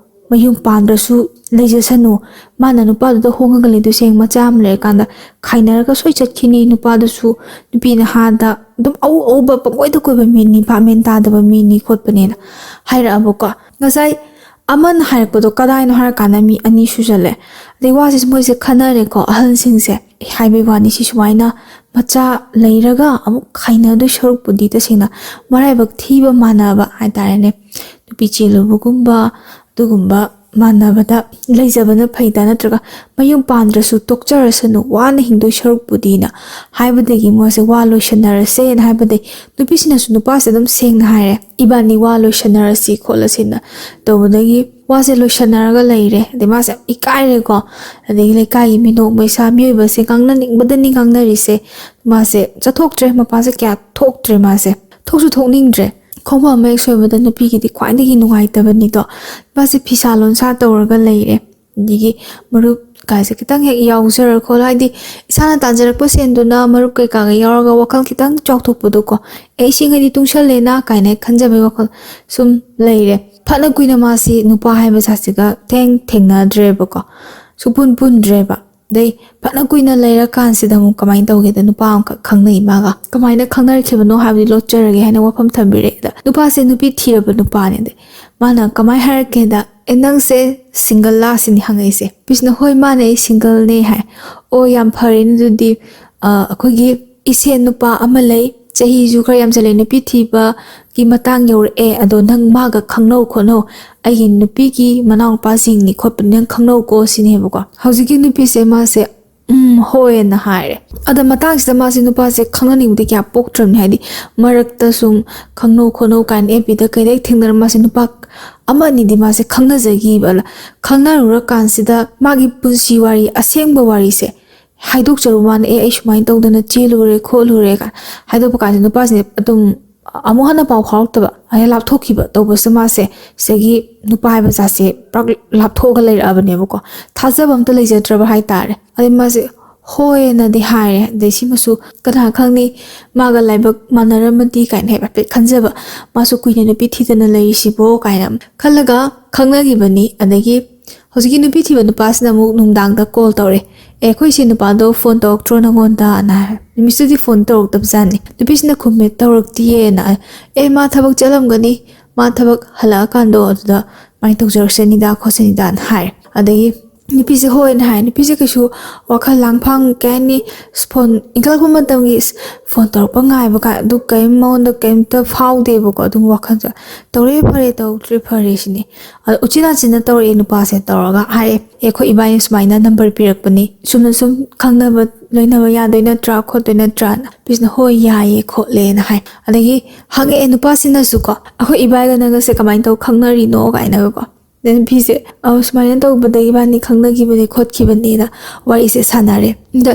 ꯃꯌꯨꯝ ꯄꯥꯟꯗ꯭ꯔꯁꯨ ꯂꯩꯖꯁꯅꯨ, ꯃꯥꯅ ꯅꯨꯄꯥꯗꯨꯗ ꯍꯣꯡꯉꯒ ꯂꯩꯗꯣꯏꯁꯦ ꯍꯌꯦꯡ ꯃꯆꯥ ꯑꯃ ꯂꯩꯔꯀꯥꯟꯗ ꯈꯥꯏꯅꯔꯒ ꯁꯣꯏ ꯆꯠꯈꯤꯅꯤ꯫ ꯅꯨꯄꯥꯗꯨꯁꯨ ꯅꯨꯄꯤ ꯅꯍꯥꯗ ꯑꯗꯨꯝ ꯑꯎ ꯑꯎꯕ ꯄꯪꯀꯣꯏꯗ ꯀꯣꯏꯕ ꯃꯤꯅꯤ, ꯚꯥꯞ ꯃꯦꯟ ꯇꯥꯗꯕ ꯃꯤꯅꯤ ꯈꯣꯠꯄꯅꯦꯅ ꯍꯥꯏꯔꯛꯑꯕꯀꯣ꯫ ꯉꯁꯥꯏ ꯑꯃꯅ ꯍꯥꯏꯔꯛꯄꯗꯣ ꯀꯗꯥꯏꯅꯣ ꯍꯥꯏꯔꯀꯥꯟꯗ ꯃꯤ ꯑꯅꯤ ꯁꯨꯖꯜꯂꯦ꯫ ꯑꯗꯩ ꯋꯥꯁꯦ ꯃꯣꯏꯁꯦ ꯈꯟꯅꯔꯦꯀꯣ, ꯑꯍꯜꯁꯤꯡꯁꯦ꯫ ꯍꯥꯏꯕꯩ ꯋꯥꯅꯤ, ꯁꯤ ꯁꯨꯃꯥꯏꯅ ꯃꯆꯥ ꯂꯩꯔꯒ ꯑꯃꯨꯛ ꯈꯥꯏꯅꯗꯣꯏ ꯁꯔꯨꯛꯄꯨꯗꯤ ꯇꯁꯦꯡꯅ ꯃꯔꯥꯏꯕꯛ ꯊꯤꯕ ꯃꯥꯟꯅꯕ ꯍꯥꯏꯇꯥꯔꯦꯅꯦ, ꯅꯨꯄꯤ ꯆꯦꯜꯂꯨꯕꯒꯨꯝꯕ ꯑꯗꯨꯒꯨꯝꯕ ꯃꯥꯟꯅꯕꯗ ꯂꯩꯖꯕꯅ ꯐꯩꯗ, ꯅꯠꯇ꯭ꯔꯒ ꯃꯌꯨꯝ ꯄꯥꯟꯗ꯭ꯔꯁꯨ ꯇꯣꯛꯆꯔꯁꯅꯨ, ꯋꯥꯅ ꯍꯤꯡꯗꯣꯏ ꯁꯔꯨꯛꯄꯨꯗꯤꯅ ꯍꯥꯏꯕꯗꯒꯤ ꯃꯣꯏꯁꯦ ꯋꯥ ꯂꯣꯏꯁꯟꯅꯔꯁꯦꯅ ꯍꯥꯏꯕꯗꯒꯤ ꯅꯨꯄꯤꯁꯤꯅꯁꯨ ꯅꯨꯄꯥꯁꯦ ꯑꯗꯨꯝ ꯁꯦꯡꯅ ꯍꯥꯏꯔꯦ, "ꯏꯕꯥꯅꯤ ꯋꯥ ꯂꯣꯏꯁꯟꯅꯔꯁꯤ ꯈꯣꯠꯂꯁꯤꯅ" ꯇꯧꯕꯗꯒꯤ ꯋꯥꯁꯦ ꯂꯣꯏꯁꯟꯅꯔꯒ ꯂꯩꯔꯦ꯫ ꯑꯗꯩ ꯃꯥꯁꯦ ꯌꯥꯝ ꯏꯀꯥꯏꯔꯦꯀꯣ꯫ ꯑꯗꯒꯤ ꯂꯩꯀꯥꯏꯒꯤ ꯃꯤꯅꯣꯛ ꯃꯩꯁꯥ, ꯃꯤꯑꯣꯏꯕꯁꯦ ꯉꯥꯡꯅꯅꯤꯡꯕꯗꯅꯤ ꯉꯥꯡꯅꯔꯤꯁꯦ꯫ ꯃꯥꯁꯦ ꯆꯠꯊꯣꯛꯇ꯭ꯔꯦ, ꯃꯄꯥꯟꯁꯦ ꯀꯌꯥ ꯊꯣꯛꯇ꯭ꯔꯦ ꯃꯥꯁꯦ꯫ ꯊꯣꯛꯁꯨ ꯊꯣꯛꯅꯤꯡꯗ꯭ꯔꯦ꯫ ꯈꯣꯡꯕ ꯑꯃ ꯍꯦꯛ ꯁꯣꯏꯕꯗ ꯅꯨꯄꯤꯒꯤꯗꯤ ꯈ꯭ꯋꯥꯏꯗꯒꯤ ꯅꯨꯡꯉꯥꯏꯇꯕꯅꯤꯗꯣ꯫ ꯃꯥꯁꯦ ꯐꯤꯁꯥ ꯂꯣꯟꯁꯥ ꯇꯧꯔꯒ ꯂꯩꯔꯦ꯫ ꯑꯗꯒꯤ ꯃꯔꯨꯞ ꯀꯥꯏꯁꯦ ꯈꯤꯇꯪ ꯍꯦꯛ ꯌꯥꯎꯖꯔ ꯈꯣꯠꯂ, ꯍꯥꯏꯗꯤ ꯏꯁꯥꯅ ꯇꯥꯟꯖꯔꯛꯄ ꯁꯦꯟꯗꯨꯅ ꯃꯔꯨꯞ ꯀꯩꯀꯥꯒ ꯌꯥꯎꯔꯒ ꯋꯥꯈꯜ ꯈꯤꯇꯪ ꯆꯥꯎꯊꯣꯛꯄꯗꯣꯀꯣ꯫ "ꯑꯦ, ꯏꯁꯤꯡ ꯑꯅꯤ ꯇꯨꯡꯁꯜꯂꯦꯅ" ꯀꯥꯏꯅ ꯈꯟꯖꯕꯩ ꯋꯥꯈꯜ ꯁꯨꯝ ꯂꯩꯔꯦ꯫ ꯐꯅ ꯀꯨꯏꯅ ꯃꯥꯁꯤ ꯅꯨꯄꯥ ꯍꯥꯏꯕ ꯖꯥꯠꯁꯤꯒ ꯊꯦꯡ ꯊꯦꯡꯅꯗ꯭ꯔꯦꯕꯀꯣ꯫ ꯁꯨꯄꯨꯟ ꯄꯨꯟꯗ꯭ꯔꯦꯕ꯫ ꯑꯗꯩ ꯐꯅ ꯀꯨꯏꯅ ꯂꯩꯔꯀꯥꯟꯁꯤꯗ ꯑꯃꯨꯛ ꯀꯃꯥꯏꯅ ꯇꯧꯒꯦꯗ, ꯅꯨꯄꯥ ꯑꯃꯈꯛ ꯈꯪꯅꯩ ꯃꯥꯒ꯫ ꯀꯃꯥꯏꯅ ꯈꯪꯅꯔꯛꯈꯤꯕꯅꯣ ꯍꯥꯏꯕꯗꯤ ꯂꯣꯠꯆꯔꯒꯦ ꯍꯥꯏꯅ ꯋꯥꯐꯝ ꯊꯝꯕꯤꯔꯦ꯫ ꯑꯗ ꯅꯨꯄꯥꯁꯦ ꯅꯨꯄꯤ ꯊꯤꯔꯕ ꯅꯨꯄꯥꯅꯦ꯫ ꯑꯗꯩ ꯃꯥꯅ ꯀꯃꯥꯏ ꯍꯥꯏꯔꯛꯀꯦꯗ, "ꯑꯦ, ꯅꯪꯁꯦ ꯁꯤꯡꯒꯜꯂꯥ?" ꯁꯤꯅꯤ ꯍꯪꯉꯛꯏꯁꯦ꯫ ꯅꯨꯄꯤꯁꯤꯅ, "ꯍꯣꯏ, ꯃꯥꯅꯦ, ꯑꯩ ꯁꯤꯡꯒꯜꯅꯦ" ꯍꯥꯏ꯫ "ꯑꯣ, ꯌꯥꯝ ꯐꯔꯦꯅꯦ ꯑꯗꯨꯗꯤ꯫ ꯑ, ꯑꯩꯈꯣꯏꯒꯤ ꯏꯁꯦꯟ ꯅꯨꯄꯥ ꯑꯃ ꯂꯩ, ꯆꯍꯤꯁꯨ ꯈꯔ ꯌꯥꯝꯁꯜꯂꯦ, ꯅꯨꯄꯤ ꯊꯤꯕꯒꯤ ꯃꯇꯥꯡ ꯌꯧꯔꯛꯑꯦ, ꯑꯗꯣ ꯅꯪ ꯃꯥꯒ ꯈꯪꯅꯧ ꯈꯣꯠꯅꯧ, ꯑꯩꯒꯤ ꯅꯨꯄꯤꯒꯤ ꯃꯅꯥꯎꯅꯨꯄꯥꯁꯤꯡꯅꯤ ꯈꯣꯠꯄꯅꯤ, ꯅꯪ ꯈꯪꯅꯧꯀꯣ" ꯁꯤꯅꯦꯕꯀꯣ꯫ ꯍꯧꯖꯤꯛꯀꯤ ꯅꯨꯄꯤꯁꯦ ꯃꯥꯁꯦ "ꯎꯝ, ꯍꯣꯏ" ꯑꯅ ꯍꯥꯏꯔꯦ꯫ ꯑꯗ ꯃꯇꯥꯡꯁꯤꯗ ꯃꯥꯁꯦ ꯅꯨꯄꯥꯁꯦ ꯈꯪꯅꯅꯤꯡꯕꯗꯤ ꯀꯌꯥ ꯄꯣꯛꯇ꯭ꯔꯕꯅꯤ, ꯍꯥꯏꯗꯤ ꯃꯔꯛꯇ ꯁꯨꯝ "ꯈꯪꯅꯧ ꯈꯣꯠꯅꯧ" ꯀꯥꯏꯅ ꯑꯦꯐ ꯕꯤꯗ ꯀꯩꯗ ꯍꯦꯛ ꯊꯦꯡꯅꯔ ꯃꯥꯁꯦ ꯅꯨꯄꯥ ꯑꯃ ꯑꯅꯤꯗꯤ ꯃꯥꯁꯦ ꯈꯪꯅꯖꯈꯤꯕ꯫ ꯈꯪꯅꯔꯨꯔꯀꯥꯟꯁꯤꯗ ꯃꯥꯒꯤ ꯄꯨꯟꯁꯤ ꯋꯥꯔꯤ, ꯑꯁꯦꯡꯕ ꯋꯥꯔꯤꯁꯦ ꯍꯥꯏꯗꯣꯛꯆꯔꯨ ꯃꯥꯅ, "ꯑꯦ, ꯑꯩ ꯁꯨꯃꯥꯏꯅ ꯇꯧꯗꯅ ꯆꯦꯜꯂꯨꯔꯦ ꯈꯣꯠꯂꯨꯔꯦ" ꯀꯥꯏꯅ ꯍꯥꯏꯗꯣꯛꯄ ꯀꯥꯟꯁꯤꯗ ꯅꯨꯄꯥꯁꯤꯅ ꯑꯗꯨꯝ ꯑꯃꯨꯛ ꯍꯟꯅ ꯄꯥꯎ ꯐꯥꯎꯔꯛꯇꯕ, ꯑꯗꯩ ꯂꯥꯞꯊꯣꯛꯈꯤꯕ ꯇꯧꯕꯁꯦ ꯃꯥꯁꯦ ꯁꯤꯗꯒꯤ ꯅꯨꯄꯥ ꯍꯥꯏꯕ ꯖꯥꯠꯁꯦ ꯄꯨꯔꯥ ꯂꯥꯞꯊꯣꯛꯑꯒ ꯂꯩꯔꯛꯑꯕꯅꯦꯕꯀꯣ꯫ ꯊꯥꯖꯕ ꯑꯝꯇ ꯂꯩꯖꯗ꯭ꯔꯕ ꯍꯥꯏꯇꯥꯔꯦ꯫ ꯑꯗꯩ ꯃꯥꯁꯦ "ꯍꯣꯏ" ꯑꯅꯗꯤ ꯍꯥꯏꯔꯦ꯫ ꯑꯗꯩ ꯁꯤꯃꯁꯨ ꯀꯅꯥ ꯈꯪꯅꯤ, ꯃꯥꯒ ꯂꯥꯏꯕꯛ ꯃꯥꯟꯅꯔꯝꯃꯗꯤ ꯀꯥꯏꯅ ꯍꯥꯏꯐꯦꯠ ꯈꯟꯖꯕ꯫ "ꯃꯥꯁꯨ ꯀꯨꯏꯅ ꯅꯨꯄꯤ ꯊꯤꯗꯅ ꯂꯩꯔꯤꯁꯤꯕꯣ" ꯀꯥꯏꯅ ꯈꯜꯂꯒ ꯈꯪꯅꯈꯤꯕꯅꯤ꯫ ꯑꯗꯒꯤ ꯍꯧꯖꯤꯛꯀꯤ ꯅꯨꯄꯤ ꯊꯤꯕ ꯅꯨꯄꯥꯁꯤꯅ ꯑꯃꯨꯛ ꯅꯨꯡꯗꯥꯡꯗ ꯀꯣꯜ ꯇꯧꯔꯦ꯫ "ꯑꯦ, ꯑꯩꯈꯣꯏ ꯏꯆꯦ ꯅꯨꯄꯥꯗꯣ ꯐꯣꯟ ꯇꯧꯔꯛꯇ꯭ꯔꯣ ꯅꯪꯉꯣꯟꯗ?" ꯑꯅ ꯍꯥꯏ꯫ ꯅꯨꯃꯤꯠꯁꯤꯗꯤ ꯐꯣꯟ ꯇꯧꯔꯛꯇꯕꯖꯥꯠꯅꯤ꯫ ꯅꯨꯄꯤꯁꯤꯅ ꯈꯨꯝꯃꯦ, "ꯇꯧꯔꯛꯇꯤꯌꯦꯅ"꯫ "ꯑꯦ, ꯃꯥ ꯊꯕꯛ ꯆꯠꯂꯝꯒꯅꯤ, ꯃꯥ ꯊꯕꯛ ꯍꯜꯂꯛꯑꯀꯥꯟꯗꯣ ꯑꯗꯨꯗ ꯑꯗꯨꯃꯥꯏꯅ ꯇꯧꯖꯔꯛꯁꯅꯤꯗꯥ ꯈꯣꯠꯁꯅꯤꯗꯥꯅ" ꯍꯥꯏꯔꯦ꯫ ꯑꯗꯒꯤ ꯅꯨꯄꯤꯁꯦ "ꯍꯣꯏꯅ" ꯍꯥꯏ꯫ ꯅꯨꯄꯤꯁꯦ ꯀꯩꯁꯨ ꯋꯥꯈꯜ ꯂꯥꯡꯐꯥꯡ, ꯀꯩ ꯍꯥꯏꯅꯤ, ꯐꯣꯟ ꯏꯟꯈꯠꯂꯛꯄ ꯃꯇꯝꯒꯤ ꯐꯣꯟ ꯇꯧꯔꯛꯄ ꯉꯥꯏꯕ ꯀꯥꯏ ꯑꯗꯨ ꯀꯔꯤꯝ ꯃꯉꯣꯟꯗ ꯀꯔꯤꯝꯇ ꯐꯥꯎꯗꯦꯕꯀꯣ꯫ ꯑꯗꯨꯝ ꯋꯥꯈꯜꯁꯦ "ꯇꯧꯔꯛꯑꯦ ꯐꯔꯦ, ꯇꯧꯔꯛꯇ꯭ꯔꯦ ꯐꯔꯦ" ꯁꯤꯅꯤ꯫ ꯑꯗꯣ ꯎꯆꯤꯟ ꯅꯥꯆꯤꯟꯅ ꯇꯧꯔꯛꯑꯦ ꯅꯨꯄꯥꯁꯦ꯫ ꯇꯧꯔꯒ ꯍꯥꯏꯔꯦ, "ꯑꯦ, ꯑꯩꯈꯣꯏ ꯏꯕꯥꯅꯤ ꯁꯨꯃꯥꯏꯅ ꯅꯝꯕꯔ ꯄꯤꯔꯛꯄꯅꯤ, ꯆꯨꯝꯅ ꯁꯨꯝ ꯈꯪꯅꯕ ꯂꯣꯏꯅꯕ ꯌꯥꯗꯣꯏ ꯅꯠꯇ꯭ꯔꯥ ꯈꯣꯠꯇꯣꯏ ꯅꯠꯇ꯭ꯔꯥꯅ?" ꯅꯨꯄꯤꯁꯤꯅ "ꯍꯣꯏ, ꯌꯥꯏꯌꯦ" ꯈꯣꯠꯂꯦꯅ ꯍꯥꯏ꯫ ꯑꯗꯒꯤ ꯍꯪꯉꯛꯑꯦ ꯅꯨꯄꯥꯁꯤꯅꯁꯨ ꯀꯣ, "ꯑꯩꯈꯣꯏ ꯏꯕꯥꯏꯒ ꯅꯪꯒꯁꯦ ꯀꯃꯥꯏꯅ ꯇꯧ ꯈꯪꯅꯔꯤꯅꯣ?" ꯀꯥꯏꯅꯒꯀꯣ꯫ ꯑꯗꯩ ꯅꯨꯄꯤꯁꯦ, "ꯑ, ꯁꯨꯃꯥꯏꯅ ꯇꯧꯕꯗꯒꯤ ꯏꯕꯥꯅꯤ ꯈꯪꯅꯈꯤꯕꯅꯦ ꯈꯣꯠꯈꯤꯕꯅꯦꯅ" ꯋꯥꯔꯤꯁꯦ ꯁꯥꯟꯅꯔꯦ꯫ ꯑꯗ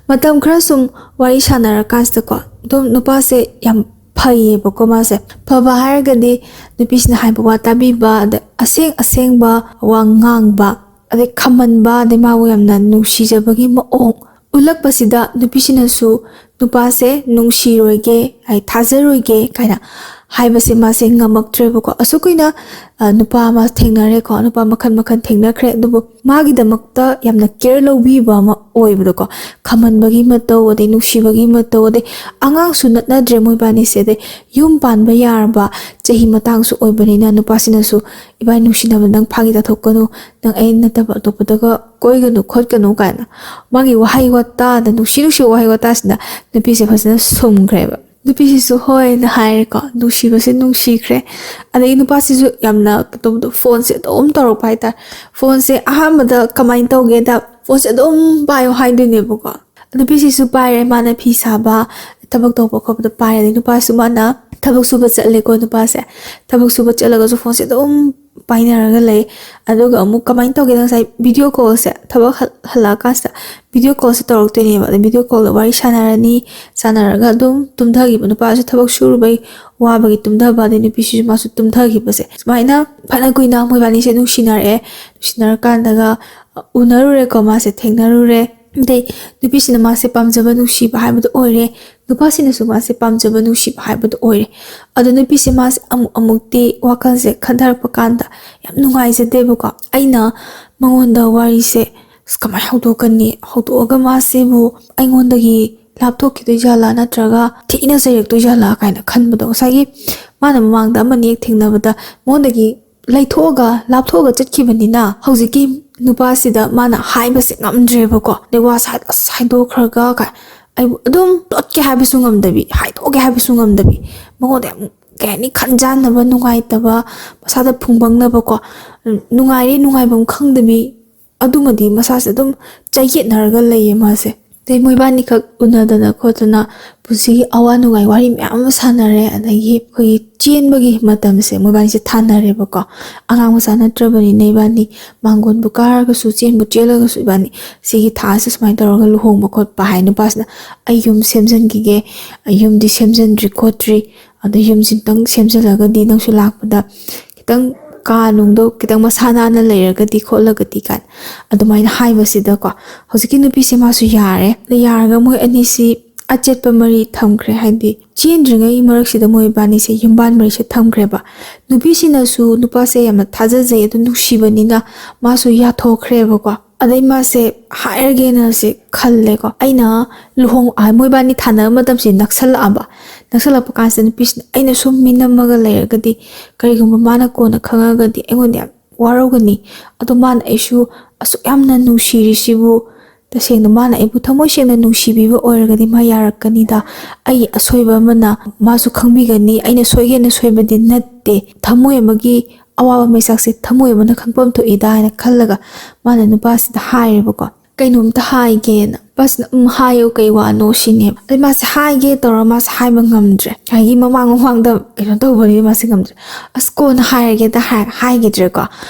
ꯃꯇꯝ ꯈꯔ ꯁꯨꯝ ꯋꯥꯔꯤ ꯁꯥꯟꯅꯔꯀꯥꯟꯁꯤꯗꯀꯣ, ꯑꯗꯨꯝ ꯅꯨꯄꯥꯁꯦ ꯌꯥꯝ ꯐꯩꯌꯦꯕꯀꯣ꯫ ꯃꯥꯁꯦ ꯐꯕ ꯍꯥꯏꯔꯒꯗꯤ ꯅꯨꯄꯤꯁꯤꯅ ꯍꯥꯏꯕ ꯋꯥ ꯇꯥꯕꯤꯕ, ꯑꯗ ꯑꯁꯦꯡ ꯑꯁꯦꯡꯕ ꯋꯥ ꯉꯥꯡꯕ, ꯑꯗꯩ ꯈꯝꯍꯟꯕ, ꯑꯗꯩ ꯃꯥꯕꯨ ꯌꯥꯝꯅ ꯅꯨꯡꯁꯤꯖꯕꯒꯤ ꯃꯑꯣꯡ ꯎꯠꯂꯛꯄꯁꯤꯗ ꯅꯨꯄꯤꯁꯤꯅꯁꯨ ꯅꯨꯄꯥꯁꯦ ꯅꯨꯡꯁꯤꯔꯣꯏꯒꯦ, ꯍꯥꯏ, ꯊꯥꯖꯔꯣꯏꯒꯦ ꯀꯥꯏꯅ ꯍꯥꯏꯕꯁꯦ ꯃꯥꯁꯦ ꯉꯝꯃꯛꯇ꯭ꯔꯦꯕꯀꯣ꯫ ꯑꯁꯨꯛ ꯀꯨꯏꯅ, ꯑ, ꯅꯨꯄꯥ ꯑꯃ ꯊꯦꯡꯅꯔꯦꯀꯣ, ꯅꯨꯄꯥ ꯃꯈꯜ ꯃꯈꯜ ꯊꯦꯡꯅꯈ꯭ꯔꯦ, ꯑꯗꯨꯕꯨ ꯃꯥꯒꯤꯗꯃꯛꯇ ꯌꯥꯝꯅ ꯀꯦꯌꯔ ꯂꯧꯕꯤꯕ ꯑꯃ ꯑꯣꯏꯕꯗꯣꯀꯣ, ꯈꯝꯍꯟꯕꯒꯤ ꯃꯇꯧ, ꯑꯗꯩ ꯅꯨꯡꯁꯤꯕꯒꯤ ꯃꯇꯧ, ꯑꯗꯩ ꯑꯉꯥꯡꯁꯨ ꯅꯠꯅꯗ꯭ꯔꯦ ꯃꯣꯏꯕꯥꯅꯤꯁꯦ, ꯑꯗꯩ ꯌꯨꯝ ꯄꯥꯟꯕ ꯌꯥꯔꯕ ꯆꯍꯤ ꯃꯇꯥꯡꯁꯨ ꯑꯣꯏꯕꯅꯤꯅ ꯅꯨꯄꯥꯁꯤꯅꯁꯨ "ꯏꯕꯥꯅꯤ ꯅꯨꯡꯁꯤꯅꯕ ꯅꯪ ꯐꯥꯒꯤ ꯇꯥꯊꯣꯛꯀꯅꯨ, ꯅꯪ ꯑꯩ ꯅꯠꯇꯕ ꯑꯇꯣꯞꯄꯗꯒ ꯀꯣꯏꯒꯅꯨ ꯈꯣꯠꯀꯅꯨ" ꯀꯥꯏꯅ ꯃꯥꯒꯤ ꯋꯥꯍꯩ ꯋꯥꯇꯥꯗ, ꯅꯨꯡꯁꯤ ꯅꯨꯡꯁꯤ ꯋꯥꯍꯩ ꯋꯥꯇꯥꯁꯤꯅ ꯅꯨꯄꯤꯁꯦ ꯐꯖꯅ ꯁꯨꯝꯈ꯭ꯔꯦꯕ꯫ ꯅꯨꯄꯤꯁꯤꯁꯨ "ꯍꯣꯏꯅ" ꯍꯥꯏꯔꯦꯀꯣ, ꯅꯨꯡꯁꯤꯕꯁꯦ ꯅꯨꯡꯁꯤꯈ꯭ꯔꯦ꯫ ꯑꯗꯒꯤ ꯅꯨꯄꯥꯁꯤꯁꯨ ꯌꯥꯝꯅ ꯀꯩꯗꯧꯕꯗꯣ, ꯐꯣꯟꯁꯦ ꯑꯗꯨꯝ ꯇꯧꯔꯛꯄ ꯍꯥꯏꯇꯥꯔꯦ꯫ ꯐꯣꯟꯁꯦ ꯑꯍꯥꯟꯕꯗ ꯀꯃꯥꯏꯅ ꯇꯧꯒꯦꯗ, ꯐꯣꯟꯁꯦ ꯑꯗꯨꯝ ꯄꯥꯏꯌꯣ ꯍꯥꯏꯗꯣꯏꯅꯦꯕꯀꯣ꯫ ꯅꯨꯄꯤꯁꯤꯁꯨ ꯄꯥꯏꯔꯦ, ꯃꯥꯅ ꯐꯤ ꯁꯥꯕ, ꯊꯕꯛ ꯇꯧꯕ ꯈꯣꯠꯄꯗ ꯄꯥꯏꯔꯦ꯫ ꯑꯗꯩ ꯅꯨꯄꯥꯁꯨ ꯃꯥꯅ ꯊꯕꯛ ꯁꯨꯕ ꯆꯠꯂꯦꯀꯣ꯫ ꯅꯨꯄꯥꯁꯦ ꯊꯕꯛ ꯁꯨꯕ ꯆꯠꯂꯒꯁꯨ ꯐꯣꯟꯁꯦ ꯑꯗꯨꯝ ꯄꯥꯏꯅꯔꯒ ꯂꯩ꯫ ꯑꯗꯨꯒ ꯑꯃꯨꯛ ꯀꯃꯥꯏꯅ ꯇꯧꯒꯦꯗ, ꯉꯁꯥꯏ ꯚꯤꯗꯤꯑꯣ ꯀꯣꯜꯁꯦ, ꯊꯕꯛ ꯍꯜ-, ꯍꯜꯂꯛꯑꯀꯥꯟꯁꯤꯗ ꯚꯤꯗꯤꯑꯣ ꯀꯣꯜꯁꯦ ꯇꯧꯔꯛꯇꯣꯏꯅꯦꯕ꯫ ꯑꯗ ꯚꯤꯗꯤꯑꯣ ꯀꯣꯜꯗ ꯋꯥꯔꯤ ꯁꯥꯟꯅꯔꯅꯤ, ꯁꯥꯟꯅꯔꯒ ꯑꯗꯨꯝ ꯇꯨꯝꯊꯈꯤꯕ꯫ ꯅꯨꯄꯥꯁꯨ ꯊꯕꯛ ꯁꯨꯔꯨꯕꯩ ꯋꯥꯕꯒꯤ ꯇꯨꯝꯊꯕ, ꯑꯗꯩ ꯅꯨꯄꯤꯁꯤꯁꯨ ꯃꯥꯁꯨ ꯇꯨꯝꯊꯈꯤꯕꯁꯦ꯫ ꯁꯨꯃꯥꯏꯅ ꯐꯅ ꯀꯨꯏꯅ ꯃꯣꯏꯕꯥꯅꯤꯁꯦ ꯅꯨꯡꯁꯤꯅꯔꯛꯑꯦ꯫ ꯅꯨꯡꯁꯤꯅꯔꯀꯥꯟꯗꯒ ꯎꯅꯔꯨꯔꯦꯀꯣ, ꯃꯥꯁꯦ ꯊꯦꯡꯅꯔꯨꯔꯦ꯫ ꯑꯗꯩ ꯅꯨꯄꯤꯁꯤꯅ ꯃꯥꯁꯦ ꯄꯥꯝꯖꯕ ꯅꯨꯡꯁꯤꯕ ꯍꯥꯏꯕꯗꯣ ꯑꯣꯏꯔꯦ, ꯅꯨꯄꯥꯁꯤꯅꯁꯨ ꯃꯥꯁꯦ ꯄꯥꯝꯖꯕ ꯅꯨꯡꯁꯤꯕ ꯍꯥꯏꯕꯗꯣ ꯑꯣꯏꯔꯦ꯫ ꯑꯗꯣ ꯅꯨꯄꯤꯁꯦ ꯃꯥꯁꯦ ꯑꯃꯨꯛ ꯑꯃꯨꯛꯇꯤ ꯋꯥꯈꯜꯁꯦ ꯈꯟꯊꯔꯛꯄ ꯀꯥꯟꯗ ꯌꯥꯝ ꯅꯨꯡꯉꯥꯏꯖꯗꯦꯕꯀꯣ꯫ ꯑꯩꯅ ꯃꯉꯣꯟꯗ ꯋꯥꯔꯤꯁꯦ ꯑꯁ ꯀꯃꯥꯏꯅ ꯍꯧꯗꯣꯛꯀꯅꯤ? ꯍꯧꯗꯣꯛꯑꯒ ꯃꯥꯁꯤꯕꯨ ꯑꯩꯉꯣꯟꯗꯒꯤ ꯂꯥꯞꯊꯣꯛꯈꯤꯗꯣꯏ ꯖꯥꯠꯂꯥ, ꯅꯠꯇ꯭ꯔꯒ ꯊꯤꯅ ꯆꯩꯔꯛꯇꯣꯏ ꯖꯥꯠꯂꯥ ꯀꯥꯏꯅ ꯈꯟꯕꯗꯣ꯫ ꯉꯁꯥꯏꯒꯤ ꯃꯥꯅ ꯃꯃꯥꯡꯗ ꯑꯃꯅꯤ ꯍꯦꯛ ꯊꯦꯡꯅꯕꯗ ꯃꯉꯣꯟꯗꯒꯤ ꯂꯩꯊꯣꯛꯑꯒ ꯂꯥꯞꯊꯣꯛꯑꯒ ꯆꯠꯈꯤꯕꯅꯤꯅ, ꯍꯧꯖꯤꯛꯀꯤ ꯅꯨꯄꯥꯁꯤꯗ ꯃꯥꯅ ꯍꯥꯏꯕꯁꯦ ꯉꯝꯗ꯭ꯔꯦꯕꯀꯣ꯫ ꯑꯗꯩ ꯋꯥꯁꯦ ꯍꯥꯏ-, ꯑꯁ ꯍꯥꯏꯗꯣꯛꯈ꯭ꯔꯒ ꯀꯥꯏ, ꯑꯩꯕꯨ ꯑꯗꯨꯝ ꯇꯣꯠꯀꯦ ꯍꯥꯏꯕꯁꯨ ꯉꯝꯗꯕꯤ, ꯍꯥꯏꯗꯣꯛꯀꯦ ꯍꯥꯏꯕꯁꯨ ꯉꯝꯗꯕꯤ, ꯃꯉꯣꯟꯗ ꯌꯥꯝ, ꯀꯩ ꯍꯥꯏꯅꯤ, ꯈꯟꯖꯥꯟꯅꯕ, ꯅꯨꯡꯉꯥꯏꯇꯕ, ꯃꯁꯥꯗ ꯐꯨꯡꯕꯪꯅꯕꯀꯣ, ꯅꯨꯡꯉꯥꯏꯔꯤ ꯅꯨꯡꯉꯥꯏꯐꯝ ꯈꯪꯗꯕꯤ, ꯑꯗꯨꯃꯗꯤ ꯃꯁꯥꯁꯦ ꯑꯗꯨꯝ ꯆꯌꯦꯠꯅꯔꯒ ꯂꯩꯌꯦ ꯃꯥꯁꯦ꯫ ꯑꯗꯩ ꯃꯣꯏꯕꯥꯅꯤꯈꯛ ꯎꯅꯗꯅ ꯈꯣꯠꯇꯅ ꯄꯨꯟꯁꯤꯒꯤ ꯑꯋꯥ ꯅꯨꯡꯉꯥꯏ ꯋꯥꯔꯤ ꯃꯌꯥꯝ ꯑꯃ ꯁꯥꯟꯅꯔꯦ꯫ ꯑꯗꯒꯤ ꯑꯩꯈꯣꯏꯒꯤ ꯆꯦꯟꯕꯒꯤ ꯃꯇꯝꯁꯦ ꯃꯣꯏꯕꯥꯅꯤꯁꯦ ꯊꯥꯅꯔꯦꯕꯀꯣ꯫ ꯑꯉꯥꯡ ꯃꯆꯥ ꯅꯠꯇ꯭ꯔꯕꯅꯤꯅ ꯏꯕꯥꯅꯤ ꯃꯥꯡꯒꯣꯟꯕꯨ ꯀꯥꯔꯒꯁꯨ, ꯆꯦꯟꯕꯨ ꯆꯦꯜꯂꯒꯁꯨ, ꯏꯕꯥꯅꯤ ꯁꯤꯒꯤ ꯊꯥꯁꯦ ꯁꯨꯃꯥꯏꯅ ꯇꯧꯔꯒ ꯂꯨꯍꯣꯡꯕ ꯈꯣꯠꯄ ꯍꯥꯏ꯫ ꯅꯨꯄꯥꯁꯤꯅ, "ꯑꯩ ꯌꯨꯝ ꯁꯦꯝꯖꯤꯟꯈꯤꯒꯦ, ꯑꯩ ꯌꯨꯝꯗꯤ ꯁꯦꯝꯖꯤꯟꯗ꯭ꯔꯤ ꯈꯣꯠꯇ꯭ꯔꯤ, ꯑꯗꯣ ꯌꯨꯝꯁꯤꯇꯪ ꯁꯦꯝꯖꯤꯜꯂꯒꯗꯤ ꯅꯪꯁꯨ ꯂꯥꯛꯄꯗ ꯈꯤꯇꯪ ꯀꯥ ꯅꯨꯡꯗꯣ ꯈꯤꯇꯪ ꯃꯁꯥ ꯅꯥꯟꯅ ꯂꯩꯔꯒꯗꯤ ꯈꯣꯠꯂꯒꯗꯤ" ꯀꯥꯏꯅ ꯑꯗꯨꯃꯥꯏꯅ ꯍꯥꯏꯕꯁꯤꯗꯀꯣ, ꯍꯧꯖꯤꯛꯀꯤ ꯅꯨꯄꯤꯁꯦ ꯃꯥꯁꯨ ꯌꯥꯔꯦ꯫ ꯑꯗ ꯌꯥꯔꯒ ꯃꯣꯏ ꯑꯅꯤꯁꯤ ꯑꯆꯦꯠꯄ ꯃꯔꯤ ꯊꯝꯈ꯭ꯔꯦ, ꯍꯥꯏꯗꯤ ꯆꯦꯟꯗ꯭ꯔꯤꯉꯩ ꯃꯔꯛꯁꯤꯗ ꯃꯣꯏ ꯏꯕꯥꯅꯤꯁꯦ ꯌꯨꯝꯕꯥꯟ ꯃꯔꯤꯁꯦ ꯊꯝꯈ꯭ꯔꯦꯕ꯫ ꯅꯨꯄꯤꯁꯤꯅꯁꯨ ꯅꯨꯄꯥꯁꯦ ꯌꯥꯝꯅ ꯊꯥꯖꯖꯩ, ꯑꯗꯨ ꯅꯨꯡꯁꯤꯕꯅꯤꯅ ꯃꯥꯁꯨ ꯌꯥꯊꯣꯛꯈ꯭ꯔꯦꯕꯀꯣ꯫ ꯑꯗꯩ ꯃꯥꯁꯦ ꯍꯥꯏꯔꯒꯦꯅ ꯁꯦ ꯈꯜꯂꯦꯀꯣ꯫ ꯑꯩꯅ ꯂꯨꯍꯣꯡ-, ꯑ, ꯃꯣꯏꯕꯥꯅꯤ ꯊꯥꯅꯕ ꯃꯇꯝꯁꯦ ꯅꯛꯁꯜꯂꯛꯑꯕ꯫ ꯅꯛꯁꯜꯂꯛꯄ ꯀꯥꯟꯁꯤꯗ ꯅꯨꯄꯤꯁꯤꯅ ꯑꯩꯅ ꯁꯨꯝ ꯃꯤꯅꯝꯃꯒ ꯂꯩꯔꯒꯗꯤ, ꯀꯔꯤꯒꯨꯝꯕ ꯃꯥꯅ ꯀꯣꯟꯅ ꯈꯪꯉꯒꯗꯤ ꯑꯩꯉꯣꯟꯗ ꯌꯥꯝ ꯋꯥꯔꯧꯒꯅꯤ꯫ ꯑꯗꯣ ꯃꯥꯅ ꯑꯩꯁꯨ ꯑꯁꯨꯛ ꯌꯥꯝꯅ ꯅꯨꯡꯁꯤꯔꯤꯁꯤꯕꯨ, ꯇꯁꯦꯡꯅ ꯃꯥꯅ ꯑꯩꯕꯨ ꯊꯃꯣꯏ ꯁꯦꯡꯅ ꯅꯨꯡꯁꯤꯕꯤꯕ ꯑꯣꯏꯔꯒꯗꯤ ꯃꯥ ꯌꯥꯔꯛꯀꯅꯤꯗ꯫ ꯑꯩꯒꯤ ꯑꯁꯣꯏꯕ ꯑꯃꯅ ꯃꯥꯁꯨ ꯈꯪꯕꯤꯒꯅꯤ꯫ ꯑꯩꯅ ꯁꯣꯏꯒꯦꯅ ꯁꯣꯏꯕꯗꯤ ꯅꯠꯇꯦ꯫ ꯊꯃꯣꯏ ꯑꯃꯒꯤ ꯑꯋꯥꯕ ꯃꯩꯁꯥꯛꯁꯦ ꯊꯃꯣꯏ ꯑꯃꯅ ꯈꯪꯐꯝ ꯊꯣꯛꯏꯗ ꯍꯥꯏꯅ ꯈꯜꯂꯒ ꯃꯥꯅ ꯅꯨꯄꯥꯁꯤꯗ ꯍꯥꯏꯔꯦꯕꯀꯣ꯫ "ꯀꯩꯅꯣꯝꯇ ꯍꯥꯏꯒꯦꯅ"꯫ ꯅꯨꯄꯥꯁꯤꯅ "ꯎꯝ, ꯍꯥꯏꯌꯨ, ꯀꯩ ꯋꯥꯅꯣ?" ꯁꯤꯅꯦꯕ꯫ ꯑꯗꯩ ꯃꯥꯁꯦ ꯍꯥꯏꯒꯦ ꯇꯧꯔ ꯃꯥꯁꯦ ꯍꯥꯏꯕ ꯉꯝꯗ꯭ꯔꯦ, ꯍꯥꯏꯗꯤ ꯃꯃꯥꯡ ꯃꯃꯥꯡꯗ ꯀꯩꯅꯣ ꯇꯧꯕꯅꯤꯅ ꯃꯥꯁꯦ ꯉꯝꯗ꯭ꯔꯦ꯫ "ꯑꯁ, ꯀꯣꯟꯅ ꯍꯥꯏꯔꯒꯦꯗ" ꯍꯥꯏꯔꯒ ꯍꯥꯏꯈꯤꯗ꯭ꯔꯦꯀꯣ꯫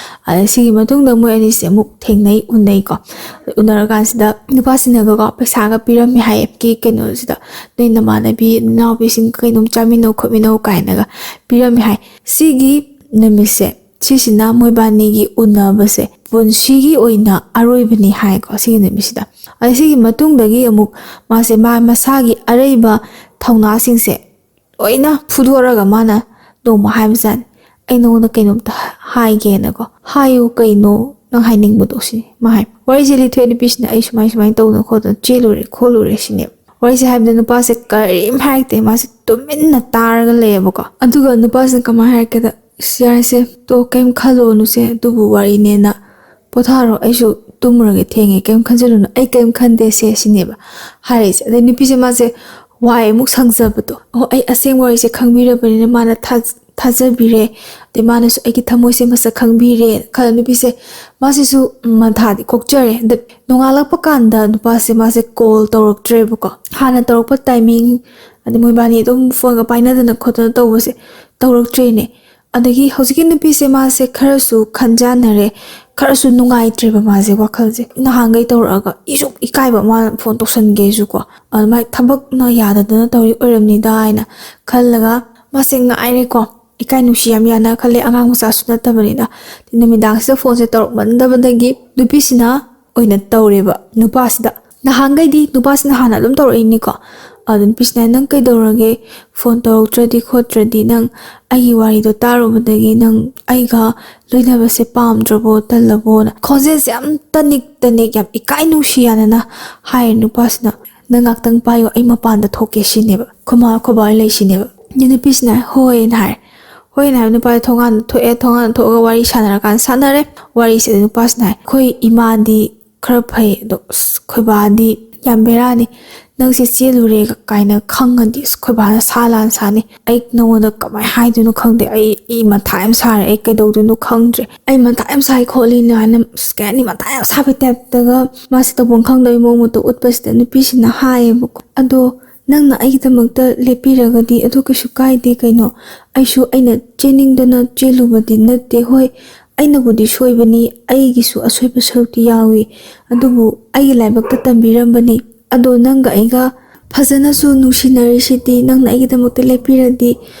ꯑꯗꯩ ꯁꯤꯒꯤ ꯃꯇꯨꯡꯗ ꯃꯣꯏ ꯑꯅꯤꯁꯦ ꯑꯃꯨꯛ ꯊꯦꯡꯅꯩ, ꯎꯅꯩꯀꯣ꯫ ꯎꯅꯔꯀꯥꯟꯁꯤꯗ ꯅꯨꯄꯥꯁꯤꯅꯀꯣ ꯄꯩꯁꯥꯒ ꯄꯤꯔꯝꯃꯦ ꯍꯥꯏꯌꯦ, ꯀꯤ ꯀꯩꯅꯣꯁꯤꯗ, "ꯅꯣꯏ ꯅꯃꯥꯟꯅꯕꯤ ꯅꯅꯥꯎꯄꯤꯁꯤꯡ ꯀꯩꯅꯣꯝ ꯆꯥꯃꯤꯟꯅꯧ ꯈꯣꯠꯃꯤꯟꯅꯧ" ꯀꯥꯏꯅꯒ ꯄꯤꯔꯝꯃꯦ ꯍꯥꯏ꯫ ꯁꯤꯒꯤ ꯅꯨꯃꯤꯠꯁꯦ, ꯁꯤꯁꯤꯅ ꯃꯣꯏꯕꯥꯅꯤꯒꯤ ꯎꯅꯕꯁꯦ ꯄꯨꯟꯁꯤꯒꯤ ꯑꯣꯏꯅ ꯑꯔꯣꯏꯕꯅꯤ ꯍꯥꯏꯀꯣ ꯁꯤꯒꯤ ꯅꯨꯃꯤꯠꯁꯤꯗ꯫ ꯑꯗꯩ ꯁꯤꯒꯤ ꯃꯇꯨꯡꯗꯒꯤ ꯑꯃꯨꯛ ꯃꯥꯁꯦ ꯃꯥ ꯃꯁꯥꯒꯤ ꯑꯔꯩꯕ ꯊꯧꯅꯥꯁꯤꯡꯁꯦ ꯂꯣꯏꯅ ꯐꯨꯗꯣꯔꯒ ꯃꯥꯅ ꯅꯣꯡꯃ ꯍꯥꯏꯕꯖꯥꯠꯅꯤ, "ꯑꯩ ꯅꯉꯣꯟꯗ ꯀꯩꯅꯣꯝꯇ ꯍꯥꯏꯒꯦꯅꯀꯣ"꯫ "ꯍꯥꯏꯌꯨ, ꯀꯩꯅꯣ ꯅꯪ ꯍꯥꯏꯅꯤꯡꯕꯗꯣ?" ꯁꯤꯅꯤ ꯃꯥ ꯍꯥꯏ꯫ ꯋꯥꯔꯤꯁꯦ ꯂꯤꯊꯣꯛꯑꯦ, ꯅꯨꯄꯤꯁꯤꯅ "ꯑꯩ ꯁꯨꯃꯥꯏ ꯁꯨꯃꯥꯏꯅ ꯇꯧꯗꯅ ꯈꯣꯠꯇꯅ ꯆꯦꯜꯂꯨꯔꯦ ꯈꯣꯠꯂꯨꯔꯦ" ꯁꯤꯅꯦꯕ꯫ ꯋꯥꯔꯤꯁꯦ ꯍꯥꯏꯕꯗ ꯅꯨꯄꯥꯁꯦ ꯀꯔꯤꯝ ꯍꯥꯏꯔꯛꯇꯦ, ꯃꯥꯁꯦ ꯇꯨꯃꯤꯟꯅ ꯇꯥꯔꯒ ꯂꯩꯌꯦꯕꯀꯣ꯫ ꯑꯗꯨꯒ ꯅꯨꯄꯥꯁꯤꯅ ꯀꯃꯥꯏꯅ ꯍꯥꯏꯔꯛꯀꯦꯗ, "ꯁꯤ ꯌꯥꯔꯦꯁꯦ, ꯇꯣ, ꯀꯩꯝ ꯈꯜꯂꯨꯅꯨꯁꯦ, ꯑꯗꯨꯕꯨ ꯋꯥꯔꯤꯅꯦꯅ ꯄꯣꯊꯥꯔꯣ, ꯑꯩꯁꯨ ꯇꯨꯝꯃꯨꯔꯒꯦ, ꯊꯦꯡꯉꯦ, ꯀꯩꯝ ꯈꯟꯖꯜꯂꯨꯅꯨ, ꯑꯩ ꯀꯩꯝ ꯈꯟꯗꯦꯁꯦ" ꯁꯤꯅꯦꯕ ꯍꯥꯏꯔꯤꯁꯦ꯫ ꯑꯗꯩ ꯅꯨꯄꯤꯁꯦ ꯃꯥꯁꯦ ꯋꯥꯏ ꯑꯃꯨꯛ ꯁꯪꯖꯕꯗꯣ, "ꯑꯣ, ꯑꯩ ꯑꯁꯦꯡꯕ ꯋꯥꯔꯤꯁꯦ ꯈꯪꯕꯤꯔꯕꯅꯤꯅ ꯃꯥꯅ ꯊꯥꯖ-, ꯊꯥꯖꯕꯤꯔꯦ, ꯑꯗꯩ ꯃꯥꯅꯁꯨ ꯑꯩꯒꯤ ꯊꯃꯣꯏꯁꯦ ꯃꯁꯛ ꯈꯪꯕꯤꯔꯦ" ꯈꯜꯂ ꯅꯨꯄꯤꯁꯦ, ꯃꯥꯁꯤꯁꯨ ꯃꯊꯥꯗꯤ ꯀꯣꯛꯆꯔꯦ꯫ ꯑꯗ ꯅꯣꯡꯉꯥꯜꯂꯛꯄ ꯀꯥꯟꯗ ꯅꯨꯄꯥꯁꯦ ꯃꯥꯁꯦ ꯀꯣꯜ ꯇꯧꯔꯛꯇ꯭ꯔꯦꯕꯀꯣ꯫ ꯍꯥꯟꯅ ꯇꯧꯔꯛꯄ ꯇꯥꯏꯃꯤꯡ, ꯑꯗꯩ ꯃꯣꯏꯕꯥꯅꯤ ꯑꯗꯨꯝ ꯐꯣꯟꯒ ꯄꯥꯏꯅꯗꯅ ꯈꯣꯠꯇꯅ ꯇꯧꯕꯁꯦ ꯇꯧꯔꯛꯇ꯭ꯔꯦꯅꯦ꯫ ꯑꯗꯒꯤ ꯍꯧꯖꯤꯛꯀꯤ ꯅꯨꯄꯤꯁꯦ ꯃꯥꯁꯦ ꯈꯔꯁꯨ ꯈꯟꯖꯥꯟꯅꯔꯦ, ꯈꯔꯁꯨ ꯅꯨꯡꯉꯥꯏꯇ꯭ꯔꯦꯕ ꯃꯥꯁꯦ ꯋꯥꯈꯜꯁꯦ꯫ ꯅꯍꯥꯟꯈꯩ ꯇꯧꯔꯛꯑꯒ ꯏꯁꯨꯛ ꯏꯀꯥꯏꯕ, ꯃꯥꯅ ꯐꯣꯟ ꯇꯧꯁꯟꯒꯦꯁꯨꯀꯣ, ꯑꯗꯨꯃꯥꯏꯅ ꯊꯕꯛꯅ ꯌꯥꯗꯗꯅ ꯇꯧꯔꯤ ꯑꯣꯏꯔꯝꯅꯤꯗ ꯍꯥꯏꯅ ꯈꯜꯂꯒ ꯃꯥꯁꯦ ꯉꯥꯏꯔꯦꯀꯣ꯫ ꯏꯀꯥꯏ ꯅꯨꯡꯁꯤ ꯌꯥꯝ ꯌꯥꯅ ꯈꯜꯂꯦ, ꯑꯉꯥꯡ ꯃꯆꯥꯁꯨ ꯅꯠꯇꯕꯅꯤꯅ꯫ ꯅꯨꯃꯤꯗꯥꯡꯁꯤꯗ ꯐꯣꯟꯁꯦ ꯇꯧꯔꯛꯃꯟꯗꯕꯗꯒꯤ ꯅꯨꯄꯤꯁꯤꯅ ꯑꯣꯏꯅ ꯇꯧꯔꯦꯕ ꯅꯨꯄꯥꯁꯤꯗ꯫ ꯅꯍꯥꯟꯈꯩꯗꯤ ꯅꯨꯄꯥꯁꯤꯅ ꯍꯥꯟꯅ ꯑꯗꯨꯝ ꯇꯧꯔꯛꯏꯅꯤꯀꯣ꯫ ꯑꯗꯨ ꯅꯨꯄꯤꯁꯤꯅ, "ꯅꯪ ꯀꯩꯗꯧꯔꯒꯦ? ꯐꯣꯟ ꯇꯧꯔꯛꯇ꯭ꯔꯗꯤ ꯈꯣꯠꯇ꯭ꯔꯗꯤ ꯅꯪ ꯑꯩꯒꯤ ꯋꯥꯔꯤꯗꯣ ꯇꯥꯔꯨꯕꯗꯒꯤ ꯅꯪ ꯑꯩꯒ ꯂꯣꯏꯅꯕꯁꯦ ꯄꯥꯝꯗ꯭ꯔꯕꯣ, ꯇꯜꯂꯕꯣꯅ?" ꯈꯣꯟꯖꯦꯜꯁꯦ ꯌꯥꯝ ꯇꯅꯤꯛ ꯇꯅꯤꯛ, ꯌꯥꯝ ꯏꯀꯥꯏ ꯅꯨꯡꯁꯤ ꯌꯥꯅꯅ ꯍꯥꯏꯔꯦ ꯅꯨꯄꯥꯁꯤꯅ꯫ "ꯅꯪ ꯉꯥꯛꯇꯪ ꯄꯥꯏꯌꯣ, ꯑꯩ ꯃꯄꯥꯟꯗ ꯊꯣꯛꯀꯦ" ꯁꯤꯅꯦꯕ꯫ "ꯑꯩꯈꯣꯏ ꯃꯥ ꯑꯩꯈꯣꯏ ꯕꯥ ꯍꯣꯏ ꯂꯩ" ꯁꯤꯅꯦꯕ꯫ ꯑꯗꯨ ꯅꯨꯄꯤꯁꯤꯅ "ꯍꯣꯏꯅ" ꯍꯥꯏ꯫ "ꯍꯣꯏꯅ" ꯍꯥꯏꯕ ꯅꯨꯄꯥꯁꯦ ꯊꯣꯡꯒꯥꯟꯗ ꯊꯣꯛꯑꯦ, ꯊꯣꯡꯒꯥꯟꯗ ꯊꯣꯛꯑꯒ ꯋꯥꯔꯤ ꯁꯥꯟꯅꯔꯀꯥꯟꯗ ꯁꯥꯟꯅꯔꯦ꯫ ꯋꯥꯔꯤꯁꯤꯗ ꯅꯨꯄꯥꯁꯤꯅ ꯍꯥꯏ, "ꯑꯩꯈꯣꯏ ꯏꯃꯥꯗꯤ ꯈꯔ ꯐꯩ, ꯑꯗꯣ ꯑꯁ, ꯑꯩꯈꯣꯏ ꯕꯥꯗꯤ ꯌꯥꯝ ꯕꯦꯔꯥꯅꯤ, ꯅꯪꯁꯦ ꯆꯦꯜꯂꯨꯔꯦ ꯀꯥꯏꯅ ꯈꯪꯉꯗꯤ ꯑꯁ ꯑꯩꯈꯣꯏ ꯕꯥꯅ ꯁꯥ ꯂꯥꯟ ꯁꯥꯅꯤ꯫ ꯑꯩ ꯅꯉꯣꯟꯗ ꯀꯃꯥꯏꯅ ꯍꯥꯏꯗꯣꯏꯅꯣ ꯈꯪꯗꯦ꯫ ꯑꯩ ꯑꯩ ꯃꯊꯥ ꯌꯥꯝ ꯁꯥꯔꯦ꯫ ꯑꯩ ꯀꯩꯗꯧꯗꯣꯏꯅꯣ ꯈꯪꯗ꯭ꯔꯦ꯫ ꯑꯩ ꯃꯊꯥ ꯌꯥꯝ ꯁꯥꯏ ꯈꯣꯠꯂꯤꯅ ꯍꯥꯏꯅ ꯑꯁ ꯀꯩ ꯍꯥꯏꯅꯤ, ꯃꯊꯥ ꯌꯥꯝ ꯁꯥꯕꯩ ꯇꯥꯏꯞꯇꯒ ꯃꯥꯁꯦ ꯇꯧꯐꯝ ꯈꯪꯗꯕꯩ ꯃꯑꯣꯡ ꯃꯇꯧ ꯎꯠꯄꯁꯤꯗ ꯅꯨꯄꯤꯁꯤꯅ ꯍꯥꯏꯌꯦꯕꯀꯣ, "ꯑꯗꯣ ꯅꯪꯅ ꯑꯩꯒꯤꯗꯃꯛꯇ ꯂꯦꯞꯄꯤꯔꯒꯗꯤ ꯑꯗꯨ ꯀꯩꯁꯨ ꯀꯥꯏꯗꯦ ꯀꯩꯅꯣ꯫ ꯑꯩꯁꯨ ꯑꯩꯅ ꯆꯦꯟꯅꯤꯡꯗꯅ ꯆꯦꯜꯂꯨꯕꯗꯤ ꯅꯠꯇꯦ꯫ ꯍꯣꯏ, ꯑꯩꯅꯕꯨꯗꯤ ꯁꯣꯏꯕꯅꯤ, ꯑꯩꯒꯤꯁꯨ ꯑꯁꯣꯏꯕ ꯁꯔꯨꯛꯇꯤ ꯌꯥꯎꯏ, ꯑꯗꯨꯕꯨ ꯑꯩꯒꯤ ꯂꯥꯏꯕꯛꯇ ꯇꯝꯕꯤꯔꯝꯕꯅꯤ꯫ ꯑꯗꯣ ꯅꯪꯒ ꯑꯩꯒ ꯐꯖꯅꯁꯨ ꯅꯨꯡꯁꯤꯅꯔꯤꯁꯤꯗꯤ, ꯅꯪꯅ ꯑꯩꯒꯤꯗꯃꯛꯇ ꯂꯦꯞꯄꯤꯔꯗꯤ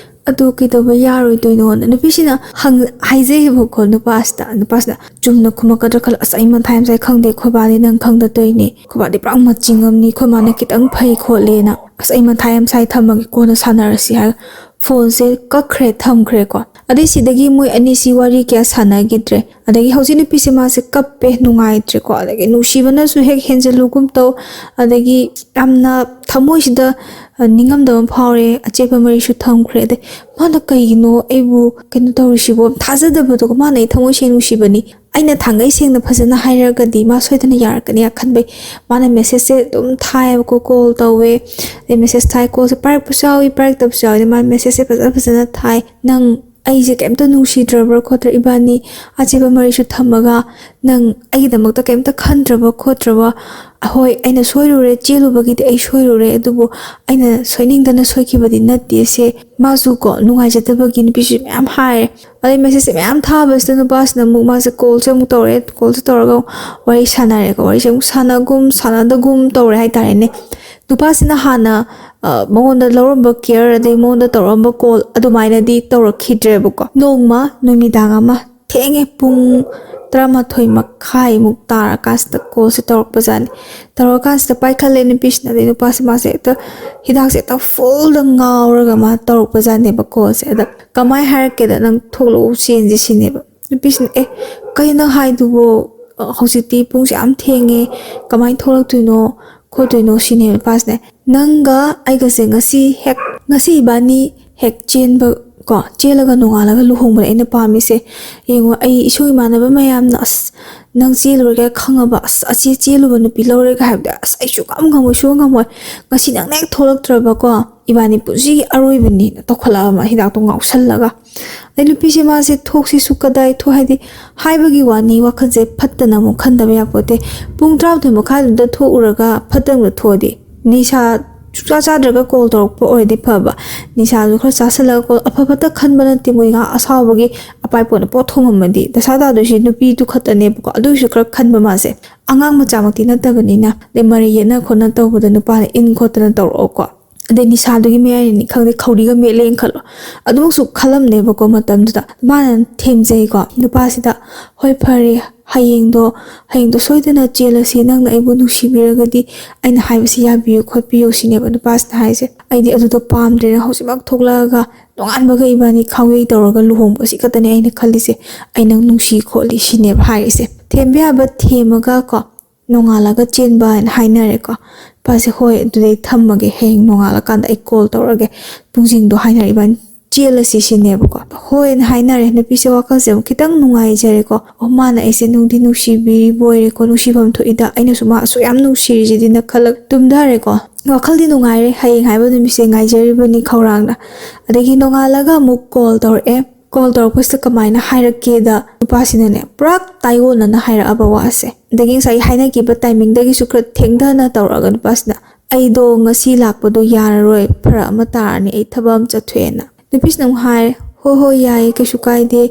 ꯑꯗꯨ ꯀꯩꯗꯧꯕ ꯌꯥꯔꯣꯏꯗꯣꯏꯅꯣꯅ?" ꯅꯨꯄꯤꯁꯤꯅ ꯍꯪ-, ꯍꯥꯏꯖꯩꯌꯦꯕꯀꯣ ꯅꯨꯄꯥꯁꯤꯗ꯫ ꯅꯨꯄꯥꯁꯤꯅ ꯆꯨꯝꯅ ꯈꯨꯝꯃꯛꯀꯗ꯭ꯔꯥ ꯈꯜꯂ, "ꯑꯁ, ꯑꯩ ꯃꯊꯥ ꯌꯥꯝ ꯁꯥꯏ, ꯈꯪꯗꯦ, ꯑꯩꯈꯣꯏ ꯕꯥꯗꯤ ꯅꯪ ꯈꯪꯗ ꯇꯧꯔꯤꯅꯦ, ꯑꯩꯈꯣꯏ ꯕꯥꯗꯤ ꯄꯨꯔꯥ ꯃꯆꯤꯡ ꯑꯃꯅꯤ, ꯑꯩꯈꯣꯏ ꯃꯥꯅ ꯈꯤꯇꯪ ꯐꯩ ꯈꯣꯠꯂꯦꯅ, ꯑꯁ, ꯑꯩ ꯃꯊꯥ ꯌꯥꯝ ꯁꯥꯏ, ꯊꯝꯃꯒꯦ, ꯀꯣꯟꯅ ꯁꯥꯟꯅꯔꯁꯤ" ꯍꯥꯏꯔꯒ ꯐꯣꯟꯁꯦ ꯀꯛꯈ꯭ꯔꯦ, ꯊꯝꯈ꯭ꯔꯦꯀꯣ꯫ ꯑꯗꯩ ꯁꯤꯗꯒꯤ ꯃꯣꯏ ꯑꯅꯤꯁꯤ ꯋꯥꯔꯤ ꯀꯌꯥ ꯁꯥꯟꯅꯈꯤꯗ꯭ꯔꯦ꯫ ꯑꯗꯒꯤ ꯍꯧꯖꯤꯛ ꯅꯨꯄꯤꯁꯦ ꯃꯥꯁꯦ ꯀꯞꯄꯦ, ꯅꯨꯡꯉꯥꯏꯇ꯭ꯔꯦꯀꯣ꯫ ꯑꯗꯒꯤ ꯅꯨꯡꯁꯤꯕꯅꯁꯨ ꯍꯦꯛ ꯍꯦꯟꯖꯜꯂꯨꯒꯨꯝ ꯇꯧ, ꯑꯗꯒꯤ ꯌꯥꯝꯅ ꯊꯃꯣꯏꯁꯤꯗ, ꯑ, ꯅꯤꯡꯉꯝꯗꯕ ꯑꯃ ꯐꯥꯎꯔꯦ꯫ ꯑꯆꯦꯠꯄ ꯃꯔꯤꯁꯨ ꯊꯝꯈ꯭ꯔꯦ꯫ ꯑꯗꯩ ꯃꯥꯅ ꯀꯩꯒꯤꯅꯣ ꯑꯩꯕꯨ ꯀꯩꯅꯣ ꯇꯧꯔꯤꯁꯤꯕꯣ? ꯊꯥꯖꯗꯕꯗꯣ, ꯃꯥꯅ ꯑꯩ ꯊꯃꯣꯏ ꯁꯦꯡꯅ ꯅꯨꯡꯁꯤꯕꯅꯤ꯫ ꯑꯩꯅ ꯊꯥꯡꯒꯩ ꯁꯦꯡꯅ ꯐꯖꯅ ꯍꯥꯏꯔꯒꯗꯤ ꯃꯥ ꯁꯣꯏꯗꯅ ꯌꯥꯔꯛꯀꯅꯤ ꯈꯟꯕꯩ ꯃꯥꯅ ꯃꯦꯁꯦꯖꯁꯦ ꯑꯗꯨꯝ ꯊꯥꯏꯌꯦꯕꯀꯣ, ꯀꯣꯜ ꯇꯧꯋꯦ, ꯑꯗꯩ ꯃꯦꯁꯦꯖ ꯊꯥꯏ, ꯀꯣꯜꯁꯦ ꯄꯥꯏꯔꯛꯄꯁꯨ ꯌꯥꯎꯏ, ꯄꯥꯏꯔꯛꯇꯕꯁꯨ ꯌꯥꯎꯏ꯫ ꯑꯗꯩ ꯃꯥꯅ ꯃꯦꯁꯦꯖꯁꯦ ꯐꯖ ꯐꯖꯅ ꯊꯥꯏ, "ꯅꯪ ꯑꯩꯁꯦ ꯀꯩꯝꯇ ꯅꯨꯡꯁꯤꯗ꯭ꯔꯕ꯭ꯔꯥ ꯈꯣꯠꯇ꯭ꯔꯥ? ꯏꯕꯥꯅꯤ ꯑꯆꯦꯠꯄ ꯃꯔꯤꯁꯨ ꯊꯝꯃꯒ ꯅꯪ ꯑꯩꯒꯤꯗꯃꯛꯇ ꯀꯩꯝꯇ ꯈꯟꯗ꯭ꯔꯕ ꯈꯣꯠꯇ꯭ꯔꯕ? ꯍꯣꯏ, ꯑꯩꯅ ꯁꯣꯏꯔꯨꯔꯦ, ꯆꯦꯜꯂꯨꯕꯒꯤꯗꯤ ꯑꯩ ꯁꯣꯏꯔꯨꯔꯦ, ꯑꯗꯨꯕꯨ ꯑꯩꯅ ꯁꯣꯏꯅꯤꯡꯗꯅ ꯁꯣꯏꯈꯤꯕꯗꯤ ꯅꯠꯇꯦ" ꯁꯦ꯫ ꯃꯥꯁꯨ ꯀꯣ ꯅꯨꯡꯉꯥꯏꯖꯗꯕꯒꯤ ꯅꯨꯄꯤꯁꯨ ꯃꯌꯥꯝ ꯍꯥꯏꯔꯦ꯫ ꯑꯗꯩ ꯃꯦꯁꯦꯖꯁꯦ ꯃꯌꯥꯝ ꯊꯥꯕꯁꯤꯗ ꯅꯨꯄꯥꯁꯤꯅ ꯑꯃꯨꯛ ꯃꯥꯁꯦ ꯀꯣꯜꯁꯦ ꯑꯃꯨꯛ ꯇꯧꯔꯛꯑꯦ꯫ ꯀꯣꯜꯁꯦ ꯇꯧꯔꯒ ꯋꯥꯔꯤ ꯁꯥꯟꯅꯔꯦꯀꯣ꯫ ꯋꯥꯔꯤꯁꯦ ꯑꯃꯨꯛ ꯁꯥꯟꯅꯒꯨꯝ ꯁꯥꯟꯅꯗꯒꯨꯝ ꯇꯧꯔꯦ ꯍꯥꯏꯇꯥꯔꯦꯅꯦ꯫ ꯅꯨꯄꯥꯁꯤꯅ ꯍꯥꯟꯅ, ꯑ, ꯃꯉꯣꯟꯗ ꯂꯧꯔꯝꯕ ꯀꯦꯌꯔ, ꯑꯗꯩ ꯃꯉꯣꯟꯗ ꯇꯧꯔꯝꯕ ꯀꯣꯜ ꯑꯗꯨꯃꯥꯏꯅꯗꯤ ꯇꯧꯔꯛꯈꯤꯗ꯭ꯔꯦꯕꯀꯣ꯫ ꯅꯣꯡꯃ ꯅꯨꯃꯤꯗꯥꯡ ꯑꯃ ꯊꯦꯡꯉꯦ, ꯄꯨꯡ ꯇꯔꯥꯃꯥꯊꯣꯏ ꯃꯈꯥꯏꯃꯨꯛ ꯇꯥꯔꯀꯥꯟꯁꯤꯗ ꯀꯣꯜꯁꯦ ꯇꯧꯔꯛꯄꯖꯥꯠꯅꯤ꯫ ꯇꯧꯔꯀꯥꯟꯁꯤꯗ ꯄꯥꯏꯈꯠꯂꯦ ꯅꯨꯄꯤꯁꯤꯅ꯫ ꯑꯗꯩ ꯅꯨꯄꯥꯁꯦ, ꯃꯥꯁꯦ ꯍꯦꯛꯇ ꯍꯤꯗꯥꯛꯁꯦ ꯍꯦꯛꯇ ꯐꯨꯜꯗ ꯉꯥꯎꯔꯒ ꯃꯥ ꯇꯧꯔꯛꯄꯖꯥꯠꯅꯦꯕ ꯀꯣꯜꯁꯦ꯫ ꯑꯗ ꯀꯃꯥꯏ ꯍꯥꯏꯔꯛꯀꯦꯗ, "ꯅꯪ ꯊꯣꯛꯂꯛꯎ, ꯆꯦꯟꯁꯦ" ꯁꯤꯅꯦꯕ꯫ ꯅꯨꯄꯤꯁꯤꯅ, "ꯑꯦ, ꯀꯩꯅꯣ ꯅꯪ ꯍꯥꯏꯗꯨꯕꯣ? ꯍꯧꯖꯤꯛꯇꯤ ꯄꯨꯡꯁꯦ ꯌꯥꯝ ꯊꯦꯡꯉꯦ, ꯀꯃꯥꯏꯅ ꯊꯣꯛꯂꯛꯇꯣꯏꯅꯣ ꯈꯣꯠꯇꯣꯏꯅꯣ?" ꯁꯤꯅꯦꯕ ꯅꯨꯄꯥꯁꯤꯅ꯫ "ꯅꯪꯒ ꯑꯩꯒꯁꯦ ꯉꯁꯤ ꯍꯦꯛ, ꯉꯁꯤ ꯏꯕꯥꯅꯤ ꯍꯦꯛ ꯆꯦꯟꯕ ꯀꯣ, ꯆꯦꯜꯂꯒ ꯅꯣꯡꯉꯥꯜꯂꯒ ꯂꯨꯍꯣꯡꯕꯅꯦ ꯑꯩꯅ ꯄꯥꯝꯃꯤꯁꯦ꯫ ꯌꯦꯡꯉꯣ, ꯑꯩ ꯏꯁꯨꯡ ꯏꯃꯥꯟꯅꯕ ꯃꯌꯥꯝꯅ ꯑꯁ "ꯅꯪ ꯆꯦꯜꯂꯨꯔꯒꯦ ꯈꯪꯉꯕ? ꯑꯁ, ꯑꯁꯤ ꯆꯦꯜꯂꯨꯕ ꯅꯨꯄꯤ ꯂꯧꯔꯦꯒ" ꯍꯥꯏꯕꯗ, "ꯑꯁ, ꯑꯩ ꯁꯨꯡꯉꯝ ꯉꯝꯃꯣꯏ, ꯁꯨꯡꯉꯝ ꯉꯝꯃꯣꯏ, ꯉꯁꯤ ꯅꯪꯅ ꯍꯦꯛ ꯊꯣꯛꯂꯛꯇ꯭ꯔꯕꯀꯣ, ꯏꯕꯥꯅꯤ ꯄꯨꯟꯁꯤꯒꯤ ꯑꯔꯣꯏꯕꯅꯤꯅ" ꯇꯧꯈꯠꯂꯛꯑꯕ ꯃꯥ, ꯍꯤꯗꯥꯛꯇꯣ ꯉꯥꯎꯁꯜꯂꯒ꯫ ꯑꯗꯩ ꯅꯨꯄꯤꯁꯦ ꯃꯥꯁꯦ ꯊꯣꯛꯁꯤꯁꯨ ꯀꯗꯥꯏ ꯊꯣꯛ, ꯍꯥꯏꯗꯤ, ꯍꯥꯏꯕꯒꯤ ꯋꯥꯅꯤ, ꯋꯥꯈꯜꯁꯦ ꯐꯠꯇꯅ ꯑꯃꯨꯛ ꯈꯟꯗꯕ ꯌꯥꯄꯣꯠꯇꯦ꯫ ꯄꯨꯡ ꯇꯔꯥꯃꯥꯊꯣꯏ ꯃꯈꯥꯏꯗꯨꯗ ꯊꯣꯛꯎꯔꯒ ꯐꯠꯇꯕꯗ ꯊꯣꯛꯑꯗꯤ, ꯅꯤꯁꯥ ꯁꯨꯡꯆꯥ ꯆꯥꯗ꯭ꯔꯒ ꯀꯣꯜ ꯇꯧꯔꯛꯄ ꯑꯣꯏꯔꯗꯤ ꯐꯕ, ꯅꯤꯁꯥꯁꯨ ꯈꯔ ꯆꯥꯁꯤꯜꯂꯒ ꯀꯣꯜ, ꯑꯐ ꯐꯠꯇ ꯈꯟꯕ ꯅꯠꯇꯦ, ꯃꯣꯏ ꯉꯥꯏꯍꯥꯛ ꯑꯁꯥꯎꯕꯒꯤ ꯑꯄꯥꯏ ꯄꯣꯠꯅ ꯄꯣꯠ ꯊꯣꯡꯉꯝꯃꯗꯤ꯫ ꯗꯁꯥ ꯇꯥꯗꯣꯏꯁꯤ ꯅꯨꯄꯤꯗꯨ ꯈꯛꯇꯅꯦꯕꯀꯣ, ꯑꯗꯨꯒꯤꯁꯨ ꯈꯔ ꯈꯟꯕ ꯃꯥꯁꯦ꯫ ꯑꯉꯥꯡ ꯃꯆꯥꯃꯛꯇꯤ ꯅꯠꯇꯕꯅꯤꯅ, ꯑꯗꯩ ꯃꯔꯩ ꯌꯦꯠꯅ ꯈꯣꯠꯅ ꯇꯧꯕꯗ ꯅꯨꯄꯥꯅ ꯏꯟ ꯈꯣꯠꯇꯅ ꯇꯧꯔꯛꯑꯣꯀꯣ, ꯑꯗꯩ ꯅꯤꯁꯥꯗꯨꯒꯤ ꯃꯌꯥꯏꯅꯅꯤ ꯈꯪꯗꯦ, ꯈꯧꯔꯤꯒ ꯃꯦꯠꯂꯦꯅ ꯈꯜꯂꯣ, ꯑꯗꯨꯃꯛꯁꯨ ꯈꯜꯂꯝꯅꯦꯕꯀꯣ꯫ ꯃꯇꯝꯗꯨꯗ ꯃꯥꯅ ꯊꯦꯝꯖꯩꯀꯣ ꯅꯨꯄꯥꯁꯤꯗ, "ꯍꯣꯏ, ꯐꯔꯦ, ꯍꯌꯦꯡꯗꯣ, ꯍꯌꯦꯡꯗꯣ ꯁꯣꯏꯗꯅ ꯆꯦꯜꯂꯁꯤ, ꯅꯪꯅ ꯑꯩꯕꯨ ꯅꯨꯡꯁꯤꯕꯤꯔꯒꯗꯤ ꯑꯩꯅ ꯍꯥꯏꯕꯁꯤ ꯌꯥꯕꯤꯌꯨ ꯈꯣꯠꯄꯤꯌꯨ" ꯁꯤꯅꯦꯕ ꯅꯨꯄꯥꯁꯤꯅ ꯍꯥꯏꯁꯦ꯫ "ꯑꯩꯗꯤ ꯑꯗꯨꯗꯣ ꯄꯥꯝꯗ꯭ꯔꯦ, ꯅꯪ ꯍꯧꯖꯤꯛꯃꯛ ꯊꯣꯛꯂꯛꯑꯒ ꯅꯣꯡꯉꯥꯟꯕꯒ ꯏꯕꯥꯅꯤ ꯈꯥꯎꯌꯩ ꯇꯧꯔꯒ ꯂꯨꯍꯣꯡꯕꯁꯤ ꯈꯛꯇꯅꯦ ꯑꯩꯅ ꯈꯜꯂꯤꯁꯦ, ꯑꯩ ꯅꯪ ꯅꯨꯡꯁꯤ ꯈꯣꯠꯂꯤ" ꯁꯤꯅꯦꯕ ꯍꯥꯏꯔꯤꯁꯦ꯫ ꯊꯦꯝꯕ ꯌꯥꯕ ꯊꯦꯝꯃꯒ ꯀꯣ, ꯅꯣꯡꯉꯥꯜꯂꯒ ꯆꯦꯟꯕ ꯍꯥꯏꯅ ꯍꯥꯏꯅꯔꯦꯀꯣ꯫ ꯅꯨꯄꯥꯁꯦ, "ꯍꯣꯏ, ꯑꯗꯨꯗꯤ ꯑꯩ ꯊꯝꯃꯒꯦ, ꯍꯌꯦꯡ ꯅꯣꯡꯉꯥꯜꯂꯀꯥꯟꯗ ꯑꯩ ꯀꯣꯜ ꯇꯧꯔꯒꯦ, ꯄꯨꯡꯁꯤꯡꯗꯣ ꯍꯥꯏꯅꯔ ꯏꯕꯥꯅꯤ ꯆꯦꯜꯂꯁꯤ" ꯁꯤꯅꯦꯕꯀꯣ꯫ "ꯍꯣꯏꯅ" ꯍꯥꯏꯅꯔꯦ꯫ ꯅꯨꯄꯤꯁꯦ ꯋꯥꯈꯜꯁꯦ ꯑꯃꯨꯛ ꯈꯤꯇꯪ ꯅꯨꯡꯉꯥꯏꯖꯔꯦꯀꯣ꯫ "ꯑꯣ, ꯃꯥꯅ ꯑꯩꯁꯦ ꯅꯨꯡꯗꯤ ꯅꯨꯡꯁꯤꯕꯤꯔꯤꯕ ꯑꯣꯏꯔꯦꯀꯣ, ꯅꯨꯡꯁꯤꯐꯝ ꯊꯣꯛꯏꯗ, ꯑꯩꯅꯁꯨ ꯃꯥ ꯑꯁꯨꯛ ꯌꯥꯝ ꯅꯨꯡꯁꯤꯔꯤꯁꯤꯗꯤꯅ" ꯈꯜꯂꯒ ꯇꯨꯝꯊꯔꯦꯀꯣ꯫ ꯋꯥꯈꯜꯗꯤ ꯅꯨꯡꯉꯥꯏꯔꯦ, ꯍꯌꯦꯡ ꯍꯥꯏꯕ ꯅꯨꯃꯤꯠꯁꯦ ꯉꯥꯏꯖꯔꯤꯕꯅꯤ ꯈꯧꯔꯥꯡꯅ꯫ ꯑꯗꯒꯤ ꯅꯣꯡꯉꯥꯜꯂꯒ ꯑꯃꯨꯛ ꯀꯣꯜ ꯇꯧꯔꯛꯑꯦ꯫ ꯀꯣꯜ ꯇꯧꯔꯛꯄꯁꯤꯗ ꯀꯃꯥꯏꯅ ꯍꯥꯏꯔꯛꯀꯦꯗ, ꯅꯨꯄꯥꯁꯤꯅꯅꯦ, ꯄꯨꯔꯥ ꯇꯥꯏꯑꯣꯟꯅꯅ ꯍꯥꯏꯔꯛꯑꯕ ꯋꯥꯁꯦ꯫ ꯑꯗꯒꯤ ꯉꯁꯥꯏ ꯍꯥꯏꯅꯈꯤꯕ ꯇꯥꯏꯃꯤꯡꯗꯒꯤꯁꯨ ꯈꯔ ꯊꯦꯡꯊꯅ ꯇꯧꯔꯛꯑꯒ ꯅꯨꯄꯥꯁꯤꯅ, "ꯑꯩꯗꯣ ꯉꯁꯤ ꯂꯥꯛꯄꯗꯣ ꯌꯥꯔꯔꯣꯏ, ꯐꯔꯛ ꯑꯃ ꯇꯥꯔꯅꯤ, ꯑꯩ ꯊꯕꯛ ꯑꯃ ꯆꯠꯊꯣꯛꯑꯦꯅ"꯫ ꯅꯨꯄꯤꯁꯤꯅ ꯑꯃꯨꯛ ꯍꯥꯏꯔꯦ, "ꯍꯣꯏ, ꯍꯣꯏ, ꯌꯥꯏꯌꯦ, ꯀꯩꯁꯨ ꯀꯥꯏꯗꯦ,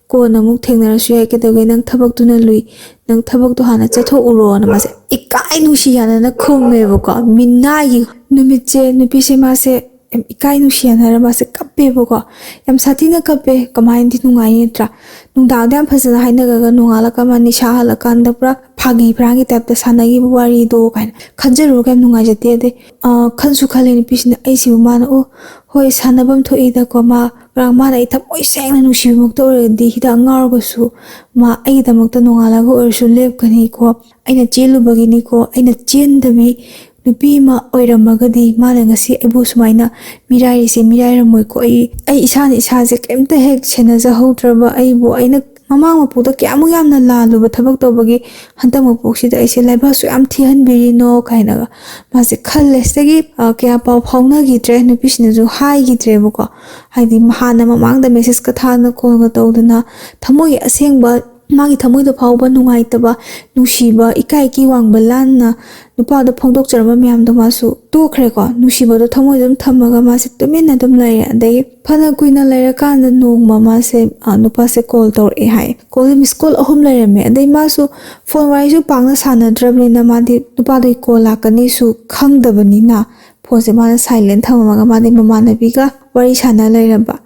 ꯀꯣꯟꯅ ꯑꯃꯨꯛ ꯊꯦꯡꯅꯔꯁꯨ ꯌꯥꯏ, ꯀꯩꯗꯧꯒꯦ, ꯅꯪ ꯊꯕꯛꯇꯨꯅ ꯂꯨꯏ, ꯅꯪ ꯊꯕꯛꯇꯣ ꯍꯥꯟꯅ ꯆꯠꯊꯣꯛꯎꯔꯣꯅ" ꯃꯥꯁꯦ ꯏꯀꯥꯏ ꯅꯨꯡꯁꯤ ꯌꯥꯅꯅ ꯈꯨꯝꯃꯦꯕꯀꯣ꯫ ꯃꯤꯅꯥꯏꯒꯤ ꯅꯨꯃꯤꯠꯁꯦ ꯅꯨꯄꯤꯁꯦ ꯃꯥꯁꯦ ꯌꯥꯝ ꯏꯀꯥꯏ ꯅꯨꯡꯁꯤ ꯌꯥꯅꯔ ꯃꯥꯁꯦ ꯀꯞꯄꯦꯕꯀꯣ꯫ ꯌꯥꯝ ꯁꯥꯊꯤꯅ ꯀꯞꯄꯦ꯫ ꯀꯃꯥꯏꯅꯗꯤ ꯅꯨꯡꯉꯥꯏꯅꯤ ꯅꯠꯇ꯭ꯔꯥ? ꯅꯨꯡꯗꯥꯡꯗ ꯌꯥꯝ ꯐꯖꯅ ꯍꯥꯏꯅꯔꯒ ꯅꯣꯡꯉꯥꯜꯂꯒ ꯃꯥ ꯅꯤꯁꯥ ꯍꯜꯂꯀꯥꯟꯗ ꯄꯨꯔꯥ ꯐꯥꯒꯤ ꯐꯔꯥꯡꯒꯤ ꯇꯥꯏꯞꯇ ꯁꯥꯟꯅꯈꯤꯕ ꯋꯥꯔꯤꯗꯣ ꯀꯥꯏꯅ ꯈꯟꯖꯔꯨꯔꯒ ꯌꯥꯝ ꯅꯨꯡꯉꯥꯏꯖꯗꯦ꯫ ꯑꯗꯩ, ꯑ, ꯈꯟꯁꯨ ꯈꯜꯂꯦ ꯅꯨꯄꯤꯁꯤꯅ, "ꯑꯩꯁꯤꯕꯨ ꯃꯥꯅ, ꯑꯣ, ꯍꯣꯏ, ꯁꯥꯟꯅꯐꯝ ꯊꯣꯛꯏꯗꯀꯣ, ꯃꯥ ꯉꯔꯥꯡ ꯃꯥꯅ ꯑꯩ ꯊꯃꯣꯏ ꯁꯦꯡꯅ ꯅꯨꯡꯁꯤꯕꯃꯛꯇ ꯑꯣꯏꯔꯒꯗꯤ ꯍꯤꯗꯥꯛ ꯉꯥꯎꯔꯒꯁꯨ ꯃꯥ ꯑꯩꯒꯤꯗꯃꯛꯇ ꯅꯣꯡꯉꯥꯜꯂꯒ ꯑꯣꯏꯔꯁꯨ ꯂꯦꯞꯀꯅꯤꯀꯣ, ꯑꯩꯅ ꯆꯦꯜꯂꯨꯕꯒꯤꯅꯤꯀꯣ, ꯑꯩꯅ ꯆꯦꯟꯗꯕꯤ ꯅꯨꯄꯤ ꯑꯃ ꯑꯣꯏꯔꯝꯃꯒꯗꯤ ꯃꯥꯅ ꯉꯁꯤ ꯑꯩꯕꯨ ꯁꯨꯃꯥꯏꯅ ꯃꯤꯔꯥꯏꯔꯤꯁꯦ ꯃꯤꯔꯥꯏꯔꯝꯃꯣꯏꯀꯣ꯫ ꯑꯩ, ꯑꯩ ꯏꯁꯥꯅ ꯏꯁꯥꯁꯦ ꯀꯔꯤꯝꯇ ꯍꯦꯛ ꯁꯦꯟꯅꯖꯍꯧꯗ꯭ꯔꯕ ꯑꯩꯕꯨ ꯑꯩꯅ ꯃꯃꯥꯡ ꯃꯄꯣꯛꯇ ꯀꯌꯥꯃꯨꯛ ꯌꯥꯝꯅ ꯂꯥꯜꯂꯨꯕ ꯊꯕꯛ ꯇꯧꯕꯒꯤ ꯍꯟꯗꯛ ꯃꯄꯣꯛꯁꯤꯗ ꯑꯩꯁꯦ ꯂꯥꯏꯕꯛꯁꯨ ꯌꯥꯝ ꯊꯤꯍꯟꯕꯤꯔꯤꯅꯣ ꯀꯥꯏꯅꯒ ꯃꯥꯁꯦ ꯈꯜꯂꯦ꯫ ꯁꯤꯗꯒꯤ ꯑ, ꯀꯌꯥ ꯄꯥꯎ ꯐꯥꯎꯅꯈꯤꯗ꯭ꯔꯦ꯫ ꯅꯨꯄꯤꯁꯤꯅꯁꯨ ꯍꯥꯏꯈꯤꯗ꯭ꯔꯦꯕꯀꯣ꯫ ꯍꯥꯏꯗꯤ ꯍꯥꯟꯅ ꯃꯃꯥꯡꯗ ꯃꯦꯁꯦꯁꯀ ꯊꯥꯗꯅ ꯀꯣꯜꯒ ꯇꯧꯗꯅ ꯊꯃꯣꯏꯒꯤ ꯑꯁꯦꯡꯕ, ꯃꯥꯒꯤ ꯊꯃꯣꯏꯗ ꯐꯥꯎꯕ ꯅꯨꯡꯉꯥꯏꯇꯕ, ꯅꯨꯡꯁꯤꯕ, ꯏꯀꯥꯏ ꯏꯀꯤ ꯋꯥꯡꯕ ꯂꯥꯟꯅ ꯅꯨꯄꯥꯗꯣ ꯐꯣꯡꯗꯣꯛꯆꯔꯝꯕ ꯃꯌꯥꯝꯗꯣ ꯃꯥꯁꯨ ꯇꯣꯛꯈ꯭ꯔꯦꯀꯣ꯫ ꯅꯨꯡꯁꯤꯕꯗꯣ ꯊꯃꯣꯏꯗ ꯑꯗꯨꯝ ꯊꯝꯃꯒ ꯃꯥꯁꯦ ꯇꯨꯃꯤꯟꯅ ꯑꯗꯨꯝ ꯂꯩꯔꯦ꯫ ꯑꯗꯒꯤ ꯐꯅ ꯀꯨꯏꯅ ꯂꯩꯔꯀꯥꯟꯗ ꯅꯣꯡꯃ ꯃꯥꯁꯦ, ꯑ, ꯅꯨꯄꯥꯁꯦ ꯀꯣꯜ ꯇꯧꯔꯛꯑꯦ ꯍꯥꯏ꯫ ꯀꯣꯜꯁꯦ ꯃꯤꯁ ꯀꯣꯜ ꯑꯍꯨꯝ ꯂꯩꯔꯝꯃꯦ꯫ ꯑꯗꯩ ꯃꯥꯁꯨ ꯐꯣꯟ ꯋꯥꯔꯤꯁꯨ ꯄꯥꯛꯅ ꯁꯥꯟꯅꯗ꯭ꯔꯕꯅꯤꯅ ꯃꯥꯗꯤ ꯅꯨꯄꯥꯗꯨꯒꯤ ꯀꯣꯜ ꯂꯥꯛꯀꯅꯤꯁꯨ ꯈꯪꯗꯕꯅꯤꯅ ꯐꯣꯟꯁꯦ ꯃꯥꯅ ꯁꯥꯏꯂꯦꯟ ꯊꯝꯃꯝꯃꯒ ꯃꯥꯗꯤ ꯃꯃꯥꯟꯅꯕꯤꯒ ꯋꯥꯔꯤ ꯁꯥꯟꯅ ꯂꯩꯔꯝꯕ꯫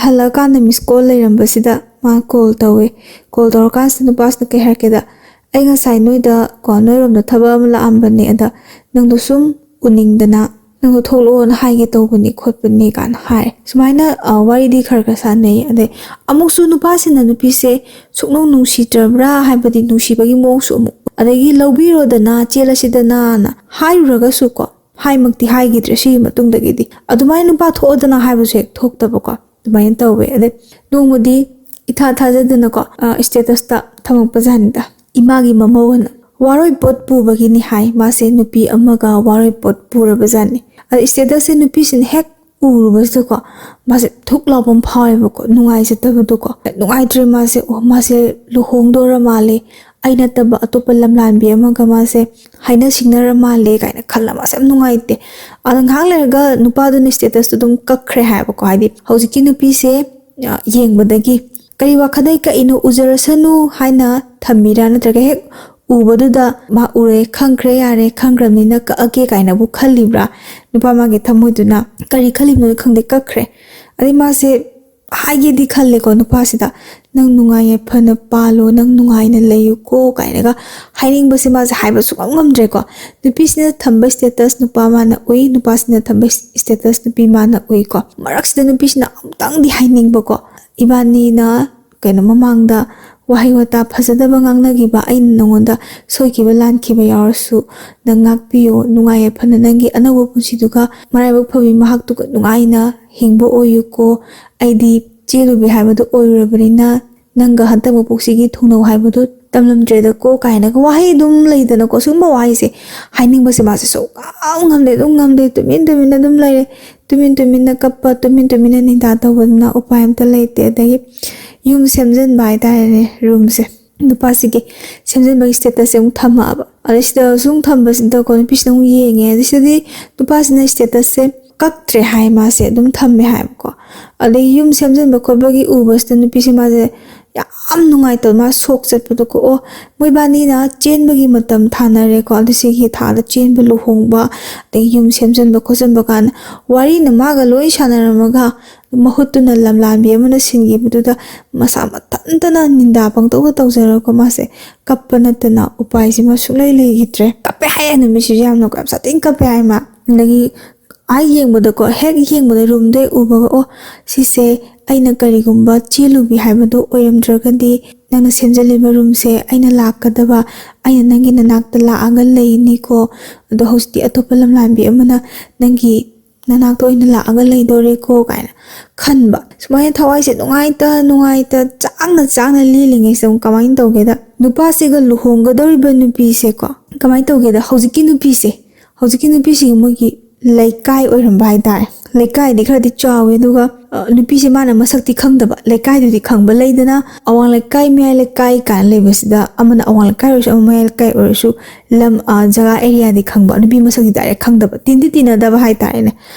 ꯍꯜꯂꯛꯑꯀꯥꯟꯗ ꯃꯤꯁ ꯀꯣꯜ ꯂꯩꯔꯝꯕꯁꯤꯗ ꯃꯥ ꯀꯣꯜ ꯇꯧꯋꯦ꯫ ꯀꯣꯜ ꯇꯧꯔꯀꯥꯟꯁꯤꯗ ꯅꯨꯄꯥꯁꯤꯅ ꯀꯩ ꯍꯥꯏꯔꯛꯀꯦꯗ, "ꯑꯩ ꯉꯁꯥꯏ ꯅꯣꯏꯗ ꯀꯣ, ꯅꯣꯏꯔꯣꯝꯗ ꯊꯕꯛ ꯑꯃ ꯂꯥꯛꯑꯝꯕꯅꯦ, ꯑꯗ ꯅꯪꯗꯣ ꯁꯨꯝ ꯎꯅꯤꯡꯗꯅ ꯅꯪꯗꯣ ꯊꯣꯛꯂꯛꯑꯣꯅ ꯍꯥꯏꯒꯦ ꯇꯧꯕꯅꯤ ꯈꯣꯠꯄꯅꯤ" ꯀꯥꯏꯅ ꯍꯥꯏ꯫ ꯁꯨꯃꯥꯏꯅ, ꯑ, ꯋꯥꯔꯤꯗꯤ ꯈꯔ ꯈꯔ ꯁꯥꯟꯅꯩ꯫ ꯑꯗꯩ ꯑꯃꯨꯛꯁꯨ ꯅꯨꯄꯥꯁꯤꯅ ꯅꯨꯄꯤꯁꯦ ꯁꯨꯛꯅꯨꯡ ꯅꯨꯡꯁꯤꯗ꯭ꯔꯕ꯭ꯔꯥ ꯍꯥꯏꯕꯗꯤ ꯅꯨꯡꯁꯤꯕꯒꯤ ꯃꯑꯣꯡꯁꯨ ꯑꯃꯨꯛ, ꯑꯗꯒꯤ "ꯂꯧꯕꯤꯔꯣꯗꯅ, ꯆꯦꯜꯂꯁꯤꯗꯅ"ꯅ ꯍꯥꯏꯔꯨꯔꯒꯁꯨ ꯀꯣ, ꯍꯥꯏꯃꯛꯇꯤ ꯍꯥꯏꯈꯤꯗ꯭ꯔꯦ ꯁꯤꯒꯤ ꯃꯇꯨꯡꯗꯒꯤꯗꯤ꯫ ꯑꯗꯨꯃꯥꯏꯅ "ꯅꯨꯄꯥ ꯊꯣꯛꯑꯣꯗꯅ" ꯍꯥꯏꯕꯁꯨ ꯍꯦꯛ ꯊꯣꯛꯇꯕꯀꯣ꯫ ꯑꯗꯨꯃꯥꯏꯅ ꯇꯧꯋꯦ꯫ ꯑꯗꯩ ꯅꯣꯡꯃꯗꯤ ꯏꯊꯥ ꯊꯥꯖꯗꯅꯀꯣ, ꯑ, status ꯇ ꯊꯝꯃꯛꯄ ꯖꯥꯠꯅꯤꯗ꯫ "ꯏꯃꯥꯒꯤ ꯃꯃꯧ" ꯑꯅ, "ꯋꯥꯔꯣꯏ ꯄꯣꯠ ꯄꯨꯕꯒꯤꯅꯤ" ꯍꯥꯏ꯫ ꯃꯥꯁꯦ ꯅꯨꯄꯤ ꯑꯃꯒ ꯋꯥꯔꯣꯏ ꯄꯣꯠ ꯄꯨꯔꯕ ꯖꯥꯠꯅꯤ꯫ ꯑꯗ status ꯁꯦ ꯅꯨꯄꯤꯁꯤꯅ ꯍꯦꯛ ꯎꯔꯨꯕꯁꯤꯗꯀꯣ, ꯃꯥꯁꯦ ꯊꯨꯛ ꯂꯥꯎꯕ ꯑꯃ ꯐꯥꯎꯋꯦꯕꯀꯣ, ꯅꯨꯡꯉꯥꯏꯖꯗꯕꯗꯣꯀꯣ꯫ ꯅꯨꯡꯉꯥꯏꯇ꯭ꯔꯦ ꯃꯥꯁꯦ꯫ "ꯑꯣ, ꯃꯥꯁꯦ ꯂꯨꯍꯣꯡꯗꯣꯔ ꯃꯥꯜꯂꯦ, ꯑꯩ ꯅꯠꯇꯕ ꯑꯇꯣꯞꯄ ꯂꯝꯂꯥꯟꯕꯤ ꯑꯃꯒ ꯃꯥꯁꯦ ꯍꯥꯏꯅ ꯁꯤꯡꯅꯔ ꯃꯥꯜꯂꯦ" ꯀꯥꯏꯅ ꯈꯜꯂ ꯃꯥꯁꯦ ꯌꯥꯝ ꯅꯨꯡꯉꯥꯏꯇꯦ꯫ ꯑꯗ ꯉꯥꯏꯍꯥꯛ ꯂꯩꯔꯒ ꯅꯨꯄꯥꯗꯨꯅ status ꯇꯨ ꯑꯗꯨꯝ ꯀꯛꯈ꯭ꯔꯦ ꯍꯥꯏꯕꯀꯣ꯫ ꯍꯥꯏꯗꯤ ꯍꯧꯖꯤꯛꯀꯤ ꯅꯨꯄꯤꯁꯦ, ꯑ, ꯌꯦꯡꯕꯗꯒꯤ "ꯀꯔꯤ ꯋꯥꯈꯜꯗꯒꯤ ꯀꯛꯏꯅꯣ, ꯎꯖꯔꯁꯅꯨ" ꯍꯥꯏꯅ ꯊꯝꯃꯤꯔꯥ, ꯅꯠꯇ꯭ꯔꯒ ꯍꯦꯛ ꯎꯕꯗꯨꯗ "ꯃꯥ ꯎꯔꯦ, ꯈꯪꯈ꯭ꯔꯦ, ꯌꯥꯔꯦ, ꯈꯪꯈ꯭ꯔꯕꯅꯤꯅ ꯀꯛꯑꯒꯦ" ꯀꯥꯏꯅꯕꯨ ꯈꯜꯂꯤꯕ꯭ꯔꯥ? ꯅꯨꯄꯥ ꯃꯥꯒꯤ ꯊꯃꯣꯏꯗꯨꯅ ꯀꯔꯤ ꯈꯜꯂꯤꯕꯅꯣ ꯈꯪꯗꯦ, ꯀꯛꯈ꯭ꯔꯦ꯫ ꯑꯗꯩ ꯃꯥꯁꯦ ꯍꯥꯏꯒꯦꯗꯤ ꯈꯜꯂꯦꯀꯣ ꯅꯨꯄꯥꯁꯤꯗ, "ꯅꯪ ꯅꯨꯡꯉꯥꯏ ꯌꯥꯏꯐꯅ ꯄꯥꯜꯂꯣ, ꯅꯪ ꯅꯨꯡꯉꯥꯏꯅ ꯂꯩꯌꯨꯀꯣ" ꯀꯥꯏꯅꯒ ꯍꯥꯏꯅꯤꯡꯕꯁꯦ ꯃꯥꯁꯦ ꯍꯥꯏꯕ ꯁꯨꯡꯉꯝ ꯉꯝꯗ꯭ꯔꯦꯀꯣ꯫ ꯅꯨꯄꯤꯁꯤꯅ ꯊꯝꯕ status ꯅꯨꯄꯥ ꯃꯥꯅ ꯎꯏ, ꯅꯨꯄꯥꯁꯤꯅ ꯊꯝꯕ status ꯅꯨꯄꯤ ꯃꯥꯅ ꯎꯏꯀꯣ꯫ ꯃꯔꯛꯁꯤꯗ ꯅꯨꯄꯤꯁꯤꯅ ꯑꯃꯨꯛꯇꯪꯗꯤ ꯍꯥꯏꯅꯤꯡꯕꯀꯣ, "ꯏꯕꯥꯅꯤꯅ ꯀꯩꯅꯣ ꯃꯃꯥꯡꯗ ꯋꯥꯍꯩ ꯋꯥꯇꯥ ꯐꯖꯗꯕ ꯉꯥꯡꯅꯈꯤꯕ, ꯑꯩꯅ ꯅꯉꯣꯟꯗ ꯁꯣꯏꯈꯤꯕ ꯂꯥꯟꯈꯤꯕ ꯌꯥꯎꯔꯁꯨ ꯅꯪ ꯉꯥꯛꯄꯤꯌꯣ, ꯅꯨꯡꯉꯥꯏ ꯌꯥꯏꯐꯅ ꯅꯪꯒꯤ ꯑꯅꯧꯕ ꯄꯨꯟꯁꯤꯗꯨꯒ ꯃꯔꯥꯏꯕꯛ ꯐꯕꯤ ꯃꯍꯥꯛꯇꯨꯒ ꯅꯨꯡꯉꯥꯏꯅ ꯍꯤꯡꯕ ꯑꯣꯏꯌꯨꯀꯣ꯫ ꯑꯩꯗꯤ ꯆꯦꯜꯂꯨꯕꯤ ꯍꯥꯏꯕꯗꯨ ꯑꯣꯏꯔꯨꯔꯕꯅꯤꯅ "ꯅꯪꯒ ꯍꯟꯗꯛ ꯃꯄꯣꯛꯁꯤꯒꯤ ꯊꯨꯡꯅꯧ ꯍꯥꯏꯕꯗꯣ ꯇꯝꯂꯝꯗ꯭ꯔꯦꯗꯀꯣ" ꯀꯥꯏꯅꯒ ꯋꯥꯍꯩ ꯑꯗꯨꯝ ꯂꯩꯗꯅꯀꯣ꯫ ꯁꯤꯒꯨꯝꯕ ꯋꯥꯍꯩꯁꯦ ꯍꯥꯏꯅꯤꯡꯕꯁꯦ ꯃꯥꯁꯦ ꯁꯨꯡꯉꯝ ꯉꯝꯗꯦ, ꯑꯗꯨꯝ ꯉꯝꯗꯦ, ꯇꯨꯃꯤꯟ ꯇꯨꯃꯤꯟꯅ ꯑꯗꯨꯝ ꯂꯩꯔꯦ꯫ ꯇꯨꯃꯤꯟ ꯇꯨꯃꯤꯟꯅ ꯀꯞꯄ, ꯇꯨꯃꯤꯟ ꯇꯨꯃꯤꯟꯅ ꯅꯤꯟꯗꯥ ꯇꯧꯕꯗꯨꯅ ꯎꯄꯥꯏ ꯑꯝꯇ ꯂꯩꯇꯦ꯫ ꯑꯗꯒꯤ ꯌꯨꯝ ꯁꯦꯝꯖꯤꯟꯕ ꯍꯥꯏꯇꯥꯔꯦꯅꯦ, ꯔꯨꯝꯁꯦ꯫ ꯅꯨꯄꯥꯁꯤꯒꯤ ꯁꯦꯝꯖꯤꯟꯕꯒꯤ ꯁ꯭ꯇꯦꯇꯁꯁꯦ ꯑꯃꯨꯛ ꯊꯝꯃꯛꯑꯕ꯫ ꯑꯗꯩ ꯁꯤꯗ ꯁꯨꯝ ꯊꯝꯕꯁꯤꯗꯀꯣ, ꯅꯨꯄꯤꯁꯤꯅ ꯑꯃꯨꯛ ꯌꯦꯡꯉꯦ꯫ ꯑꯗꯩ ꯁꯤꯗꯗꯤ ꯅꯨꯄꯥꯁꯤꯅ ꯁ꯭ꯇꯦꯇꯁꯁꯦ ꯀꯛꯇ꯭ꯔꯦ ꯍꯥꯏ, ꯃꯥꯁꯦ ꯑꯗꯨꯝ ꯊꯝꯃꯦ ꯍꯥꯏꯕꯀꯣ꯫ ꯑꯗꯩ ꯌꯨꯝ ꯁꯦꯝꯖꯤꯟꯕ ꯈꯣꯠꯄꯒꯤ ꯎꯕꯁꯤꯗ ꯅꯨꯄꯤꯁꯦ ꯃꯥꯁꯦ ꯌꯥꯝ ꯅꯨꯡꯉꯥꯏꯇꯕ, ꯃꯥ ꯁꯣꯛ ꯆꯠꯄꯗꯣꯀꯣ꯫ ꯑꯣ, ꯃꯣꯏꯕꯥꯅꯤꯅ ꯆꯦꯟꯕꯒꯤ ꯃꯇꯝ ꯊꯥꯅꯔꯦꯀꯣ꯫ ꯑꯗꯨ ꯁꯤꯒꯤ ꯊꯥꯗ ꯆꯦꯟꯕ, ꯂꯨꯍꯣꯡꯕ, ꯑꯗꯩ ꯌꯨꯝ ꯁꯦꯝꯖꯤꯟꯕ ꯈꯣꯠꯆꯤꯟꯕ ꯀꯥꯏꯅ ꯋꯥꯔꯤꯅ ꯃꯥꯒ ꯂꯣꯏ ꯁꯥꯟꯅꯔꯝꯃꯒ, ꯃꯍꯨꯠꯇꯨꯅ ꯂꯝꯂꯥꯟꯕꯤ ꯑꯃꯅ ꯁꯤꯟꯈꯤꯕꯗꯨꯗ ꯃꯁꯥ ꯃꯊꯟꯇꯅ ꯅꯤꯟꯗꯥ ꯄꯪꯇꯧꯗ ꯇꯧꯖꯔꯒ ꯃꯥꯁꯦ ꯀꯞꯄ ꯅꯠꯇꯅ ꯎꯄꯥꯏꯁꯤꯃ ꯁꯨꯡꯂꯩ ꯂꯩꯈꯤꯗ꯭ꯔꯦ꯫ ꯀꯞꯄꯦ ꯍꯥꯏꯌꯦ, ꯅꯨꯃꯤꯠꯁꯤꯁꯨ ꯌꯥꯝꯅ ꯌꯥꯝ ꯁꯥꯊꯤꯅ ꯀꯞꯄꯦ ꯍꯥꯏ ꯃꯥ꯫ ꯑꯗꯒꯤ ꯑꯥ ꯌꯦꯡꯕꯗꯀꯣ, ꯍꯦꯛ ꯌꯦꯡꯕꯗ ꯔꯨꯝꯗꯣ ꯍꯦꯛ ꯎꯕꯒ, "ꯑꯣ, ꯁꯤꯁꯦ ꯑꯩꯅ ꯀꯔꯤꯒꯨꯝꯕ ꯆꯦꯜꯂꯨꯕꯤ ꯍꯥꯏꯕꯗꯣ ꯑꯣꯏꯔꯝꯗ꯭ꯔꯒꯗꯤ, ꯅꯪꯅ ꯁꯦꯝꯖꯤꯜꯂꯤꯕ ꯔꯨꯝꯁꯦ ꯑꯩꯅ ꯂꯥꯛꯀꯗꯕ, ꯑꯩꯅ ꯅꯪꯒꯤ ꯅꯅꯥꯛꯇ ꯂꯥꯛꯑꯒ ꯂꯩꯅꯤꯀꯣ꯫ ꯑꯗꯣ ꯍꯧꯖꯤꯛꯇꯤ ꯑꯇꯣꯞꯄ ꯂꯝꯂꯥꯟꯕꯤ ꯑꯃꯅ ꯅꯪꯒꯤ ꯅꯅꯥꯛꯇ ꯑꯣꯏꯅ ꯂꯥꯛꯑꯒ ꯂꯩꯗꯣꯔꯦꯀꯣ" ꯀꯥꯏꯅ ꯈꯟꯕ꯫ ꯁꯨꯃꯥꯏꯅ ꯊꯋꯥꯏꯁꯦ ꯅꯨꯡꯉꯥꯏꯇ ꯅꯨꯡꯉꯥꯏꯇ, ꯆꯥꯛꯅ ꯆꯥꯛꯅ ꯂꯦꯜꯂꯤꯉꯩꯁꯤꯗ ꯑꯃꯨꯛ ꯀꯃꯥꯏꯅ ꯇꯧꯒꯦꯗ, ꯅꯨꯄꯥꯁꯤꯒ ꯂꯨꯍꯣꯡꯒꯗꯧꯔꯤꯕ ꯅꯨꯄꯤꯁꯦꯀꯣ, ꯀꯃꯥꯏꯅ ꯇꯧꯒꯦꯗ, ꯍꯧꯖꯤꯛꯀꯤ ꯅꯨꯄꯤꯁꯦ, ꯍꯧꯖꯤꯛꯀꯤ ꯅꯨꯄꯤꯁꯤꯒꯤ ꯃꯣꯏꯒꯤ ꯂꯩꯀꯥꯏ ꯑꯣꯏꯔꯝꯕ ꯍꯥꯏꯇꯥꯔꯦ꯫ ꯂꯩꯀꯥꯏꯗꯤ ꯈꯔꯗꯤ ꯆꯥꯎꯋꯦ, ꯑꯗꯨꯒ, ꯑ, ꯅꯨꯄꯤꯁꯦ ꯃꯥꯅ ꯃꯁꯛꯇꯤ ꯈꯪꯗꯕ, ꯂꯩꯀꯥꯏꯗꯨꯗꯤ ꯈꯪꯕ꯫ ꯂꯩꯗꯅ, ꯑꯋꯥꯡ ꯂꯩꯀꯥꯏ, ꯃꯌꯥꯏ ꯂꯩꯀꯥꯏ ꯀꯥꯏꯅ ꯂꯩꯕꯁꯤꯗ, ꯑꯃꯅ ꯑꯋꯥꯡ ꯂꯩꯀꯥꯏ ꯑꯣꯏꯔꯁꯨ, ꯑꯃ ꯃꯌꯥꯏ ꯂꯩꯀꯥꯏ ꯑꯣꯏꯔꯁꯨ, ꯂꯝ, ꯑ, ꯖꯒꯥ ꯑꯦꯔꯤꯌꯥꯗꯤ ꯈꯪꯕ, ꯅꯨꯄꯤ ꯃꯁꯛꯇꯤ ꯗꯥꯏꯔꯦꯛ ꯈꯪꯗꯕ, ꯇꯤꯟꯗꯤ ꯇꯤꯟꯅꯗꯕ ꯍꯥꯏꯇꯥꯔꯦꯅꯦ꯫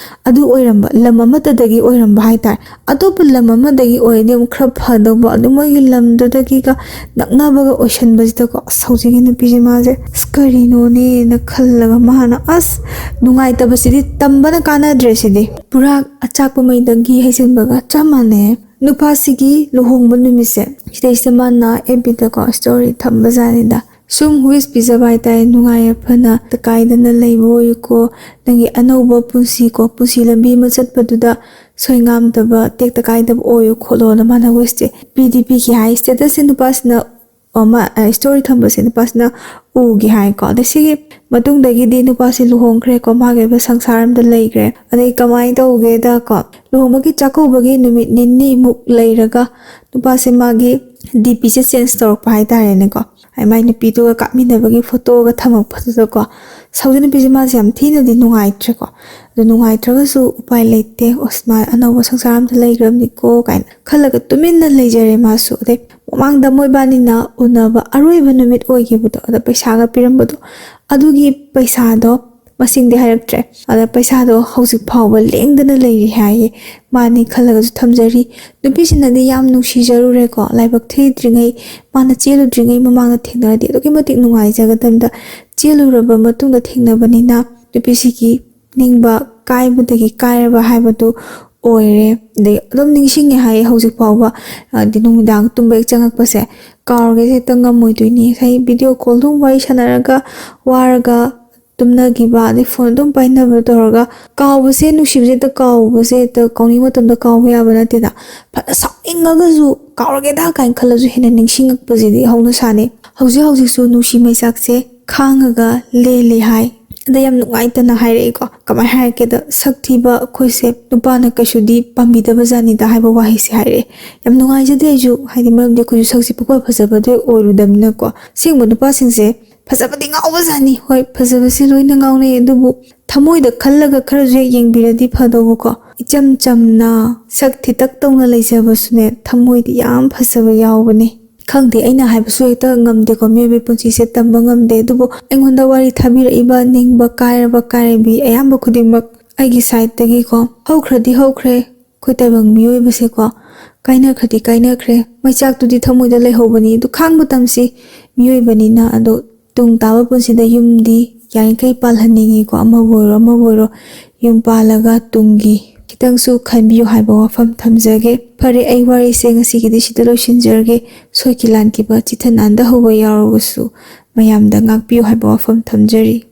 ꯑꯗꯨ ꯑꯣꯏꯔꯝꯕ, ꯂꯝ ꯑꯃꯠꯇꯗꯒꯤ ꯑꯣꯏꯔꯝꯕ ꯍꯥꯏꯇꯥꯔꯦ꯫ ꯑꯇꯣꯞꯄ ꯂꯝ ꯑꯃꯗꯒꯤ ꯑꯣꯏꯔꯗꯤ ꯑꯃꯨꯛ ꯈꯔ ꯐꯗꯧꯕ, ꯑꯗꯨ ꯃꯣꯏꯒꯤ ꯂꯝꯗꯨꯗꯒꯤꯒ ꯅꯛꯅꯕꯒ ꯑꯣꯏꯁꯟꯕꯁꯤꯗꯀꯣ, ꯑꯁ, ꯍꯧꯖꯤꯛꯀꯤ ꯅꯨꯄꯤꯁꯦ ꯃꯥꯁꯦ, "ꯑꯁ, ꯀꯔꯤꯅꯣꯅꯦꯅ" ꯈꯜꯂꯒ ꯃꯥꯅ, ꯑꯁ, ꯅꯨꯡꯉꯥꯏꯇꯕꯁꯤꯗꯤ ꯇꯝꯕꯅ ꯀꯥꯟꯅꯗ꯭ꯔꯦ ꯁꯤꯗꯤ꯫ ꯄꯨꯔꯥ ꯑꯆꯥꯛꯄ ꯃꯩꯗꯒꯤ ꯍꯩꯖꯤꯟꯕꯒ ꯆꯞ ꯃꯥꯟꯅꯩ꯫ ꯅꯨꯄꯥꯁꯤꯒꯤ ꯂꯨꯍꯣꯡꯕ ꯅꯨꯃꯤꯠꯁꯦ, ꯁꯤꯗꯩꯁꯤꯗ ꯃꯥꯅ ꯑꯦꯐ ꯕꯤꯗꯀꯣ ꯁ꯭ꯇꯣꯔꯤ ꯊꯝꯕꯖꯥꯠꯅꯤꯗ꯫ ꯁꯨꯝ ꯋꯤꯁ ꯄꯤꯖꯕ ꯍꯥꯏꯇꯥꯔꯦ, "ꯅꯨꯡꯉꯥꯏ ꯌꯥꯏꯐꯅ ꯀꯥꯏꯗꯅ ꯂꯩꯕ ꯑꯣꯏꯌꯨꯀꯣ, ꯅꯪꯒꯤ ꯑꯅꯧꯕ ꯄꯨꯟꯁꯤꯀꯣ, ꯄꯨꯟꯁꯤ ꯂꯝꯕꯤ ꯑꯃ ꯆꯠꯄꯗꯨꯗ ꯁꯣꯏꯉꯥꯝꯗꯕ, ꯇꯦꯛꯇ ꯀꯥꯏꯗꯕ ꯑꯣꯏꯌꯨ ꯈꯣꯠꯂꯣꯅ" ꯃꯥꯅ ꯋꯤꯁꯁꯦ ꯄꯤꯗꯤ ꯄꯤꯈꯤ ꯍꯥꯏ꯫ ꯁ꯭ꯇꯦꯇꯁꯁꯦ ꯅꯨꯄꯥꯁꯤꯅ ꯑꯃ ꯁ꯭ꯇꯣꯔꯤ ꯊꯝꯕꯁꯦ ꯅꯨꯄꯥꯁꯤꯅ ꯎꯒꯦ ꯍꯥꯏꯀꯣ꯫ ꯑꯗꯩ ꯁꯤꯒꯤ ꯃꯇꯨꯡꯗꯒꯤꯗꯤ ꯅꯨꯄꯥꯁꯦ ꯂꯨꯍꯣꯡꯈ꯭ꯔꯦꯀꯣ, ꯃꯥꯒꯤ ꯑꯣꯏꯕ ꯁꯪꯁꯥꯔ ꯑꯃꯗ ꯂꯩꯈ꯭ꯔꯦ꯫ ꯑꯗꯩ ꯀꯃꯥꯏꯅ ꯇꯧꯒꯦꯗꯀꯣ, ꯂꯨꯍꯣꯡꯕꯒꯤ ꯆꯥꯛꯀꯧꯕꯒꯤ ꯅꯨꯃꯤꯠ ꯅꯤꯅꯤꯃꯨꯛ ꯂꯩꯔꯒ ꯅꯨꯄꯥꯁꯦ ꯃꯥꯒꯤ ꯗꯤ ꯄꯤꯁꯦ ꯆꯦꯟꯖ ꯇꯧꯔꯛꯄ ꯍꯥꯏꯇꯥꯔꯦꯅꯦꯀꯣ꯫ ꯍꯥꯏ ꯃꯥꯏ ꯅꯨꯄꯤꯗꯨꯒ ꯀꯥꯞꯃꯤꯟꯅꯕꯒꯤ ꯐꯣꯇꯣꯒ ꯊꯝꯃꯛꯄꯗꯨꯗꯀꯣ, ꯁꯥꯎꯗꯤ ꯅꯨꯄꯤꯁꯦ ꯃꯥꯁꯦ ꯌꯥꯝ ꯊꯤꯅꯗꯤ ꯅꯨꯡꯉꯥꯏꯇ꯭ꯔꯦꯀꯣ꯫ ꯑꯗꯣ ꯅꯨꯡꯉꯥꯏꯇ꯭ꯔꯒꯁꯨ ꯎꯄꯥꯏ ꯂꯩꯇꯦ, ꯑꯁ ꯃꯥ ꯑꯅꯧꯕ ꯁꯪꯁꯥꯔ ꯑꯃꯗ ꯂꯩꯈ꯭ꯔꯕꯅꯤꯀꯣ ꯀꯥꯏꯅ ꯈꯜꯂꯒ ꯇꯨꯃꯤꯟꯅ ꯂꯩꯖꯔꯦ ꯃꯥꯁꯨ꯫ ꯑꯗꯩ ꯃꯃꯥꯡꯗ ꯃꯣꯏꯕꯥꯅꯤꯅ ꯎꯅꯕ ꯑꯔꯣꯏꯕ ꯅꯨꯃꯤꯠ ꯑꯣꯏꯈꯤꯕꯗꯣ, ꯑꯗ ꯄꯩꯁꯥꯒ ꯄꯤꯔꯝꯕꯗꯣ, ꯑꯗꯨꯒꯤ ꯄꯩꯁꯥꯗꯣ ꯃꯁꯤꯡꯗꯤ ꯍꯥꯏꯔꯛꯇ꯭ꯔꯦ꯫ ꯑꯗ ꯄꯩꯁꯥꯗꯣ ꯍꯧꯖꯤꯛ ꯐꯥꯎꯕ ꯂꯦꯡꯗꯅ ꯂꯩꯔꯤ ꯍꯥꯏꯌꯦ꯫ ꯃꯥꯅꯤ ꯈꯜꯂꯒꯁꯨ ꯊꯝꯖꯔꯤ꯫ ꯅꯨꯄꯤꯁꯤꯅꯗꯤ ꯌꯥꯝ ꯅꯨꯡꯁꯤꯖꯔꯨꯔꯦꯀꯣ꯫ ꯂꯥꯏꯕꯛ ꯊꯤꯗ꯭ꯔꯤꯉꯩ, ꯃꯥꯅ ꯆꯦꯜꯂꯨꯗ꯭ꯔꯤꯉꯩ ꯃꯃꯥꯡꯗ ꯊꯦꯡꯅꯔꯗꯤ ꯑꯗꯨꯛꯀꯤ ꯃꯇꯤꯛ ꯅꯨꯡꯉꯥꯏꯖꯒꯗꯕꯗ, ꯆꯦꯜꯂꯨꯔꯕ ꯃꯇꯨꯡꯗ ꯊꯦꯡꯅꯕꯅꯤꯅ ꯅꯨꯄꯤꯁꯤꯒꯤ ꯅꯤꯡꯕ ꯀꯥꯏꯕꯗꯒꯤ ꯀꯥꯏꯔꯕ ꯍꯥꯏꯕꯗꯨ ꯑꯣꯏꯔꯦ꯫ ꯑꯗꯩ ꯑꯗꯨꯝ ꯅꯤꯡꯁꯤꯡꯉꯦ ꯍꯥꯏꯌꯦ ꯍꯧꯖꯤꯛ ꯐꯥꯎꯕ꯫ ꯍꯥꯏꯗꯤ ꯅꯨꯃꯤꯗꯥꯡ ꯇꯨꯝꯕ ꯍꯦꯛ ꯆꯪꯉꯛꯄꯁꯦ, ꯀꯥꯎꯔꯒꯦꯁꯦ ꯍꯦꯛꯇ ꯉꯝꯃꯣꯏꯗꯣꯏꯅꯤ꯫ ꯉꯁꯥꯏ ꯚꯤꯗꯤꯑꯣ ꯀꯣꯜ ꯑꯗꯨꯝ ꯋꯥꯔꯤ ꯁꯥꯟꯅꯔꯒ ꯋꯥꯔꯒ ꯇꯨꯝꯅꯈꯤꯕ, ꯑꯗꯩ ꯐꯣꯟ ꯑꯗꯨꯝ ꯄꯥꯏꯅꯕ ꯇꯧꯔꯒ ꯀꯥꯎꯕꯁꯦ, ꯅꯨꯡꯁꯤꯕꯁꯦ ꯍꯦꯛꯇ ꯀꯥꯎꯕꯁꯦ ꯍꯦꯛꯇ ꯀꯥꯎꯅꯤꯡꯕ ꯃꯇꯝꯗ ꯀꯥꯎꯕ ꯌꯥꯕ ꯅꯠꯇꯦꯗ꯫ ꯐꯅ ꯁꯥꯎꯅꯤꯡꯉꯒꯁꯨ ꯀꯥꯎꯔꯒꯦꯗ ꯀꯥꯏꯅ ꯈꯜꯂꯁꯨ ꯍꯦꯟꯅ ꯅꯤꯡꯁꯤꯡꯉꯛꯄꯁꯤꯗꯤ ꯍꯧꯅ ꯁꯥꯅꯤ꯫ ꯍꯧꯖꯤꯛ ꯍꯧꯖꯤꯛꯁꯨ ꯅꯨꯡꯁꯤ ꯃꯩꯆꯥꯛꯁꯦ ꯈꯥꯡꯉꯒ ꯂꯦꯜꯂꯤ ꯍꯥꯏ꯫ ꯑꯗ ꯌꯥꯝ ꯅꯨꯡꯉꯥꯏꯇꯅ ꯍꯥꯏꯔꯛꯑꯦꯀꯣ꯫ ꯀꯃꯥꯏꯅ ꯍꯥꯏꯔꯛꯀꯦꯗ, "ꯁꯛ ꯊꯤꯕ ꯑꯩꯈꯣꯏꯁꯦ ꯅꯨꯄꯥꯅ ꯀꯩꯁꯨꯗꯤ ꯄꯥꯝꯕꯤꯗꯕ ꯖꯥꯠꯅꯤꯗ" ꯍꯥꯏꯕ ꯋꯥꯍꯩꯁꯦ ꯍꯥꯏꯔꯛꯑꯦ꯫ ꯌꯥꯝ ꯅꯨꯡꯉꯥꯏꯖꯗꯦ ꯑꯩꯁꯨ, ꯍꯥꯏꯗꯤ ꯃꯔꯝꯗꯤ ꯑꯩꯈꯣꯏꯁꯨ ꯁꯛꯁꯦ ꯄꯨꯡꯐ ꯐꯖꯕꯗꯤ ꯑꯣꯏꯔꯨꯗꯕꯅꯤꯅꯀꯣ꯫ ꯑꯁꯦꯡꯕ ꯅꯨꯄꯥꯁꯤꯡꯁꯦ ꯐꯖꯕꯗꯤ ꯉꯥꯎꯕ ꯖꯥꯠꯅꯤ꯫ ꯍꯣꯏ, ꯐꯖꯕꯁꯤ ꯂꯣꯏꯅ ꯉꯥꯎꯅꯩ, ꯑꯗꯨꯕꯨ ꯊꯃꯣꯏꯗ ꯈꯜꯂꯒ ꯈꯔꯁꯨ ꯍꯦꯛ ꯌꯦꯡꯕꯤꯔꯗꯤ ꯐꯗꯧꯕꯀꯣ꯫ ꯏꯆꯝ ꯆꯝꯅ ꯁꯛ ꯊꯤꯇꯛ ꯇꯧꯅ ꯂꯩꯖꯕꯁꯨꯅꯦ, ꯊꯃꯣꯏꯗꯤ ꯌꯥꯝ ꯐꯖꯕ ꯌꯥꯎꯕꯅꯦ꯫ ꯈꯪꯗꯦ, ꯑꯩꯅ ꯍꯥꯏꯕꯁꯨ ꯍꯦꯛꯇ ꯉꯝꯗꯦꯀꯣ, ꯃꯤꯑꯣꯏꯕꯒꯤ ꯄꯨꯟꯁꯤꯁꯦ ꯇꯝꯕ ꯉꯝꯗꯦ꯫ ꯑꯗꯨꯕꯨ ꯑꯩꯉꯣꯟꯗ ꯋꯥꯔꯤ ꯊꯥꯕꯤꯔꯛꯏꯕ ꯅꯤꯡꯕ ꯀꯥꯏꯔꯕ ꯀꯥꯏꯔꯕꯤ ꯑꯌꯥꯝꯕ ꯈꯨꯗꯤꯡꯃꯛ ꯑꯩꯒꯤ ꯁꯥꯏꯠꯇꯒꯤꯀꯣ, ꯍꯧꯈ꯭ꯔꯗꯤ ꯍꯧꯈ꯭ꯔꯦ, ꯑꯩꯈꯣꯏ ꯇꯥꯏꯕꯪ ꯃꯤꯑꯣꯏꯕꯁꯦꯀꯣ, ꯀꯥꯏꯅꯈ꯭ꯔꯗꯤ ꯀꯥꯏꯅꯈ꯭ꯔꯦ, ꯃꯩꯆꯥꯛꯇꯨꯗꯤ ꯊꯃꯣꯏꯗ ꯂꯩꯍꯧꯕꯅꯤ꯫ ꯑꯗꯨ ꯈꯥꯡꯕ ꯇꯝꯁꯤ, ꯃꯤꯑꯣꯏꯕꯅꯤꯅ꯫ ꯑꯗꯣ ꯇꯨꯡ ꯇꯥꯕ ꯄꯨꯟꯁꯤꯗ ꯌꯨꯝꯗꯤ ꯌꯥꯔꯤꯈꯩ ꯄꯥꯜꯍꯟꯅꯤꯡꯉꯤꯀꯣ, ꯑꯃꯕꯨ ꯑꯣꯏꯔꯣ ꯑꯃꯕꯨ ꯑꯣꯏꯔꯣ, ꯌꯨꯝ ꯄꯥꯜꯂꯒ ꯇꯨꯡꯒꯤ ꯈꯤꯇꯪꯁꯨ ꯈꯟꯕꯤꯌꯨ ꯍꯥꯏꯕ ꯋꯥꯐꯝ ꯊꯝꯖꯒꯦ꯫ ꯐꯔꯦ, ꯑꯩ ꯋꯥꯔꯤꯁꯦ ꯉꯁꯤꯒꯤꯗꯤ ꯁꯤꯗ ꯂꯣꯏꯁꯤꯟꯖꯔꯒꯦ꯫ ꯁꯣꯏꯈꯤ ꯂꯥꯟꯈꯤꯕ, ꯆꯤꯊ ꯅꯥꯟꯗ ꯍꯧꯕ ꯌꯥꯎꯔꯕꯁꯨ ꯃꯌꯥꯝꯗ ꯉꯥꯛꯄꯤꯌꯨ ꯍꯥꯏꯕ ꯋꯥꯐꯝ ꯊꯝꯖꯔꯤ꯫